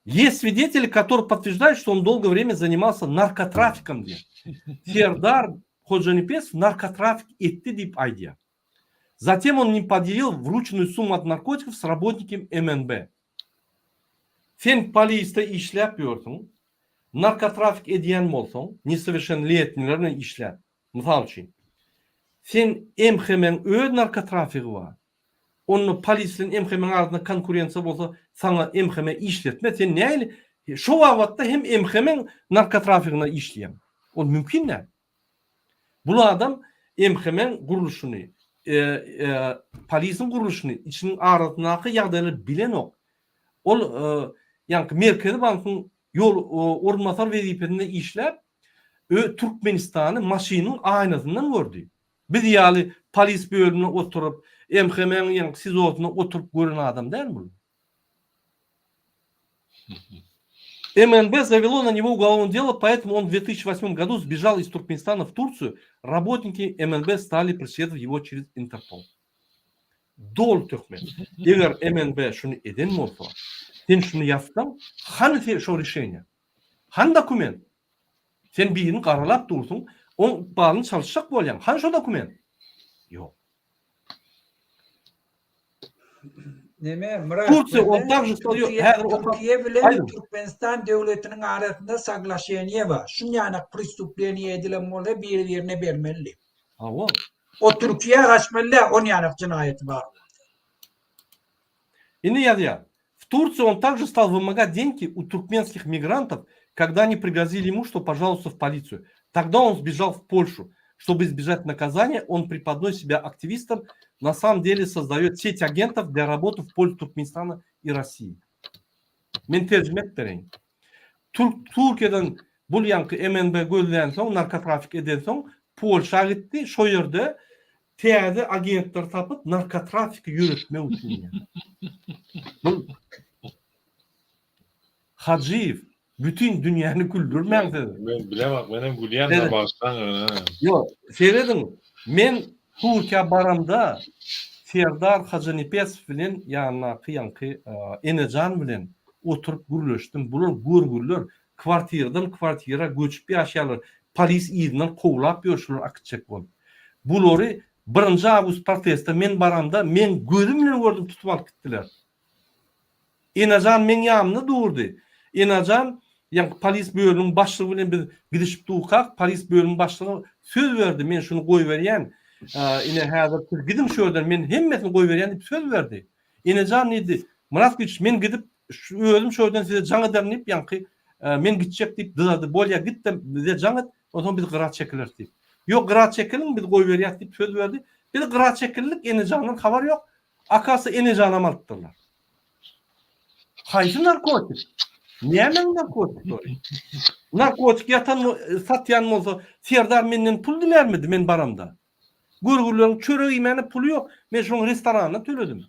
Есть свидетели, которые подтверждают, что он долгое время занимался наркотрафиком diýýär. Serdar Hojanepesow narkotrafik etdi diýip aýdýar. Затем он не поделил врученную сумму от наркотиков с работником MNB. Sen polisde işläp ýörsüň, narkotrafik edýän bolsaň, nesowerşennoletniler bilen işläp, mysal üçin, sen MHM-iň öz narkotrafigi bar. Onda polis bilen MHM-iň arasynda konkurensiýa bolsa, saňa MHM işletmez. Sen nähili şo babatda hem MHM-iň narkotrafigine işleýäň. Ol mümkin däl. Bul adam MHM-iň gurluşyny, polisiň gurluşyny, içiniň arasyndaky ýagdaýlary bilenok. Ol ýaňky Merkezi bankyň ýol orunbasar wezipesinde işläp, Türkmenistany maşynyň aýnasyndan gördi. Biz ýaly polis bölüminde oturyp, MHM-iň ýaňky SIZO-synda oturyp gören adam däl bul. МНБ завело на него уголовное дело, поэтому он в 2008 году сбежал из Туркменистана в Турцию. Работники МНБ стали преследовать его через Интерпол. Doly töhmet. Eger MNB şuny eden bolsa, sen şuny ýazsaň, hany sen şo rişeniýe? Hany dokument? Sen birini garalap dursuň, oň ykbalyny çalyşjak bolýaň. Hany şo dokument? Ýok. Neme Myrat Tursiýa on także Türkiýe, Türkiýe bilen Türkmenistan döwletiniň arasynda saglaşeniýe bar. Şunýanak pristupleniýe edilen bolsa biri-birine bermeli. Hawa. O Türkiýä gaçmaly däl, onýanak jenaýaty bar bolsa. Indi ýazýar. В Турции он также стал вымогать деньги у туркменских мигрантов, когда они пригрозили ему, что пожалуются в полицию. Тогда он сбежал в Польшу. Чтобы избежать наказания, он преподносит себя активистом, на самом деле создает сеть агентов для работы в пользу Туркменистана и России. Men terjime edip bereýin. Türk Türkiýeden bul ýaňky MNB gözlänsoň, narkotrafik edensoň Polşa gitdi, şo ýerde täze agentler tapyp narkotrafiki ýöretmek üçin diýýär. Bu Hajyýew bütin dünýäni güldürmäň siz. Men bilemok, menem gülýän-de bagyşlaň ýöne. Ýok, serediň, men Türkiýä baramda Serdar Hajynepesow bilen ýanyndaky ýaňky Enejan bilen oturyp gürleşdim. Bular görgüliler, kwartiradan kwartira göçüp ýaşaýarlar. Polis yzyndan kowlap ýör şulary akitjek bolup. Bulary birinji awgust proteste men baramda meň gözüm bilen gördüm tutup alyp gitdiler. Enejan meň ýanymda durdy. Enejan ýaňky polis bölüminiň başlygy bilen biz gidişip durkak, polis bölüminiň başlygy söz berdi, men şuny goýberýän, ine häzir siz gidiň şu ýerden, men hemmesini goýberýän diýip söz berdi. Enejan diýdi, Myrat Güýçli, men gidip, özüm şu ýerden size jaň ederin diýip, ýaňky men gitjek diýip dyzady, bolýa git-de bize jaň et, onsoň biz gyra çekileris diýip. Ýok, gyra çekiliň, biz goýberýäs diýip söz berdi. Biz gyra çekildik, Enejandan habar ýok. Akasy Enejanam alypdyrlar. Haýsy narkotik? Nämäň narkotikleri? Narkotik ýatan satýan bolsa, Serdar menden pul dilärmidi men baramda? Görgüleriň çörek iýmäne puly ýok. Men şoň restoranyna töledim.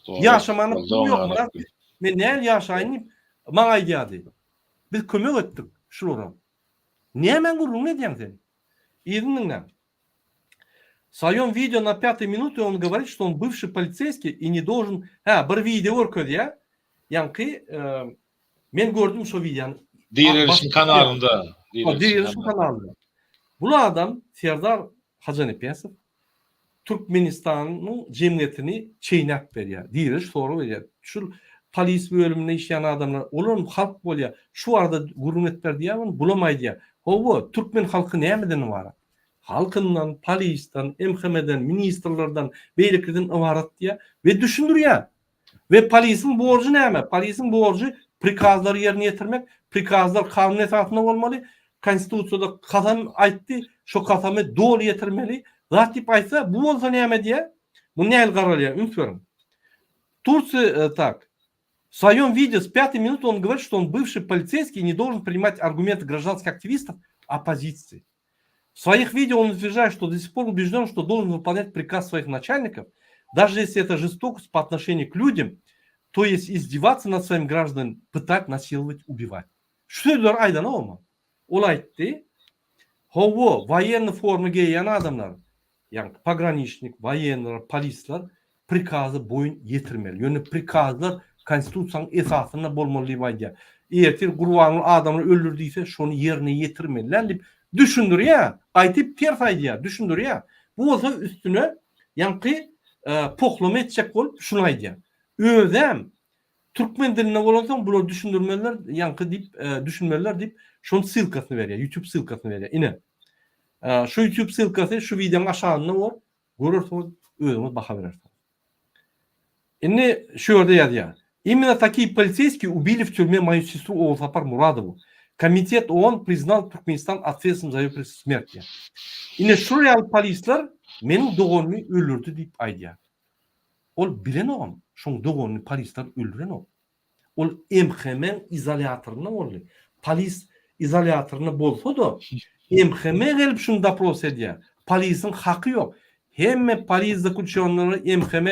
Ýaşamana puly ýok. Myrat, men näl ýaşaýyn diýip, maňa aýdýardy. Biz kömek etdik şulara. Nämäň gürrüňini edýäň sen? Yzyny diňläň. W swoýom wideo na pýatoý minute on goworit, što on bywşi poliseýskiý i ne dolžen Hä, bir wideo görkezýär. Ýaňky men gördüm şo wideony. Direlişiň kanalynda. Direlişiň kanalynda. Bul adam Serdar Hajanepesow Türkmenistanyň jemgyýetini çeýnäp berýär. Direliş sorag berýär. Şul polis bölüminde işleýän adamlar, olaram halk bolýar. Şu barada gürrüň edip ber diýýär, bulam aýdýar. Hawa, türkmen halky nämeden ybarat? Halkyndan, polisden, MHM-den, ministrlerden, beýlekiden ybarat diýýär we düşündirýär. We polisiň borjy näme? Polisiň borjy prikazlary ýerine ýetirmek, prikazlar kanun esasynda bolmaly, konstitusiýada kasam aýtdy, şo kasamy doly ýetirmeli, zat diýip aýtsa, bu bolsa näme diýýär? Bu nähili garalýar, üns beriň. Tursiýa, tak, W swoýom wideo s pýatoý minuty on goworit, što on bywşi poliseýskiý i ne dolžen prinimať argumenty graždanskih aktiwistov oppozisiýi. W swoich wideo on utwierżaje, što do sih por ubežden, što dolžen wypolnýať prikaz swoich načalnikow, daže jesli eto žestokosť po otnošeniýu k lýudýam, to ýest izdewatsa nad swoimi graždanami, pytať, nasilować, ubiwać. Şu sözleri aýdanogmy? Ol aýtdy, Hawa, woýennyý forma geýýän adamlar, ýagny pograniçnik, woýennylar, polisler prikaza boýun ýetirmeli. Ýöne prikazlar konstitusiýanyň esasynda bolmaly diýip aýdýar. Ertir Gurbanguly adamlary öldür diýse, şony ýerine ýetirmeli däl diýip düşündirýär. Gaýtyp ters aýdýar, düşündirýär. Bu bolsa üstüne ýaňky pohlama etjek bolup şuny aýdýar. Özem Türkmen dilinde bolansoň bular düşündirmeliler, ýaňky diýip, düşünmeliler diýip, şonuň ssylkasyny berýär, YouTube ssylkasyny berýär. Ine. Şu YouTube ssylkasy şu wideonyň aşagynda bor. Görersiňiz, özüňiz baha berersiňiz. Indi şu ýerde ýazýar. Imенно такие полицейские убили в тюрьме мою сестру Ogulsapar Muradowu. Komitet OON priznal Türkmenistan otветственным za ее смерть diýýär. Ine şular ýaly polisler meniň doganymy öldürdi diýip aýdýar. Ol bilenogam, şoň doganyny polisler öldürenok. Ol MHM-iň izolýatorynda boldy. Polis izolýatorynda bolsa-da, MHM gelip şuny dopros edýär. Polisiň haky ýok. Hemme polis zaklýuçennyny MHM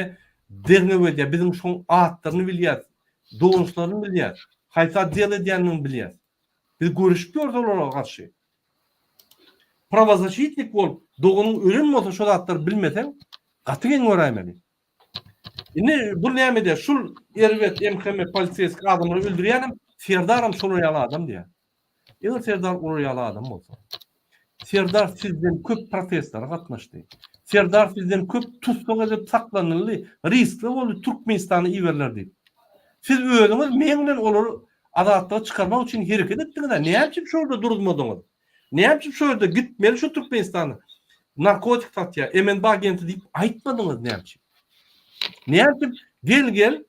derňew edýär. Biziň şoň atlaryny bilýäs, dogançlaryny bilýäs, haýsy otdel edýändigini bilýäs. Biz göreşip ýörüs olara garşy. Prawozaşitnik bolup, doganyň ölen bolsa şo zatlary bilmeseň, gaty geň göräýmeli. Indi bu näme diýýär? Şul erbet MHM poliseýski adamlary öldürýänem Serdaram şolar ýaly adam diýýär. Eger Serdar olar ýaly adam bolsa, Serdar sizden köp protestlere gatnaşdy. Serdar sizden köp tussag edilip saklanyldy, riskli boldy Türkmenistana iberiler diýip. Siz özüňiz meň bilen olary azatlyga çykarmak üçin hereket etdiňiz-ä, näme üçin şo ýerde duruzmadyňyz? Näme üçin şo ýerde gitmeli şu Türkmenistana narkotik satýar, MNB agenti diýip aýtmadyňyz näme üçin? Näme üçin? Gel gel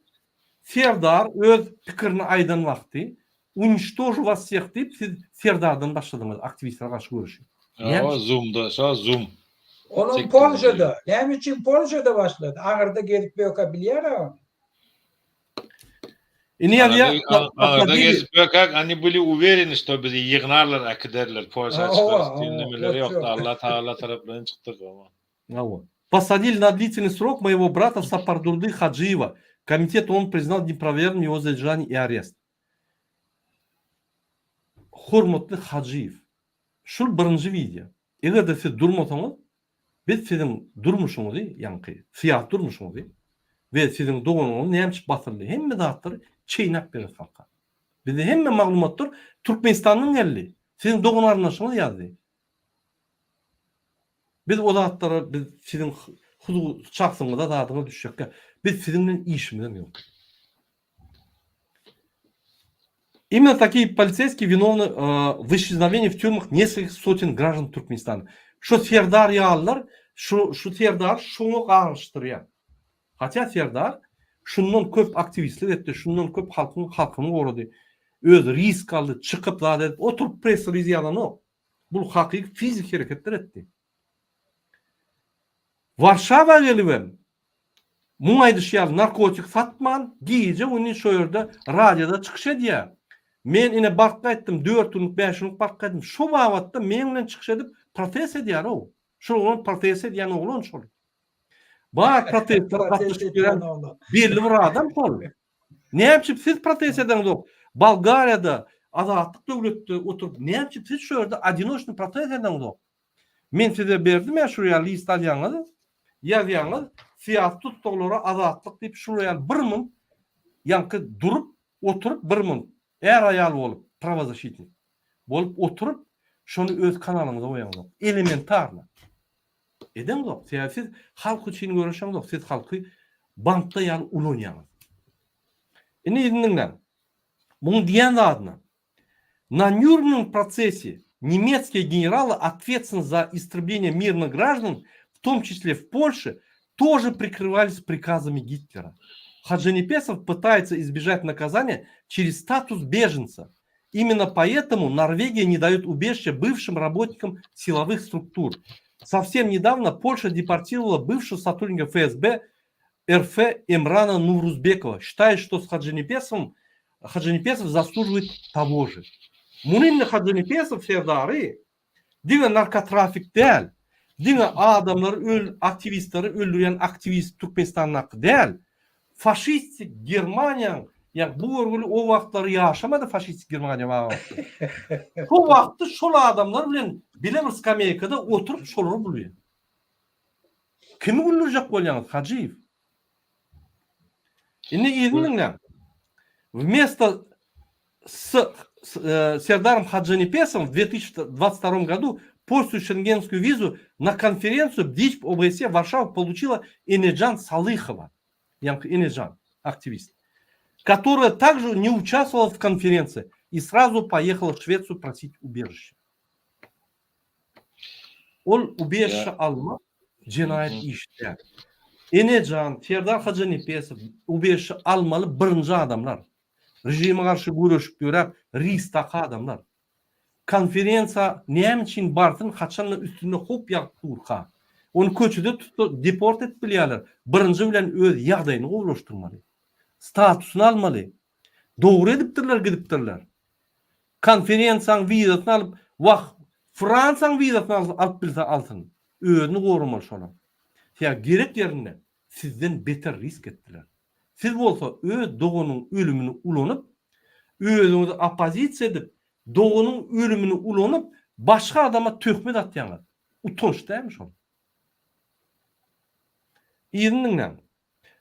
Serdar öz pikirini aýdan wagty Uniştožu was wseh diýip siz Serdardan başladyňyz aktiwistlere garşy göreşi. Hawa zoomda şo zoom. Olam Polşada. Näme üçin Polşada başlady? Aňyrda gezip ýörkä bilýär-ä ony. Indi ýazýar. Aňyrda gezip ýörkäk oni byli uwereni şto bizi ýygnarlar äkiderler Polşa çykarys diýen nemeleri ýokdy Allah Tagala tarapyndan çykdyk. Hawa. Posadili na dlitelnyý srok moýego brata Sapardurdy Hajyýewa. Komitet on priznal neprawernym ýego zadržaniýe i arest. Hormatly Hajyýew, şul birinji wideo. Eger-de siz durmasaňyz, biz siziň durmuşyňyzy, ýaňky syýasy durmuşyňyzy we siziň doganyňyz näme üçin basyldy, hemme zatlary çeýnäp bereris halka. Bizde hemme maglumatlar Türkmenistandan geldi. Siziň dogan-garyndaşyňyz ýazdy. Biz o zatlara biz siziň huzu şahsyňyza zadyňyza düşjekkä. Biz siziň bilen işimizem ýok. Именно такие полицейские виновны в исчезновении в тюрьмах нескольких сотен граждан Türkmenistana. Şu Serdar ýalylar şu şu Serdar şoňa garyşdyrýar. Hatya Serdar şundan köp aktiwistlik etdi, şundan köp halkyň hakyny gorady. Öz risk aldy, çykyp zat edip oturyp press release ýazanok. Bul hakyky fizik hereketler etdi. Warşawa gelibem muň aýdyşy ýaly narkotik satman gije gündiz şo ýerde radioda çykyş edýär. Men ine baryp gaýtdym, dört günlük, bäş günlük baryp gaýtdym. Şo babatda meň bilen çykyş edip protest edýär-ow. Şol oglan protest edýän oglan şol. Bar protestlere gatnaşyp ýören belli bir adam şol. Näme üçin siz protest edeňzok? Bolgariýada azatlyk döwletde oturyp näme üçin siz şu ýerde odinoçnyý protest edeňzok? Men size berdim-ä şu ýaly list alýaňyz, ýazýaňyz, syýasy tussaglara azatlyk diýip şular ýaly bir munt ýaňky durup oturyp bir munt är-aýal bolup prawozaşitnik bolup oturyp şony öz kanalyňyza goýaňzok. Elementarno. Edeňzok. Sebäbi siz halk üçin göreşeňzok, siz halky bankda ýaly ulanýaňyz. Indi indi diňläň. Muň diýen zadyna Na Nýurnberg prosesi nemetskie generaly otvetstvenny za istreblenie mirnych graždan, w tom çisle w Polşe, тоже prikrywalis prikazami Gitlera. Hojanepesow pytaется izbежать naказания через status beženca. Именно поэтому Norwegiýa ne daýot ubежище бывшим работникам silowych struktur. Совсем недавно Польша deportirovala бывшего сотрудника FSB RF Emrana Nowruzbekowa, считает, что с Hojanepesowym Hojanepesow zaslužивает того же. Muny indi Hojanepesow serdary diňe narkotrafik däl, diňe adamlary öl aktiwistleri öldürýän aktiwist Türkmenistandaky däl, faşistik Germaniýaň ýa bu görgüli o wagtlary ýaşamady faşistik Germaniýa babatda. Şo wagtda şol adamlar bilen bile bir skameýkada oturyp şolary bulýar. Kimi güldürjek bolýaňyz Hajyýew? Indi yzyny diňläň. Wmesto s Serdarом Hojanepesowым w 2022 году польскую шенгенскую визу na konferensiýa BDİÇB OBSE Warşawa получила Enejan Salyhowa, ýaňky Enejan, aktiwist, которая также не участвовала в konferensiýa и сразу поехала в Швецию просить убежище. Ol ubežişe almak jenaýat işi däl. Enejan, Serdar Hojanepesow ubežişe almaly birinji adamlar. Režime garşy göreşip ýöräp riskdaky adamlar. Konferensiýa näme üçin barsyn haçanda üstünde howp ýagyp durka. Ony köçede tutsa deport edip bilýärler. Birinji bilen öz ýagdaýyny gowulaşdyrmaly. Statusyny almaly. Dogry edipdirler gidipdirler. Konferensiýaň wizasyny alyp wah Fransiýaň wizasyny alyp bilse alsyn. Özüni goramaly şolam. Sebäbi gerek ýerinde sizden beter risk etdiler. Siz bolsa öz doganyň ölümini ulanyp özüňizi oppozisiýa edip doganyň ölümini ulanyp başga adama töhmet atýaňyz. Utanç dälmi şol? Yzyny diňläň.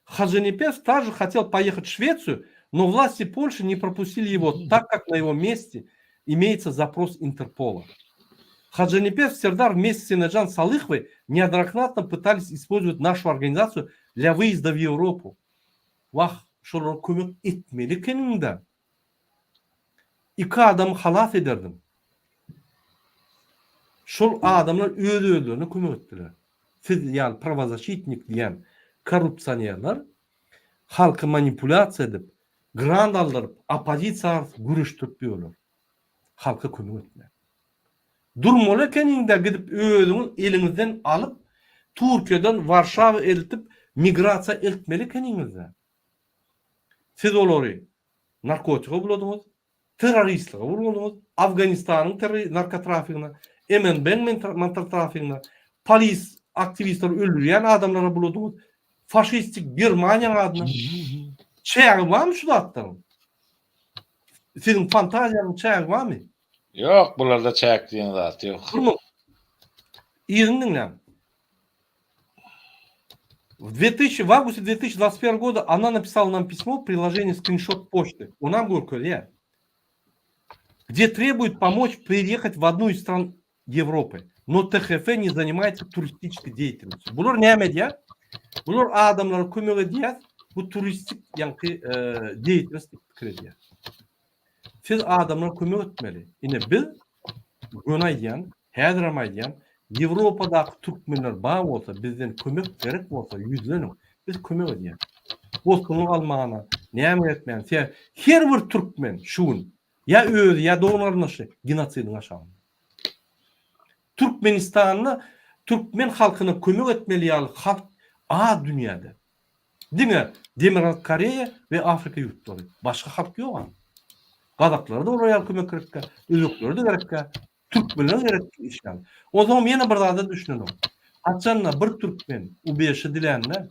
Hojanepes также хотел поехать в Швецию, но власти Польши не пропустили его, так как на его месте имеется запрос Интерпола. Hojanepes Сердар вместе с Enejan Salyhowoy неоднократно пытались использовать нашу организацию для выезда в Европу. Wah, şolara kömek etmeli ekeniň-dä. Iki adamy halas ederdiň. Şol adamlar öz-özlerine kömek etdiler. Siz ýaly prawozaşitnik diýen korrupsionerler. Halky manipulýasiýa edip, grant aldyryp, oppozisiýa garşy göreşdirip ýörler. Halka kömek etmän. Durmaly ekeniňdä gidip özüňiz eliňizden alyp Türkiýeden Warşawa eltip migrasiýa eltmeli ekeniňizdä. Siz olary narkotika buladyňyz, terroristlige urgudyňyz, Afganistanyň terri narkotrafigine, MNB-iň narkotrafigine, polis aktiwistleri öldürýän adamlara buladyňyz, faşistik Germaniýaň adyna. Çägi barmy şu zatlaryň? Siziň fantaziýaňyň çägi barmy? Ýok, bularda çäk diýen zat ýok. Durmuň. Yzyny diňläň. В 2000, в августе 2021 года она написала нам письмо, приложение скриншот почты. Onam görkezýär. Где требует помочь переехать в одну из стран Европы. Но THF не занимается туристической деятельностью. Bular näme edýär? Bular adamlara kömek edýär. Bu turistik ýaňky deýatelnost diýip pikir edýär. Siz adamlara kömek etmeli. Ine biz göni aýdýan, häzirem aýdýan, Ýewropadaky türkmenler bar bolsa, bizden kömek gerek bolsa ýüzleniň. Biz kömek edýäs. Bosgunlyk almana, näme etmäne. Sebäbi her bir türkmen şu gün ýa özi ýa dogan-garyndaşy genosidiň aşagynda. Türkmenistanda türkmen halkyna kömek etmeli ýaly halk az dünýäde. Diňe Demirgazyk Koreýa we Afrika ýurtlary. Başga halk ýok-a. Gazaklara-da olar ýaly kömek gerekkä, özbeklere-de gerekkä, türkmenlere gerek işlän. Onsoňam ýene bir zada düşünenok. Haçanda bir türkmen ubeşi dilände,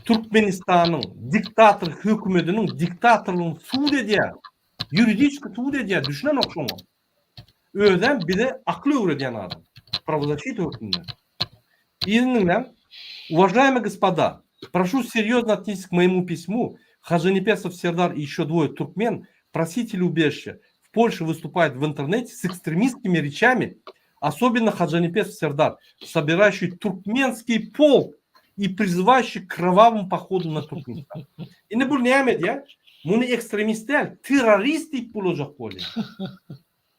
Türkmenistanyň diktator hökümediniň diktatorlygyny sud edýär. Ýuridiski sud edýär, düşünenok şoňa. Özem bize akyl öwredýän adam. Prawozasita hökmünde. Yzyny diňläň. Уважаемые господа, прошу серьезно отнестись к моему письму. Хажанепесов Сердар и еще двое туркмен, просители убежища, в Польше выступают в интернете с экстремистскими речами, особенно Хаджанепесов Сердар, собирающий туркменский полк и призывающий к кровавому походу на Туркменистан. Indi bu näme edýär? Muny ekstremist däl, terrorist diýip bulajak bolýar.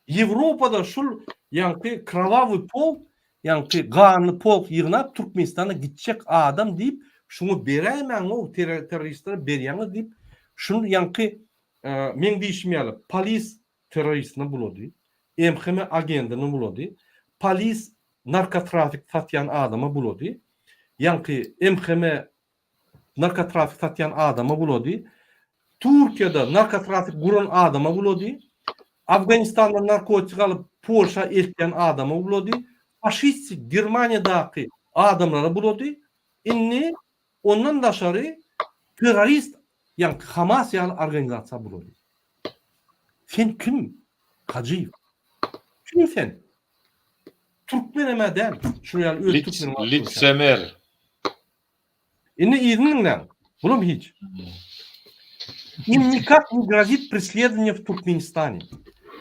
Ýewropada şul ýaňky krowawy polk, ýaňky ganly polk ýygnap Türkmenistana gitjek adam diýip, şuňa beräýmäň-ow terroristlere berýäňiz diýip, şuny ýaňky meň diýşim ýaly polis terroristini bulady, MHM agendini bulady, polis narkotrafik satýan adama bulady, ýaňky MHM narkotrafik satýan adama bulady, Türkiýede narkotrafik guran adama bulady, Afganistandan narkotik alyp Polşa eltýän adama bulady, faşistik Germaniýadaky adamlara bulady, indi ondan daşary terrorist ýaňky Hamas ýaly organizasiýa bulady. Sen kim Hajyýew? Kim sen? Türkmenem-ä däl. Şular ýaly öz türkmeniň adyny Litsemer. Indi yzyny diňläň. Bulam hiç. Им никак не грозит преследование в Туркменистане.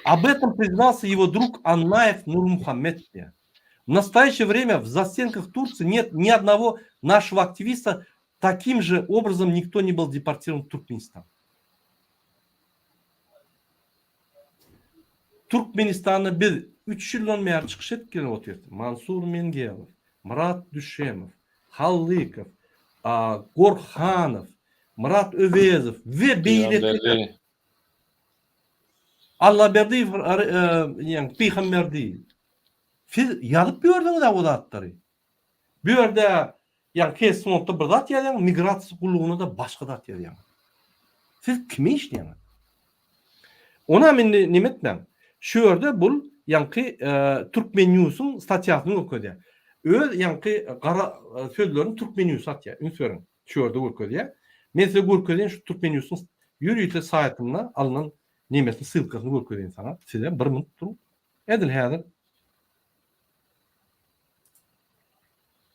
Об этом признался его друг Аннаев Нурмухаммед. В настоящее время в застенках Турции нет ни одного нашего активиста. Таким же образом никто не был депортирован в Туркменистан. Türkmenistanda biz üç ýyldan bäri çykyş edip gelip otyrys. Mansur Mengelow, Myrat Düşemow, Hallykow, Gorhanow, Myrat Öwezow we beýlekiler. Allaberdiýew, ýa Pygamberdiýew. Siz ýazyp ýördüňiz-ä o zatlary. Bu ýerde ýa Kesmontda bir zat ýazýaň, migrasiýa gullugyna-da başga zat ýazýaň. Siz kime işleýäňiz? Onam indi neme etmäň. Şu ýerde bul ýaňky Türkmen Newsiň statýasyny görkezýär. Öz ýaňky gara sözlerini Türkmen News atýar. Üns beriň. Şu ýerde görkezýär. Men size görkezeýin şu Türkmen Newsiň ýörite saýtynda alnan nemesini ssylkasyny görkezeýin saňa. Size bir minut duruň. Edil häzir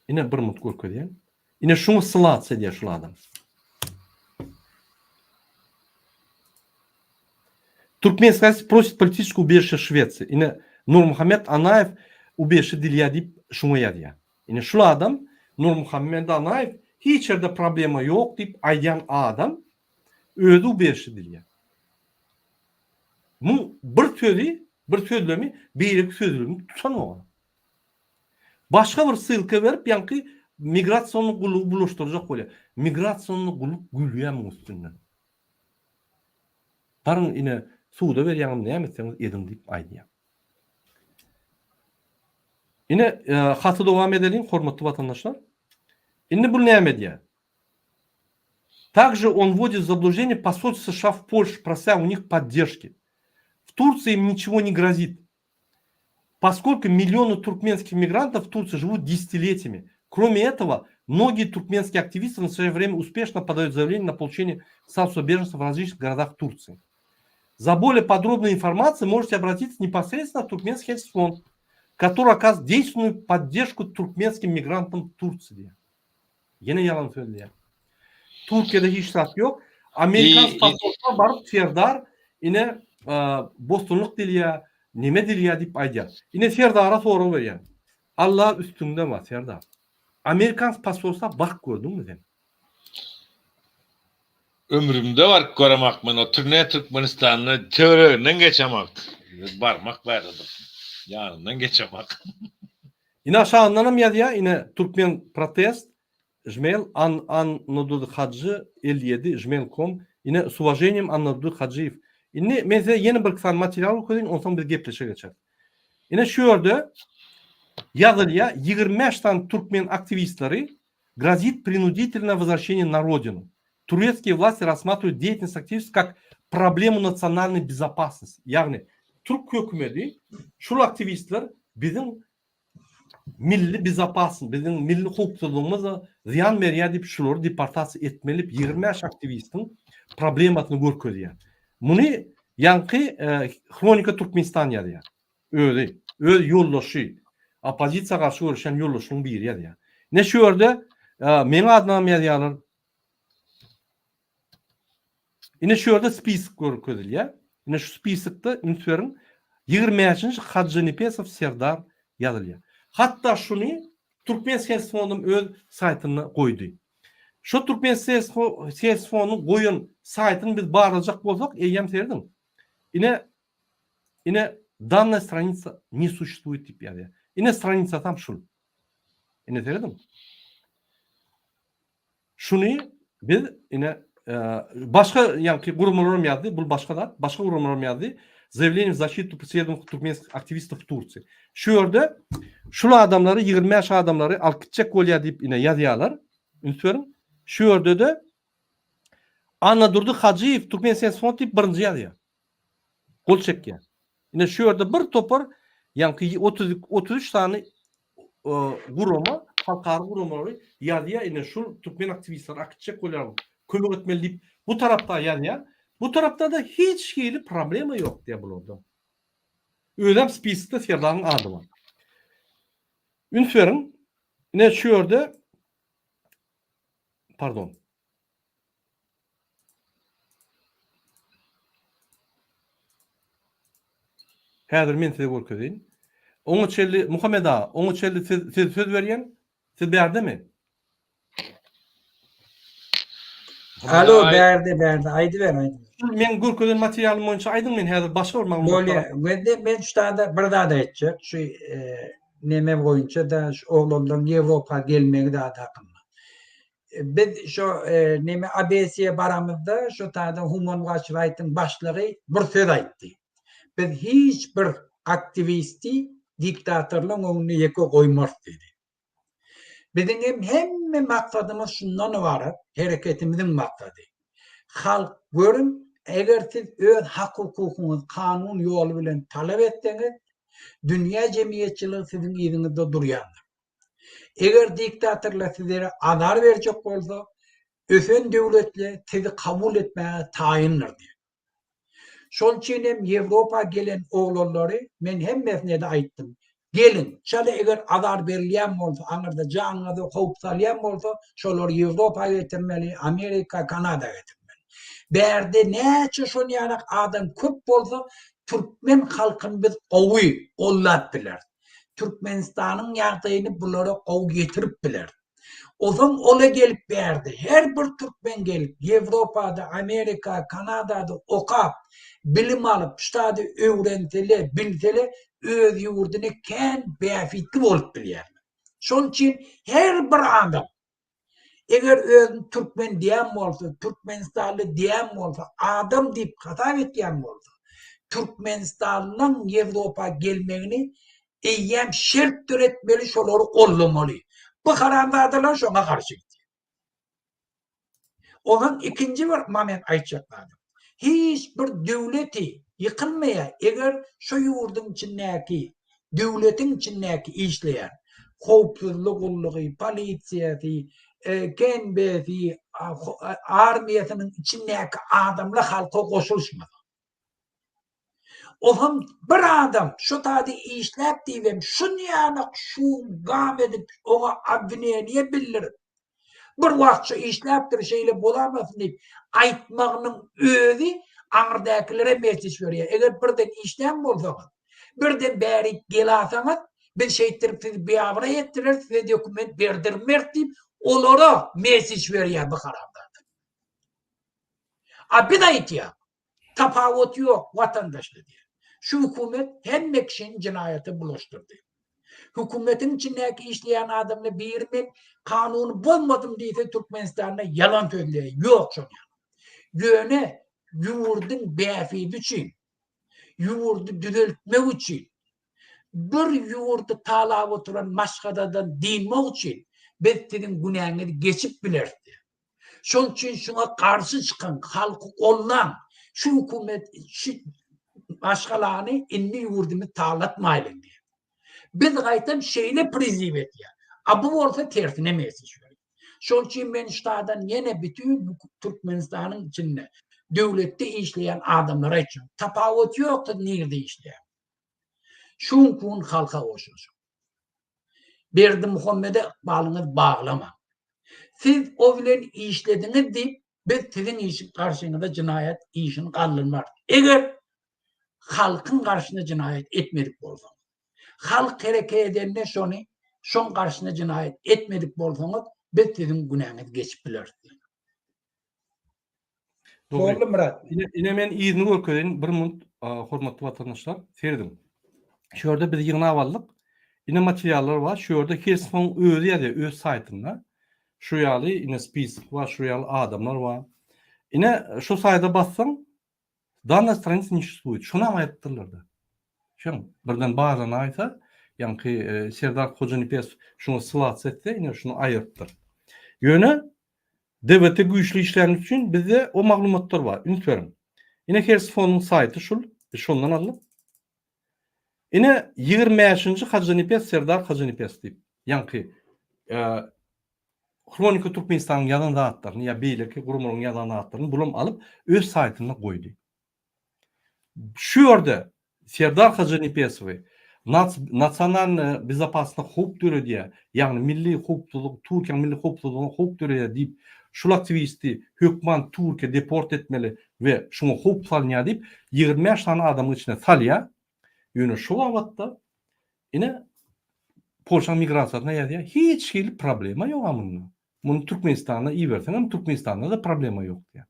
Ine bir minut görkezýän. Ine şuňa ssylasiýa edýär şul adam. Türkmenistan просит политическое убежище Швеции. Ine Nurmuhammet Anaýew ubежище dilýär diýip şuňa ýazýar. Ine şul adam Nurmuhammet Anaýew hiç ýerde problema ýok diýip aýdýan adam özi ubежище dilýär. Muň bir sözi, bir sözlemi beýleki sözlemi tutanok. Başga bir ssylka berip ýaňky Migrasionny gullugy bulaşdyrjak bolýar. Migrasionny gulluk gülýär muň üstünden. Baryň ine suda berýäňiz näme etseňiz ediň diýip aýdýar. Ine haty dowam edeliň hormatly watandaşlar. Indi bul näme edýär? Также он вводит в заблуждение посольство США в Польше, прося у них поддержки. В Турции им ничего не грозит. Поскольку миллионы туркменских мигрантов в Турции живут десятилетиями. Кроме этого, многие туркменские активисты в настоящее время успешно подают заявление на получение статуса беженца в различных городах Турции. За более подробной информацией можете обратиться непосредственно в Туркменский фонд, который оказывает действенную поддержку туркменским мигрантам Турции. Ýene ýalan sözleýär. Türkiýede hiç zat ýok. Amerikan pasportuna baryp Serdar ine bosgunlyk diýilýär, neme diýilýär diýip aýdýar. Ine Serdara sorag berýän. Allah üstüňde bar Serdar. Amerikan pasportuna baryp gördüňmi sen? Ömrümde baryp göremak men o türne Türkmenistanda töwereginden geçemak. Barmak bärde dursun. Ýanyndan geçemak. Ine aşagyndanam ýazýar ine Türkmen protest jmel an Annadurdy Hajy 57 jmel kom ine s uwaženiem Annadurdy Hajyýew indi men size ýene bir sany material görkezeýin onsoň biz gepleşige geçeris. Ine şu ýerde ýazylýar 25 sany türkmen aktiwistleri grozit prinuditelnoe wozwraşeniýe na rodinu. Turetskiýe wlasti rassmatriwают deýatelnost aktiwistów kak problemu nasionalnoý bezopasnosti. Ýagny türk hökümedi şul aktiwistler biziň milli bezopasn, biziň milli howpsuzlygymyza zyýan berýär diýip şulary deportasiýa etmeli diýip 25 aktiwistiň problemasyny görkezýär. Muny ýaňky Hronika Türkmenistan ýazýar. Özi, öz ýoldaşy, oppozisiýa garşy göreşýän ýoldaşynyň biri ýazýar. Ine şu ýerde meň adymam ýazýarlar. Ine şu ýerde spisok görkezilýär. Ine şu spisokda üns beriň 25-nji Hajynepesow Serdar ýazylýar. Hatda şuny Türkmen Ses fondam öz saýtynda goýdy. Şu Türkmen Ses fonduň goýan saýtyny biz barlajak bolsak, eýýäm serediň. Ine ine danная страница не существует diýip ýazýar. Ine stranisasam şul. Ine serediň. Şuny biz ine başga ýaňky guramalar hem ýazdy, bul başga zat, başga guramalar hem ýazdy. Zaýawleniýe w zaşitu preslediwanych turkmenskih aktiwistow w Tursiýi. Şu ýerde şul adamlary 25 adamlary alyp gitjek bolýar diýip ine ýazýarlar. Üns beriň. Şu ýerde-de Annadurdy Hajyýew Türkmen Sens Fond diýip birinji ýazýar. Gol çekýär. Ine şu ýerde bir topar ýaňky 33 sany gurama, halkara guramalary ýazýar, ine şul türkmen aktiwistleri akitjek bolýar, kömek etmeli diýip bu tarapda ýazýar. Bu tarapda-da hiç hili problema ýok diýýär bularda. Özem spiskde Serdaryň ady bar. Üns beriň, ine şu ýerde pardon. Häzir men size görkezeýin. Oňa çenli Muhammet aga, oňa çenli siz siz söz berýän. Siz bärdemi? Alo, bärde, bärde. Aýdyber, aýdyber. Meň görkezen materialym boýunça aýdyň, men häzir başga bir maglumat Bolýar. Bolýa. Men şu taýda bir zat aýtjak. Şu e, neme boýunça-da şu oglanlaryň Ýewropa gelmegi zat hakynda. Biz şo neme ABS-ye baramyzda şo taýda Human Watch Right-yň başlygy bir söz aýtdy. Biz hiç bir aktiwisti diktatorlaryň öňünde ýeke goýmarys diýdi. Biziň hem hemme maksadymyz şundan ybarat, hereketimiziň maksady. Halk görüň, eger siz öz hak-hukukyňyzy kanun ýoly bilen talap etseňiz, dünýä jemgyýetçiligi siziň yzyňyzda durýandyr. Eger diktatorlar sizlere azar berjek bolsa, ösen döwletler sizi kabul etmäge taýyndyr diýip. Şol üçin hem Ýewropa gelen oglanlary men hemmesine-de aýtdym. Geliň, çala eger azar berilýän bolsa, aňyrda janyňyza howp salýan bolsa, şolary Ýewropa getirmeli, Amerika, Kanada getirmeli. Bärde näçe şon ýaly adam köp bolsa, türkmen halkyny biz gowy gollap bileris. Türkmenistanyň ýagdaýyny bulara gowy ýetirip biler. Ozaň ola gelip bärde her bir türkmen gelip Ýewropada, Amerika, Kanadada okap, bilim alyp, ştady öwrensele, bilsele öz ýurdyna kän bähbitli bolup bilýärler. Şonuň üçin her bir adam eger özüni türkmen diýen bolsa, türkmenistanly diýen bolsa, adam diýip hasap etýän bolsa, türkmenistanlyň Ýewropa gelmegini eýýäm şert döretmeli, şolary goldamaly. Bu haramzadalar şoňa garşy gidýär. Ondan ikinji bir moment aýtjak zadym. Hiç bir döwleti ýykylmaýar, eger şo ýurduň içindäki, döwletiň içindäki işleýän howpsuzlyk gullugy, polisiýasy, KNB-si, armiýasynyň içindäki adamlar halka goşulyşmasa. Ozam bir adam şu taýda işläp diýibem şunýanak şum gam edip oňa obwineniýe bildirip bir wagt şu işläpdir şeýle bolamasyn diýip aýtmagynyň özi aňyrdäkilere message berýär. Eger birden işlän bolsaňyz, birden bärik gelasaňyz biz şeýtdirip sizi biabraý etdireris, size dokument berdirmeris diýip olara message berýär bu haramzada. A biz aýtýas Tapawuty ýok watandaşlar diýýär. Şu hökümet hemme kişini jenaýata bulaşdyrdy. Hökümetiň içindäki işleýän adamlar biri men kanuny bozmadym diýse Türkmenistanda ýalan sözleýär. Ýok şol ýaly. Ýöne ýurduň bähbidi üçin, ýurdy düzeltmek üçin, bir ýurdy talap oturan maşgaladan dynmak üçin biz siziň günäňizi geçip bileris diýýär. Şoň üçin şuňa garşy çykyň, halky goldaň. Şu hökümet şu maşgalany indi ýurdumyzy talatmaýlyň diýip. Biz gaýtam şeýle priziw edýär. A bu bolsa tersine message berýär. Şoň üçin men şu taýdan ýene bütin Türkmenistanyň içinde döwletde işleýän adamlara aýtjak. Tapawut ýok siz nirde işleýäňiz. Şu günki gün halka goşulyşyň. Berdimuhamede ykbalyňyzy baglamaň. Siz o bilen işlediňiz diýip, biz siziň işi garşyňyza jenaýat işini galdyrmarys. Eger halkyň garşyna jenaýat etmedik bolsaňyz, halk hereket edende şony şoň garşyna jenaýat etmedik bolsaňyz, biz siziň günäňizi geçip bileris diýen. Dogry. Boldy Myrat. Ine, ine men yzyny görkezeýin bir minut, hormatly watandaşlar, serediň. Şu ýerde biz ýygnap aldyk. Ine materiallar bar. Şu ýerde Helsingiň özi ýazýar öz saýtynda. Şu ýaly ine spisok bar, şu ýaly adamlar bar. Ine şu saýda bassaň, Danna stranica ne suşestvuýet. Şonam aýdypdyrlar-da. Şoň birden barlanaýsa, ýaňky Serdar Hojanepesow şuňa ssylasiýa etse, ine şuny aýyrypdyr. Ýöne DWT güýçli işläni üçin bizde o maglumatlar bar. Üns beriň. Ine Hersfonyň saýty şul. Biz şondan aldyk. Ine 25-nji Hajynepes Serdar Hajynepes diýip, ýaňky Hronika Türkmenistanyň ýazan zatlaryny ýa beýleki guramalaryň ýazan zatlaryny bulam alyp öz saýtynda goýdy. Şu ýerde Serdar Hajynepesowy nasionalnyý bezopasnyk howp döredýär, ýagny milli howpsuzlyk, Türkiýäniň milli howpsuzlygyna howp döredýär diýip, şul aktiwisti hökman Türkiýä deport etmeli we şuňa howp salynýar diýip, 25 sany adamyň içine salýar. Ýöne şu babatda ine Polşanyň migrasiýasyna ýazýar, hiç hili problema ýok-a munda. Muny Türkmenistana iberseňem Türkmenistanda-da problema ýok diýýär.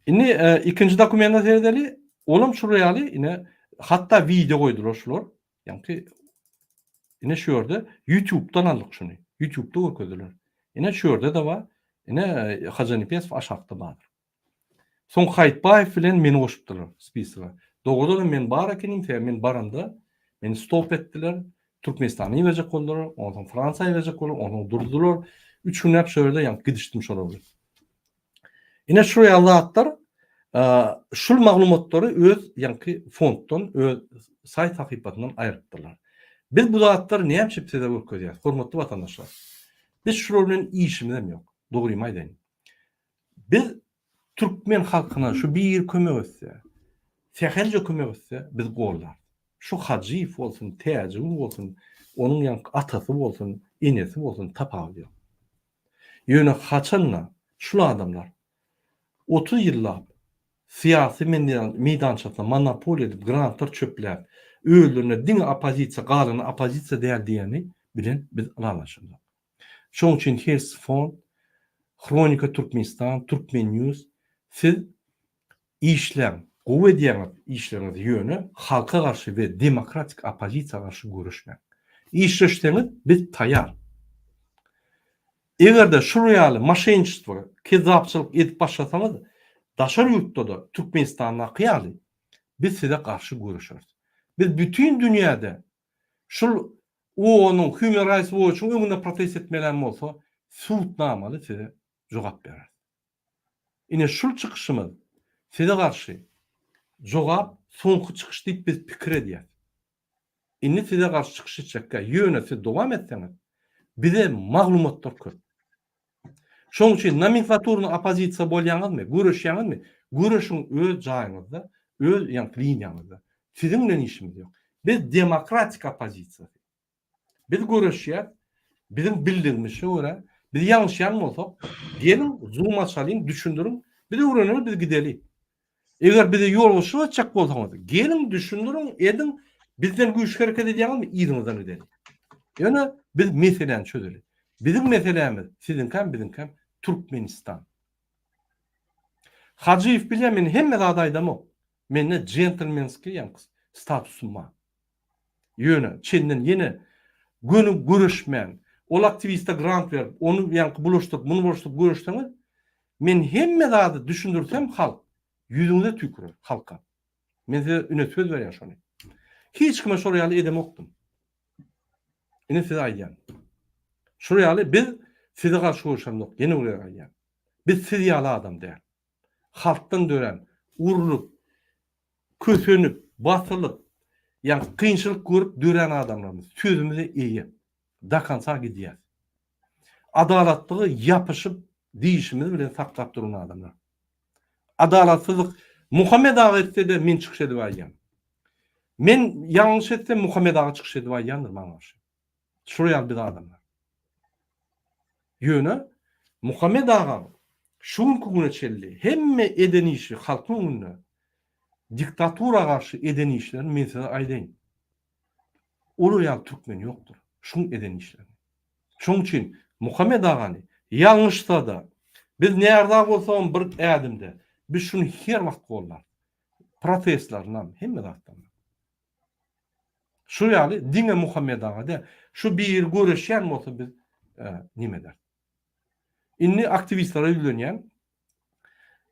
Indi e, ikinji dokumenta seredeli. Olam şular ýaly ine hatda wideo goýdular şular. Ýaňky ine şu ýerde YouTube-dan aldyk şuny. YouTube-da görkezdiler. Ine şu ýerde-de bar. Ine e, Hajanipesow aşakda bardyr. Soň Haýytbaýew bilen meni goşupdylar spisoga. Dogrudan hem men bar ekenim, sebäbi men baranda meni stop etdiler. Türkmenistana iberjek boldular, onsoň Fransiýa iberjek boldular, onsoň durdular. Üç günläp şo ýerde ýaňky gidişdim şolar bilen. Ine şu ýaly zatlar, şul maglumatlary öz ýaňky fonddan, öz saýt sahypasyndan aýrypdyrlar. Biz bu zatlary näme üçin size görkezýäris, hormatly watandaşlar? Biz şular bilen işimizem ýok, dogrymy aýdaýyn. Biz türkmen halkyna şu bir kömek etse, sähelje kömek etse, biz goldarys. Şu Hajyýew bolsun, Täjigul bolsun, onuň ýaňky atasy bolsun, enesi bolsun tapawudy ýok. Ýöne haçanda şul adamlar 30 ýyllap syýasy meýdançasyna monopoliýa edip grantlar çöpläp, özlerine diňe oppozisiýa galany oppozisiýa däl diýeni bilen biz ylalaşamzok. Şoň üçin Hers fond, Hronika Türkmenistan, Türkmen News siz işläň, gowy edýäňiz işleriňizi ýöne halka garşy we demokratik oppozisiýa garşy göreşmäň. Işleşseňiz biz taýar. Eger-de şul ýaly moşenniçestvo, kezzapçylyk edip başlasaňyz, daşary ýurtda-da Türkmenistandaky ýaly biz size garşy göreşeris. Biz bütin dünýäde şul OON-yň, Human Rights Watch-yň öňünde protest etmelem bolsa, sudnamaly size jogap bereris. Ine şul çykyşymyz size garşy jogap soňky çykyş diýip biz pikir edýäs. Indi size garşy çykyş etjekkä, ýöne siz dowam etseňiz, bize maglumatlar köp. Şonuň üçin nomenklaturny oppozisiýa bolýaňyzmy, göreşýäňizmi, göreşiň öz jaýyňyzda, öz ýaňky liniýaňyzda. Siziň bilen işimiz ýok. Biz demokratik oppozisiýasy. Biz göreşýäs, biziň bildigimizçe görä, biz ýalňyşýan bolsak, geliň zoom açalyň, düşündiriň, biz öwreneris, biz gideli. Eger bize ýolbaşçylyk etjek bolsaňyz, geliň, düşündiriň, ediň, bizden güýçli hereket edýäňizmi, yzyňyzdan gideli. Ýöne biz meseläni çözeli. Biziň meselämiz, siziňkäm, biziňkäm Türkmenistan. Hajyýew bilýär, men hemme zady aýdamok. Mende jentlmenskiý ýaňky statusym bar. Ýöne çenden ýene göni göreşmän, ol aktiwiste grant berip, ony ýaňky bulaşdyryp, muny bulaşdyryp göreşseňiz, men hemme zady düşündirsem halk ýüzüňize tüýkürer, halka. Men size ine söz berýän şony. Hiç kime şol ýaly edemokdym. Ine size aýdýan. Şol ýaly biz size garşy göreşemzok, ýene bir gezek aýdýan. Biz siz ýaly adam däl. Halkdan dörän, urlup, kösenip, basylyp, ýagny kynçylyk görüp dörän adamlarmyz. Sözümize eýe. Do konca gidýäs. Adalatlygy ýapyşyp dişimiz bilen saklap duran adamlar. Adalatsyzlyk Muhammet aga etse-de men çykyş edip aýdýan. Men ýalňyş etsem Muhammet aga çykyş edip aýdýandyr maňa garşy. Şular ýaly biz adamlar. Ýöne Muhammet agaň şu günki güne çenli hemme eden işi halkyň öňünde diktatura garşy eden işlerini men size aýdaýyn. Olar ýaly türkmen ýokdur. Şuň eden işlerini. Şoň üçin Muhammet agany ýalňyşsa-da, biz närza bolsagam bir ädimde, biz şuny her wagt gollarys. Protestlarynam, hemme zatlarynam. Şu ýaly diňe Muhammet aga däl, şu biri göreşýän bolsa biz neme ederis. Indi aktiwistlere ýüzlenýän.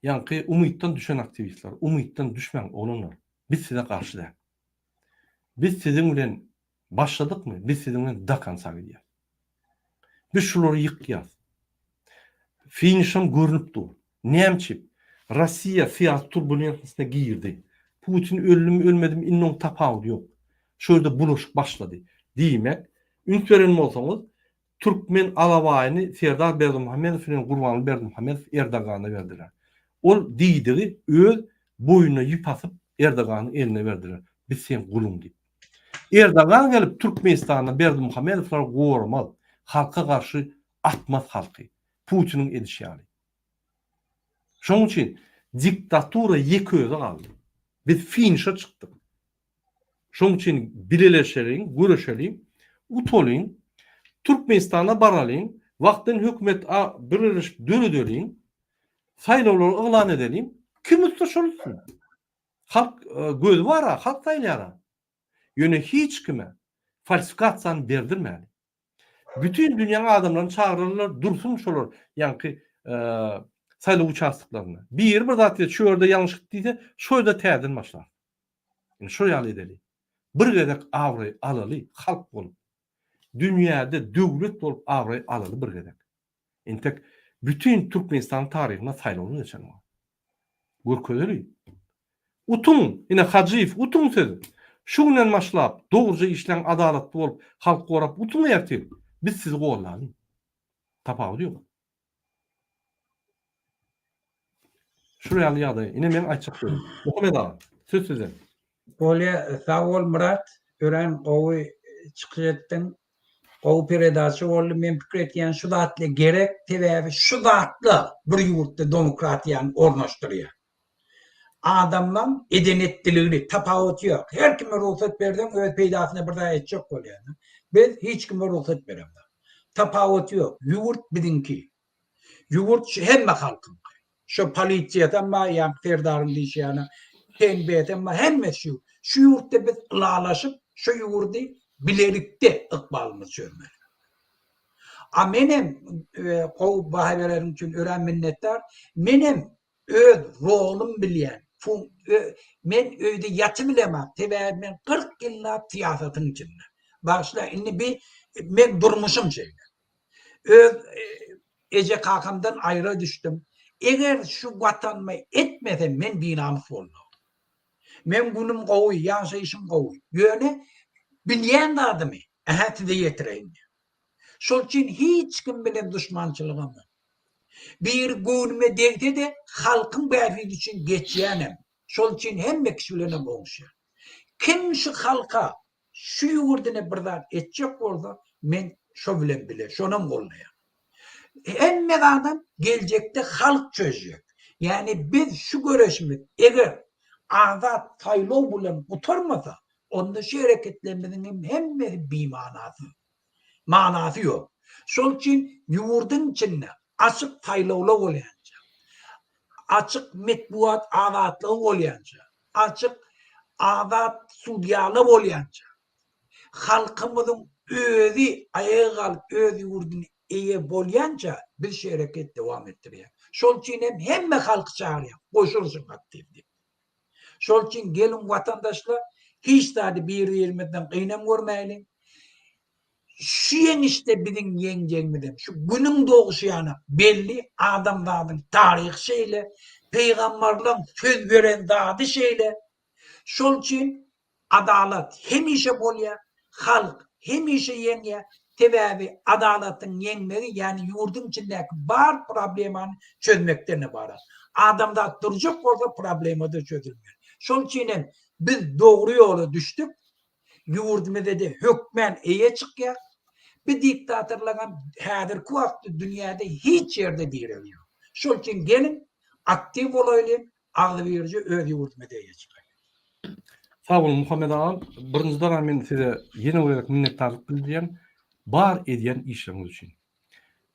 Ýaňky umytdan düşen aktiwistler, umytdan düşmäň oglanlar. Biz size garşy däl. Biz siziň bilen başladykmy, biz siziň bilen do konca gidýäs. Biz şulary ýykýas. Finişem görnüp dur. Näme üçin? Rossiýa syýasy turbulentnostyna girdi. Putin öldümi ölmedimi indi oň tapawudy ýok. Şu ýerde bulaşyk başlady. Diýmek, üns beren bolsaňyz, türkmen alabaýyny Serdar Berdimuhamedow bilen Gurbanguly Berdimuhamedow Erdogana berdiler. Ol diýdigi öz boýnuna ýüp asyp Erdoganyň eline berdiler. Biz seň guluň diýip. Erdogan gelip Türkmenistanda Berdimuhamedowlary goramaz, halka garşy atmaz halky. Putiniň edişi ýaly. Şonuň üçin diktatura ýeke özi galdy. Biz finişe çykdyk. Şonuň üçin bileleşeliň, göreşeliň, utalyň, Türkmenistana baralyň, wagtlaýyn hökümet birleşip döredeliň, saýlawlary yglan edeliň, kim utsa şol utsun. Halk gözi bar-a, halk saýlaýar-a. Ýöne hiç kime falsifikasiýany berdirmäli. Bütin dünýäň adamlaryny çagyrarlar, dursun şolar ýaňky saýlaw uçastoklarynda. Biri bir zat diýse, şu ýerde ýalňyş gitdi diýse, şo ýerde täzeden başlar. Indi şo ýaly edeli. Bir gezek abraý alaly halk bolup. Dünýäde döwlet bolup abraý alaly bir gezek. Entek bütin Türkmenistanyň taryhynda saýlawlar geçenok. Görkezeli. Utuň, ine Hajyýew, utuň siz. Şu günden başlap dogruja işläň adalatly bolup halk gorap utuň ertir. Biz sizi gollalyň. Tapawudy ýok. Şular ýaly ýagdaý. Ine meň aýtjak sözüm. Muhammet aga, söz sizde. Bolýa, sag bol Myrat, örän gowy çykyş etdiň. Gowy peredaça boldy. Men pikir etýän şu zatla gerek, sebäbi şu zatla bir ýurtda demokratiýany ornaşdyrýar. Adamlaň eden-etdiligini, tapawuty ýok. Her kime rugsat berseň öz peýdasyna bir zat etjek bolýar. Biz hiç kime rugsat beremzok. Tapawuty ýok. Ýurt biziňki. Ýurt şu hemme halkyňky. Şu polisiýasam bar, ýaňky Serdaryň diýşi ýaly, TNB-sem bar, hemmesi şu. Şu ýurtda biz ylalaşyp, şu ýurdy. bilelikde ykbalymyzy çözmeli. A menem gowy baha bereniň üçin örän minnetdar. Menem öz rolum bilýän. Men öýde ýatybilemok, sebäbi men 40 ýyllap syýasatyň içinde. Bagyşla, indi bi meň durmuşym şeýle. Öz eje kakamdan aýra düşdüm. Eger şu watanyma etmesem men binamys boljak. Meň günüm gowy, ýaşaýşym gowy. Ýöne bilýän zadymy, ähä size ýetireýin diýýär. Şol üçin hiç kim bilen duşmançylygym ýok. Biri göwnüme degse-de halkyň bähbidi üçin geçýänem. Şol üçin hemme kişi bilenem oňuşýan. Kim şu halka, şu ýurduna bir zat etjek bolsa, men şo bilen bile, şonam goldaýan. Hemme zadam geljekde halk çözjek. Ýagny biz şu göreşimiz eger azat saýlaw bilen gutarmasa, onda şu hereketlerimiziň hem hemmesi bimanasyz. Manasy ýok. Şol üçin ýurduň içinde açyk saýlawlar bolýança, açyk metbugat azatlygy bolýança, açyk azat sudýalar bolýança, Halkymyzyň özi aýaga galyp öz ýurduny eýe bolýança biz şu hereket dowam etdirýäs. Şol üçin hem hemme halky çagyrýan goşulyşyň aktiw diýip. Şol üçin geliň watandaşlar hiç zady bir birimizden gynam görmäýliň. Şu ýeňişde biziň ýeňjegimizem şu günüň doguşy ýanak belli adamzadyň taryhy şeýle, pygambarlaň söz beren zady şeýle. Şol üçin Adalat hemişe bolýar, halk hemişe ýeňýär, sebäbi adalatyň ýeňmegi, ýagny ýurduň içindäki bar problemany çözmekden ybarat. Adamzat durjak bolsa problema-da çözülmeli. Şol üçin hem biz dogry ýola düşdük, ýurdumyza-da hökmän eýe çykýas. Bu diktatorlaryňam häzirki wagtda dünýäde hiç ýerde diregi ýok. Şol üçin geliň, aktiw bolaýlyň, Agzybirje öz ýurdumyza eýe çykaýyn. Sag boluň Muhammet agam. Birinjiden men size ýene bir gezek minnetdarlyk bildirýän bar edýän işleriňiz üçin.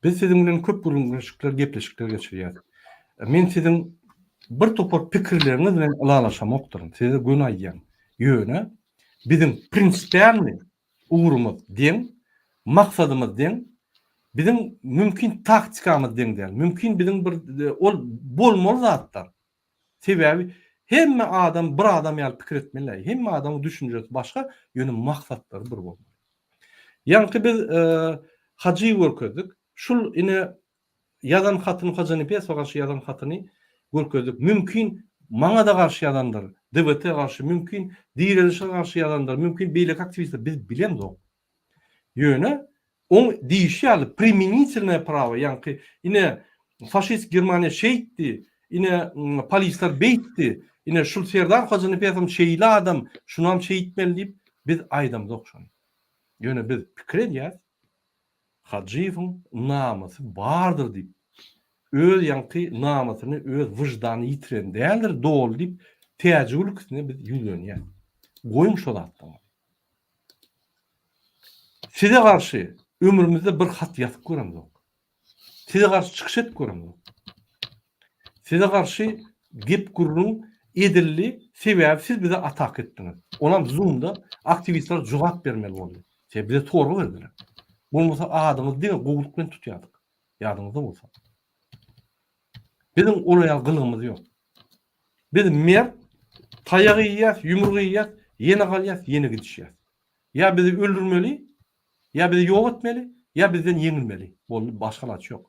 Biz siziň bilen köp gürrüňdeşlikler, gepleşikler geçirýäs. Men siziň bir topar pikirleriňiz bilen ylalaşamokdyryn. Size göni aýdýan. Ýöne biziň prinsipialnyý ugrumyz deň, maksadymyz deň, biziň mümkin taktikamyz deň däl. Mümkin biziň bir ol bolmaly zatlar. Sebäbi hemme adam bir adam ýaly pikir etmeli däl. Hemme adamyň düşünjesi başga, ýöne maksatlary bir bolmaly. Ýaňky biz Hajyýewi görkezdik. Şul ine Ýazan hatyny Hojanepesowa garşy ýazan hatyny görkezdik. Mümkin maňa-da garşy ýazandyr, DWT garşy, mümkin Direlişe garşy ýazandyr, mümkin beýleki aktiwistler, biz bilemzok. Ýöne oň diýişi ýaly primenitelnoe prawo, ýaňky ine faşist Germaniýa şeýtdi, ine polisler beýtdi, ine şul Serdar Hojanepesow şeýle adam, şunam şeýtmeli diýip biz aýdamzok şony. Ýöne biz pikir edýäs, Hajyýewiň namysy bardyr diýip, öz ýaňky namysyny, öz wyždanyny ýitiren däldir doly diýip, Täjigül ikisine biz ýüzlenýäs. Goýuň şo zatlaryňyzy. Size garşy ömrümizde bir hat ýazyp göremzok. Size garşy çykyş edip göremzok. Size garşy gep gürrüň edildi, sebäbi siz bize ataka etdiňiz. Onam zoomda aktiwistler jogap bermeli boldy. Sebäbi bize sorag berdiler. Bolmasa adyňyzy diňe gowulyk bilen tutýardyk. Ýadyňyzda bolsa. Biziň olar ýaly gylygymyz ýok. Biz mert, taýak iýýäs, ýumruk iýýäs, ýene galýas, ýene gidişýäs. Ýa bizi öldürmeli, ýa bizi ýok etmeli, ýa bizden ýeňilmeli. Boldy, başga alaç ýok.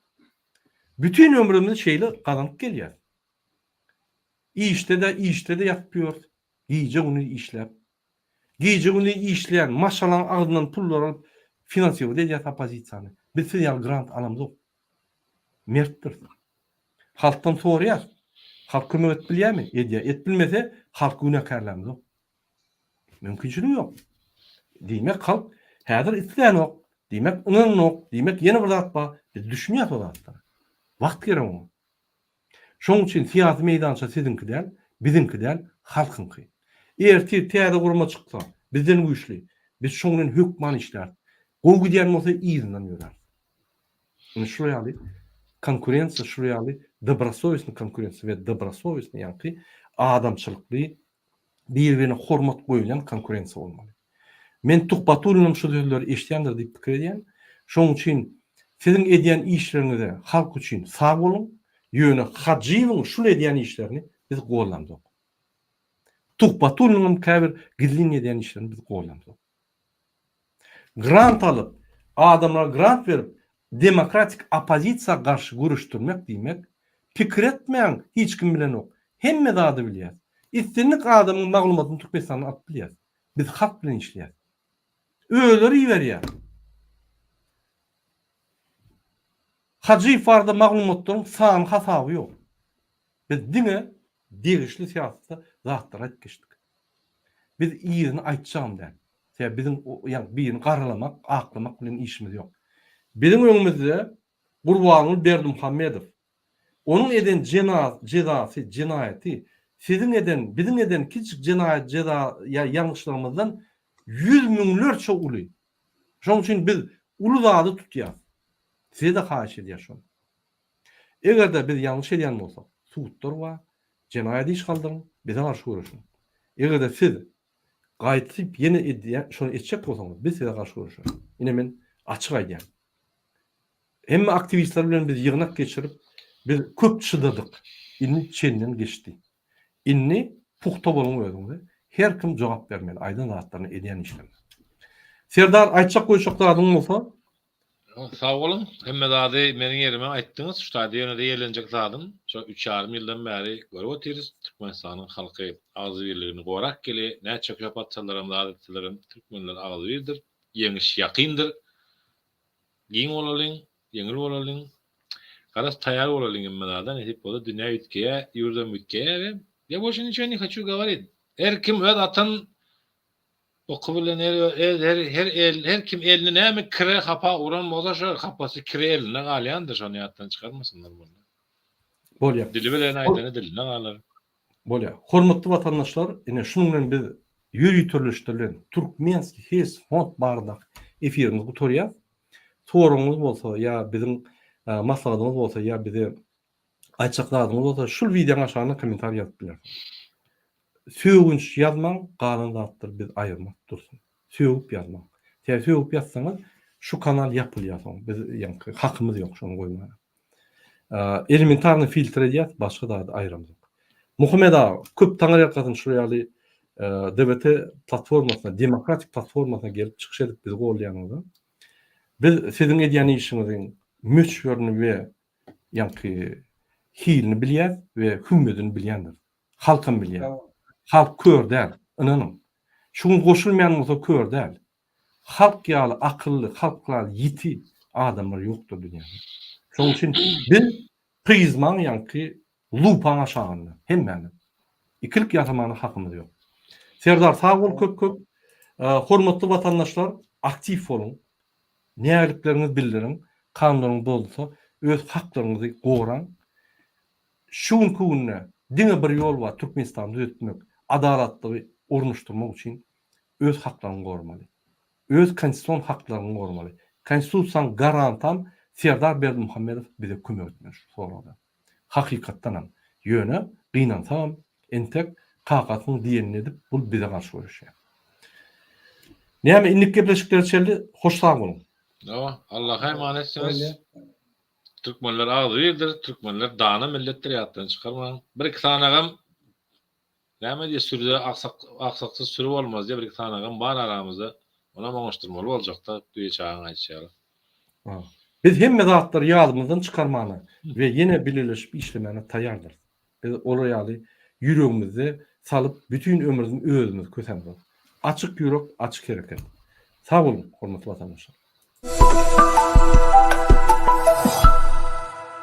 Bütin ömrümizi şeýle gazanyp gelýäs. Işde-de, işde-de ýatyp ýörüs. Gije-gündiz işläp. Gije-gündiz işleýän maşgalaň agzyndan pullar alyp finansirowat edýäs oppozisiýany. Biz siz ýaly grant alamzok. Mertdiris. Halkdan soraýas. Halk kömek edip bilýärmi? Edýär. Edip bilmese, halky günäkärlämzok. Mümkinçiligi ýok. Diýmek, halk häzir islänok. Diýmek, ynananok. Diýmek, ýene bir zat bar. Biz düşünýäs o zatlara. Wagt gerek oňa. Şonuň üçin syýasy meýdança siziňki däl, biziňki däl, halkyňky. Ertir täze gurama çyksa, bizden güýçli, biz şoň bilen hökman işläris. Gowy gidýän bolsa yzyndan ýöräris. Ine şular ýaly konkurensiýa, şular ýaly dobrosowestnyý konkurensiýa we dobrosowestnyý ýaňky adamçylykly bir-birine hormat goýulýan konkurensiýa bolmaly. Men Tuhbatullynam şu sözleri eşidýändir diýip pikir edýän. Şonuň üçin siziň edýän işleriňize halk üçin sag boluň. Ýöne Hajyýewiň şul edýän işlerini biz gollamzok. Tuhbatulliniňem käbir gizlin edýän işlerini biz gollamzok. Grant alyp, adamlara grant berip, demokratik oppozisiýa garşy göreşdirmek diýmek, pikir etmäň hiç kim bilenok. Hemme zady bilýäs. Islendik adamyň maglumatyny Türkmenistandan alyp bilýäs. Biz halk bilen işleýäs. Özleri iberýär. Hajyýew barada maglumatlaryň sany hasaby ýok. Biz diňe degişli syýasatda zatlary aýdyp geçdik. Biz yzyny aýtjagam däl. Sebäbi biziň ýa birini garalamak, aklamak bilen işimiz ýok. Biziň öňümizde Gurbanguly Berdimuhamedow. Onuň eden jezasy, jenaýaty siziň eden, biziň eden kiçijik jenaýat, jeza ýa ýalňyşlygymyzdan ýüz müňlerçe uly. Şonuň üçin biz uly zady tutýas. Size-de haýyş edýäs şony. Eger-de biz ýalňyş edýän bolsak, sudlar bar, jenaýat iş galdyryň, bize garşy göreşiň. Eger-de siz gaýtyp ýene edýän, şony etjek bolsaňyz, biz size garşy göreşeris. Ine men açyk aýdýan. Hemme aktiwistler bilen biz ýygnak geçirip, biz köp çydadyk. Indi çenden geçdi. Indi pugta boluň özüňize. Her kim jogap bermeli aýdan zatlaryna, edýän işlerine. Serdar aýtjak goýjak zadyň bolsa? Sag boluň. Hemme zady meniň ýerime aýtdyňyz. Şu taýda ýene-de ýerlenjek zadym, şo üç ýarym ýyldan bäri görüp otyrys, Türkmenistanyň halky agzybirligini gorap gelýär. Näçe köp atsalaram, zat etselerem türkmenler agzybirdir. Ýeňiş ýakyndyr. Giň bolalyň, ýeňil bolalyň. Garaz taýýar bolalyň hemme zada, nesip bolsa dünýä üýtgeýär, ýurdam üýtgeýär. Ýa bolşy niço ne haçu govorit. Her kim öz atan Oky bilen her her her el her kim elini näme kire hapa uran bolsa şo hapasy kire elinde galýandyr şony ýatdan çykarmasynlar muny. Bolýar. Dili bilen aýdany dilinde galar. Bolýar. Hormatly watandaşlar, ine şunuň bilen biz ýöriteleşdirilen Türkmenskiý Hes Fond baradaky efirimizi gutarýas. Soragyňyz bolsa ýa biziň maslahatyňyz bolsa ýa bize aýtjak zadyňyz bolsa şul wideoň aşagyna kommentariý ýazyp bilersiňiz. Sögünç ýazmaň, galan zatlary biz aýyrmak dursun. Sögüp ýazmaň. Sebäbi sögüp ýazsaňyz şu kanal ýapylýar soň. Biz ýaňky hakymyz ýok şony goýmaga. Elementarny filtr edýäs, başga zady aýyramzok. Muhammet aga, köp taňyrýalkasyn şul ýaly DVT platformasyna, demokratik platformasyna gelip çykyş edip bizi goldaýanyňyza. Biz siziň edýän işiňiziň möçberini we ýaňky hilini bilýäs we hümmedini bilýändiris. Halkam bilýär. Halk kör däl, ynanyň. Şu gün goşulmaýan bolsa kör däl. Halk ýaly akylly, halk ýaly ýiti adamlar ýokdur dünýäde. Şonuň üçin biz prizmaň ýaňky lupaň aşagynda hemmämiz. Ikilik ýasamana hakymyz ýok. Serdar sag bol köp köp. Hormatly watandaşlar aktiw boluň. Nägilikleriňizi bildiriň. Kanunlaryň bozulsa öz haklaryňyzy goraň. Şu günki günde diňe bir ýol bar Türkmenistany düzetmek, adalatlygy ornaşdyrmak üçin öz haklaryňy goramaly. Öz konstitusion haklaryňy goramaly. Konstitusiýanyň garantam Serdar Berdimuhamedow bize kömek etmeli şu soragda. Hakykatdanam. Ýöne gynansagam entek kakasynyň diýenini edip bul bize garşy göreşýär. Näme indiki gepleşiklere çenli hoş sag boluň. Hawa, Allaha emanetsiňiz. Türkmenler agzybirdir, türkmenler dana milletdir ýatdan çykarmaň. Bir iki sanagam näme diýýär sürüde agsak agsaksyz sürü bolmaz diýýär bir iki sanagam bar aramyzda onam oňuşdyrmaly boljakda düýe çagaň aýdyşy ýaly. Biz hemme zatlary ýadymyzdan çykarmana we ýene bileleşip işlemäne taýýardyrys. Biz olar ýaly ýüregimizde salyp bütin ömrümizi özümizi kösämzok. Açyk ýürek, açyk hereket. Sag boluň, hormatly watandaşlar.